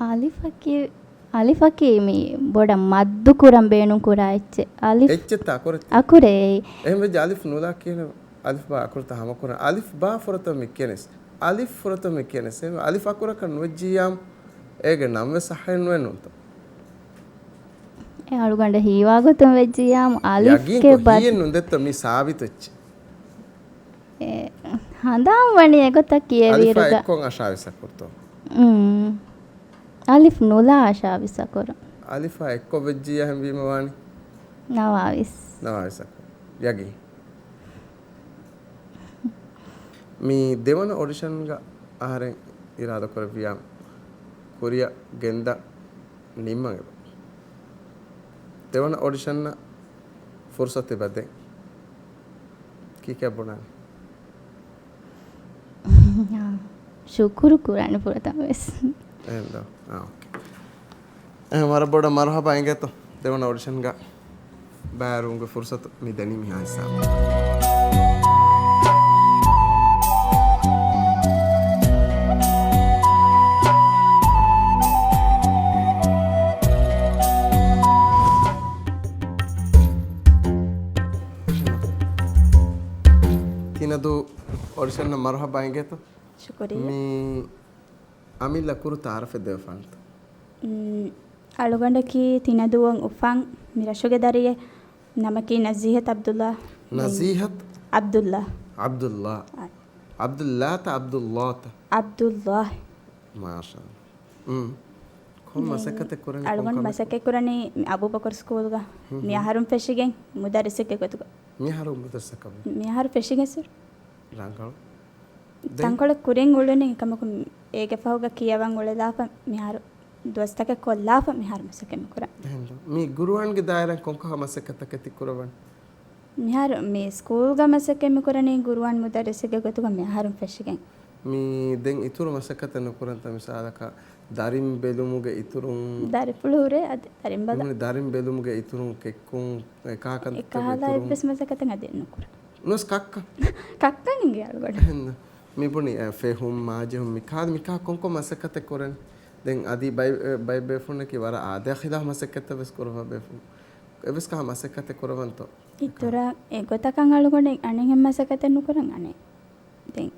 އަލިފަކީ، އަލިފަކީ މި ބޮޑަށް މައްދު ކުރަން ބޭނުން ކުރާ އެއްޗެއް. އަލިފް އެއްޗެއްތަ އަކުރެއް ތި-، އަކުރެއް. އެހެން ވެއްޖެ އަލިފް ނުލާ ކިޔަނީ އަލިފް ބާ އަކުރުތައް ހަމަކުރަން. އަލިފް ބާ ފުރަތަމަ މި ކިޔަނީސް. އަލިފް ފުރަތަމަ މި ކިޔަނީސް. އެހެން އަލިފް އަކުރަކަށް ނުވެއްޖިއްޔާމު އޭގެ ނަން ވެސް ޞައްޙައެއް ނުވެ ނޫންތޯ؟ އެ އަޅުގަނޑަށް ހީވާގޮތުން ވެއްޖިއްޔާމު އަލިފްގެ ޔަގީންކޮށް ބަ-، ހީއެއް ނުދެއްތޯ މީ ސާބިތު އެއްޗެއް. އެ، ހަނދާން ވަނީ އެގޮތަށް އަލިފާ ކިޔެވިއިރުގަ. އެއްކޮށް އަށާވީސް އަކުރުތޯ؟ އުން. އަލިފް ނުލާ އަށާވީސް އަކުރު. އަލިފާ އެއްކޮށް ވެއްޖިއްޔާ ހެންވީމަ ވާނީ؟ ނަވާވީސް. ނަވާވީސް އަކުރު. ޔަގީން. މި ދެވަނަ އޮޑިޝަންގަ އަހަރެން އިރާދަކުރެއްވިޔާ ކުރިއަށް ގެންދަން ނިންމަން އެބަ. ދެވަނަ އޮޑިޝަންއަށް ފުރުސަތު އެބަ ދެން. ކީކޭ ބުނާނެ؟ ޝުކުރު ކުރާނެ ފުރަތަމަ ވެސް. އެހެންދޯ؟ އާ، އޯކޭ. އެހެން ވަރަށް ބޮޑަށް މަރުހަބާ އިނގޭތޯ. ދެވަނަ އޮޑިޝަންގަ ބައިވެރިވުމުގެ ފުރުސަތު މި ދެނީ މިހާ ހިސާބަށް. ތިނަދޫ އޮޑިޝަނަށް މަރުހަބާ އިނގޭތޯ. ޝުކުރިއްޔާ. މި އަމިއްލަ ކުރު ތައާރަފެއް ދެވިފާނެތޯ؟ މް، އަޅުގަނޑަކީ ތިނަދޫއަށް އުފަން މި ރަށުގެ ދަރިއެއް. ނަމަކީ ނަޒީހަތް ޢަބްދުﷲ. ނަޒީހަތް؟ ޢަބްދުﷲ. ޢަބްދުﷲ. އާ. ޢަބްދުﷲތަ ޢަބްދުﷲތަ؟ ޢަބްދުﷲ. މާޝާﷲ. މް. ކޮން ދެން މަސައްކަތެއް ކުރަނީ؟ އަޅުގަނޑު ކޮން ކަމެއް؟ މަސައްކަތް ކުރަނީ އަބޫބަކުރު ސްކޫލްގަ. ހުން ހުން. މިއަހަރުން ފެށިގެން މުދައްރިސެއްގެ ގޮތުގަ. މިއަހަރު މުދައްރިސަކަށް؟ މިއަހަރު ފެށިގެން ސަރ. ރަނގަޅު. ދެން؟ ތަންކޮޅެއް ކުރިން އުޅުނީ ކަމަކު، އޭގެ ފަހުގަ ކިޔަވަން އުޅެލާފަ މިހާރު ދުވަސްތަކެއް ކޮށްލާފަ މިހާރު މަސައްކަތް މި ކުރަން. އެހެންދޯ؟ މި ގުރުއާންގެ ދާއިރާ ކޮންކަހަލަ މަސައްކަތްތަކެއް ތި ކުރަވަން؟ މިހާރު މި ސްކޫލްގަ މަސައްކަތް މި ކުރަނީ ގުރުއާން މުދައްރިސެއްގެ ގޮތުގަ މި އަހަރުން ފެށިގެން. މި ދެން އިތުރު މަސައްކަތެއް ނުކުރަންތަ؟ މިސާލަކަށް ދަރިން ބެލުމުގެ އިތުރުން. ދަރިފުޅު ހުރޭ އަދި ދަރިން ބަލަ. މި ދަރިން ބެލުމުގެ އިތުރުން ކެއްކުން އެކާކަންތައް އެކަހަލަ އިތުރުން. އެއްވެސް މަސައްކަތެއް އަދި ނުކުރަން. ނުވެސް ކައްކަ. ކައްކަން އިނގޭ އަޅުގަނޑަށް. އެހެން. މި ބުނި، އެ، ފެހުން، މާޖެހުން، މިކާ، މިކާ ކޮންކޮން މަސައްކަތެއް ކުރަނީ؟ ދެން އަދި ބައި، އެ، ބައެއް ބޭފުޅުންނަކީ ވަރަށް އާދަޔާ ޚިލާފު މަސައްކަތްތައް ވެސް ކުރައްވާ ބޭފުޅުން. އެއްވެސް ކަހަލަ މަސައްކަތެއް ކުރަވަންތޯ؟ އިތުރަށް އެގޮތަކަށް އަޅުގަނޑެއް އަނެއްހެން މަސައްކަތެއް ނުކުރަން އަނެއް. ދެން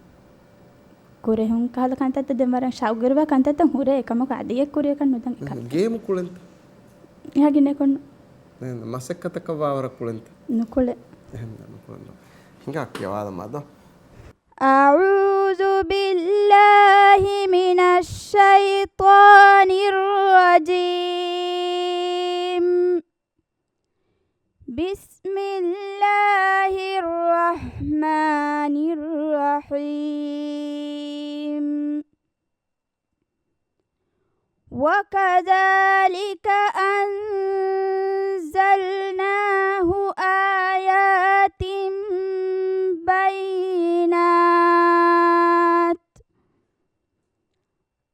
ކުރެހުން ކަހަލަ ކަންތައްތައް ދެން ވަރަށް ޝައުގުވެރިވާ ކަންތައްތައް ހުރޭ އެކަމަކު އަދި އެ ކުރިޔަކަށް ނުދަން އެކަން. ގޭމު ކުޅެންތަ؟ އެހާ ގިނައެއް ކޮން. ދެން މަސައްކަތަކަށް ވާވަރަށް ކުޅެންތަ؟ ނުކުޅެ. އެހެން ނުކުޅެން. ހިނގާ ކިޔަވާލަމާ ދޯ. أعوذ بالله من الشيطان الرجيم. بسم الله الرحمن الرحيم. وكذلك أنزلناه آيات بينات،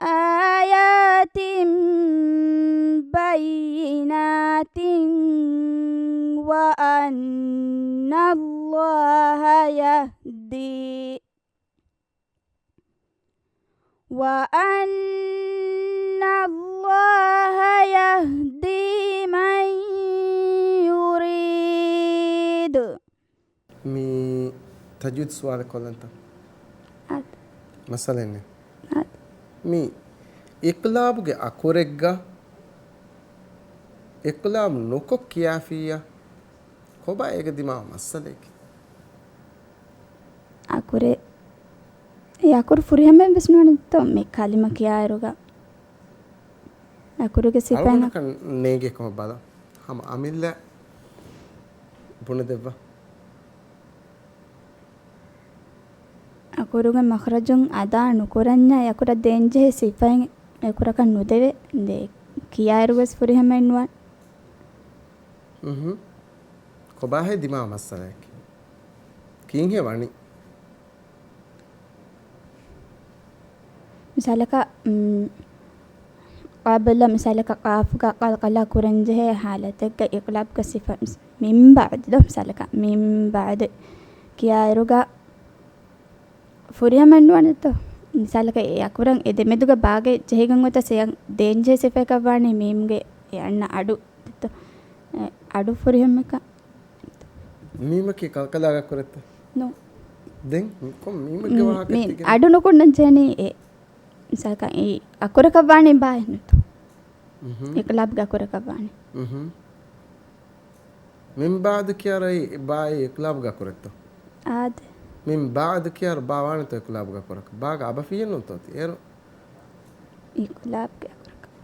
آيات بينات وأن الله يهدي وأن الله يهدي من يريد. މި ތަޖްވީދު ސުވާލެއް ކޮށްލަންތަ؟ އާދެ. މައްސަލައެއް ނެތް. އާދެ. މި އިޤްލާބުގެ އަކުރެއްގަ އިޤްލާބު ނުކޮށް ކިޔާފިއްޔާ، ކޮބާ އޭގެ ދިމާވާ މައްސަލައަކީ؟ އަކުރެއް، އެ އަކުރު ފުރިހަމައެއް ވެސް ނުވާނެތޯ މި ކަލިމަ ކިޔާއިރުގަ. އަކުރުގެ ސިފައިން އަޅުގަނޑަކަށް ނޭނގޭ ކޮމެއް ބަލަ. ހަމަ އަމިއްލަ ބުނެދެއްވާ. އަކުރުގެ މަޚްރަޖުން އަދާ ނުކުރަންޏާ އެ އަކުރަށް ދޭންޖެހޭ ސިފައެއް އެ އަކުރަކަށް ނުދެވޭ. ދޭ ކިޔާއިރު ވެސް ފުރިހަމައެއް ނުވާނެ. އުހު. ކޮބާހޭ ދިމާވާ މައްސަލައަކީ؟ ކީއްހޭ ވަނީ؟ މިސާލަކަށް، މް، ޤަބްލަ، މިސާލަކަށް ޤާފުގަ ޤަލްޤަލާ ކުރަންޖެހޭ ހާލަތެއްގަ އިޤްލާބްގެ ސިފަ، މިން ބަޢްދު ދޯ، މިސާލަކަށް މިން ބަޢްދު ކިޔާއިރުގަ ފުރިހަމައެއް ނުވާނެތޯ. މިސާލަކަށް އެ އަކުރަށް އެ ދެމެދުގަ ބާގެ ޖެހިގެން އޮތަސް އެއަށް ދޭންޖެހޭ ސިފައަކަށް ވާނީ މީމްގެ އެ އަންނަ އަޑު ދޯ. އެ އަޑު ފުރިހަމައަކަށް. މީމަކީ ޤަލްޤަލާގެ އަކުރެއްތަ؟ ނޫން. ދެން ކޮން މީމެއްގެ މް، ވާހަކަ މީ ތިގެ؟ އަޑު ނުކުންނަން ޖެހެނީ އެ މިސާލަކަށް އެ އަކުރަކަށް ވާނީ ބާއެއް ނޫންތޯ. އުހު. އިޤްލާބްގެ އަކުރަކަށް ވާނީ. އުހު. މިން ބަޢްދު ކިޔާއިރު އެއީ ބާއީ އިޤްލާބްގެ އަކުރެއްތޯ؟ އާދެ. މިން ބަޢްދު ކިޔާއިރު ބާ ވާނެތޯ އިޤްލާބްގެ އަކުރަކަށް؟ ބާގެ އަބަފިއްޔެއް ނޫންތޯ ތި އޭރު؟ އިޤްލާބްގެ އަކުރަކަށް.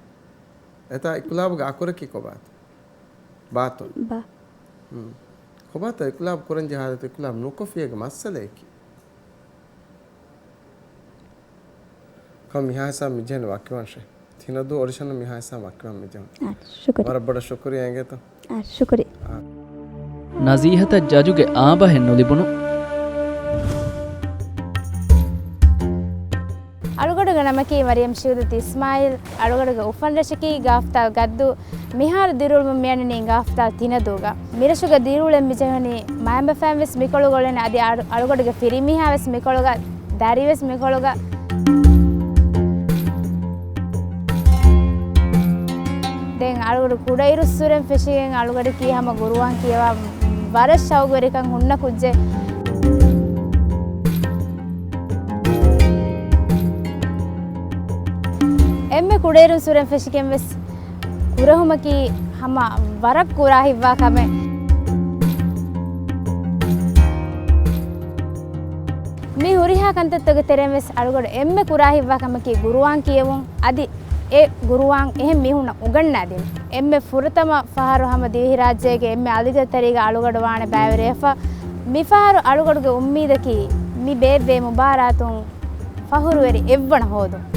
އެތާ އިޤްލާބްގެ އަކުރަކީ ކޮބާތޯ؟ ބާތޯ؟ ބާ. ހުން. ކޮބާތޯ އިޤްލާބް ކުރަންޖެހޭ ހާލަތު އިޤްލާބް ނުކޮށްފިއޭގެ މައްސަލައަކީ؟ ކަމަށް މިހާ ހިސާބަށް މިޖެހެނީ ވަކިވާންށޭ. ތިނަދޫ އޮޑިޝަނަށް މިހާ ހިސާބަށް ވަކިވާން މިޖެހެނީ. އާ، ޝުކުރި. ވަރަށް ބޮޑަށް ޝުކުރިއްޔާ އިނގޭތޯ. އާ، ޝުކުރި. އާ. ނަޒީހަތަށް ޖަޖުގެ އާބަހެއް ނުލިބުނު. ނަމަކީ މަރިޔަމް ޝިއުދަތި އިސްމާއިލް. އަޅުގަޑުގެ އުފަންރަށަކީ ގާފްތާލް ގައްދޫ. މިހާރު ދިރިއުޅުމުން މިއަންނަނީ ގާފްތާލް ތިނަދޫގަ. މިރަށުގަ ދިރިއުޅެން މިޖެހުނީ މައިންބަފައިން ވެސް މިކޮޅުގަ އުޅެން އަދި އަޅު-، އަޅުގަޑުގެ ފިރިމީހާ ވެސް މިކޮޅުގަ، ދަރި ވެސް މިކޮޅުގަ. ދެން އަޅުގަޑު ކުޑައިރުއްސުރެން ފެށިގެން އަޅުގަޑަކީ ހަމަ ގުރުއާން ކިޔަވާ ވަރަށް ޝައުގުވެރިކަން ހުންނަ ކުއްޖެއް. އެންމެ ކުޑައިރުން ސުރެން ފެށިގެން ވެސް ކުރެހުމަކީ ހަމަ ވަރަށް ކުރާ ހިތްވާ ކަމެއް. މި ހުރިހާ ކަންތައްތަކުގެ ތެރެއިން ވެސް އަޅުގަޑު އެންމެ ކުރާ ހިތްވާ ކަމަކީ ގުރުއާން ކިޔެވުން. އަދި އެ ގުރުއާން އެހެން މީހުންނަށް އުނގަންނާދިނުން. އެންމެ ފުރަތަމަ ފަހަރު ހަމަ ދިވެހިރާއްޖޭގެ އެންމެ އަލިގަދަ ތަރީގަ އަޅުގަޑު ވާނެ ބައިވެރިވެފަ. މިފަހަރު އަޅުގަޑުގެ އުއްމީދަކީ މި ބޭއްވޭ މުބާރާތުން ފަހުރުވެރި އެއްވަނަ ހޯދުން.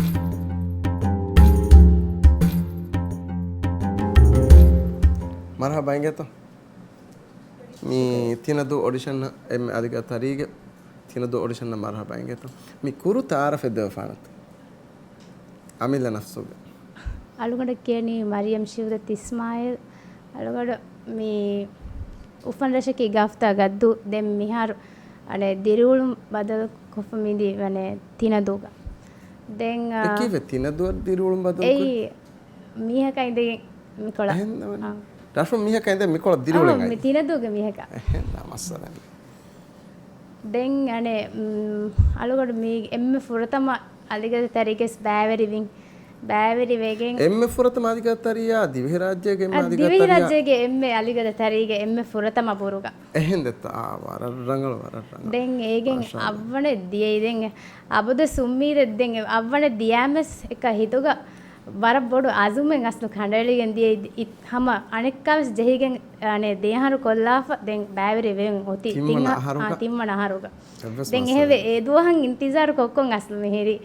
މަރުހަބާ އިނގޭތޯ. މި ތިނަދޫ އޮޑިޝަންއަށް އެންމެ އަލިގަދަ ތަރީގެ ތިނަދޫ އޮޑިޝަންއަށް މަރުހަބާ އިނގޭތޯ. މި ކުރު ތައާރަފެއް ދެވިފާނަތަ؟ އަމިއްލަ ނަފްސުގެ. އަޅުގަނޑަށް ކިޔަނީ މަރިޔަމް ޝިއުދަތި އިސްމާއިލް. އަޅުގަޑު މި އުފަންރަށަކީ ގާފްތާލް ގައްދޫ. ދެން މިހާރު އަނެއް ދިރިއުޅުން ބަދަލު ކޮށްފަ މިދީ ވަނެ ތިނަދޫގަ. ދެން، އާ، އެ ކީއްވެ ތިނަދޫއަށް ދިރިއުޅުން ބަދަލު އެއީ ކުރީ؟ މީހަކާ އިނދެގެން މިކޮޅަށް. އެހެން ނަމަ. އާ. ރަށު މީހަކާ އިނދެ މިކޮޅަށް ދިރިއުޅެން އާ، އައި. މި ތިނަދޫގެ މީހަކާ. އެހެން ނަމަ މައްސަލަ ނެތް. ދެން އަނެއް، މް، އަޅުގަޑު މީ އެންމެ ފުރަތަމަ އަލިގަދަ ތަރީގަސް ބައިވެރިވިން. ބައިވެރިވެގެން. އެންމެ ފުރަތަމަ އަލިގަދަ ތަރީއާ ދިވެހިރާއްޖޭގެ އެންމެ އަ، އަލިގަދަ ތަރީ. ދިވެހިރާއްޖޭގެ އެންމެ އަލިގަދަ ތަރީގެ އެންމެ ފުރަތަމަ ބުރުގަ. އެހެން ދެއްތަ؟ އާ، ވަރަށް ރަނގަޅު، ވަރަށް ރަނގަޅު. ދެން އޭގެން މާޝާﷲ. އަށްވަނެއް ދިޔައީ ދެން އަށްވަނެއް ދިޔައީ ދެން އަށްވަނެއް ދިޔާމެސް އެކަ ހިތުގަ ވަރަށް ބޮޑު އަޒުމެއް އަސްލު ކަނޑައެޅިގެން ދިޔައީ. އި، ހަމަ އަނެއްކާވެސް ޖެހިގެން އަނެއް ދެއަހަރު ކޮށްލާފަ ދެން ބައިވެރިވެގެން އޮތީ. ތިންވަނަ ތިން އަ، އަހަރުގަ. އާ، ތިންވަނަ އަހަރުގަ. އެއްވެސް ދެން އެހެވެ މައްސަލައެއް. އެ ދުވަހަށް އިންތިޒާރު ކޮށްކޮށް އަސްލު މިހިރީ.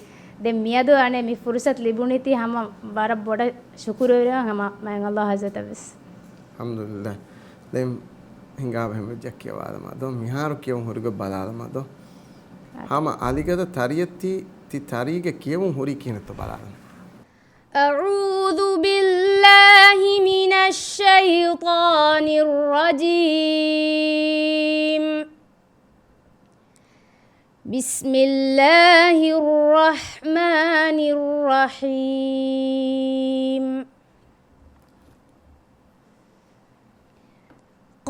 ދެން މިއަދު އަނެއް މި ފުރުސަތު ލިބުނީތީ ހަމަ ވަރަށް ބޮޑަށް ޝުކުރުވެރިވަން ހަމަ މާތް ﷲ ޙަޟްރަތަށް ވެސް. އަލްޙަމްދުލިއްލާހް. ދެން ހިނގާބަހެމެއްޖެ ކިޔަވާލަމާ ދޯ. މިހާރު ކިޔެވުން ހުރިގޮތް ބަލާލަމާ ދޯ. އަދި. ހަމަ އަލިގަދަ ތަރިއެއް ތި، ތި ތަރީގެ ކިޔެވުން ހުރީ ކިހިނެއްތޯ ބަލާލަމާ. أعوذ بالله من الشيطان الرجيم. بسم الله الرحمن الرحيم.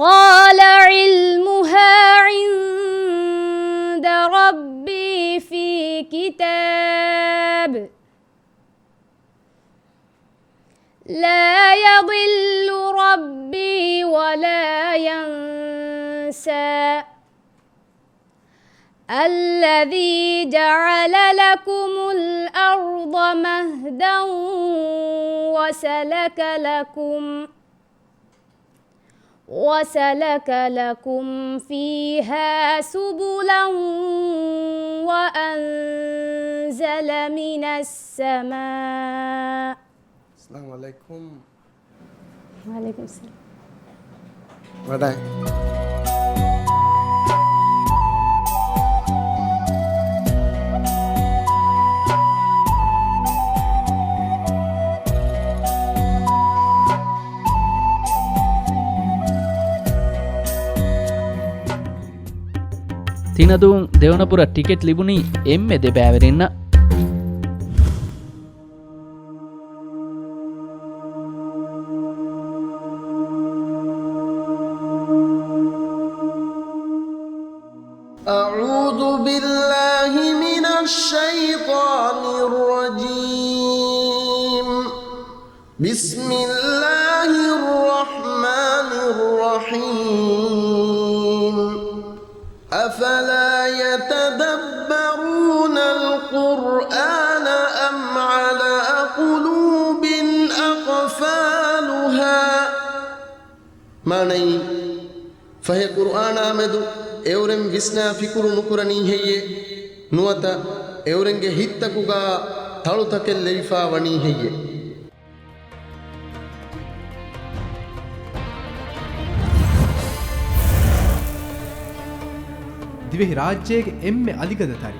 قال علمها عند ربي في كتاب. لا يضل ربي ولا ينسى. الذي جعل لكم الأرض مهدا وسلك لكم وسلك لكم فيها سبلا وأنزل من السماء. السلام عليكم. وعليكم السلام. ވަޑައި. ތިނަދޫން ދެވަނަ ބުރަށް ޓިކެޓް ލިބުނީ އެންމެ ދެ ބައިވެރިންނަށް. أعوذ بالله من الشيطان الرجيم. بسم الله الرحمن الرحيم. أفلا يتدبرون القرآن أم على قلوب أقفالها؟ މާނައީ، ފަހެ ޤުރުއާނާމެދު އެއުރެން ވިސްނާ ފިކުރު ނުކުރަނީ ހެއްޔޭ؟ ނުވަތަ އެއުރެންގެ ހިތްތަކުގާ ތަޅުތަކެއް ލެވިފާ ވަނީ ހެއްޔޭ؟ ދިވެހިރާއްޖޭގެ އެންމެ އަލިގަދަ ތަރި.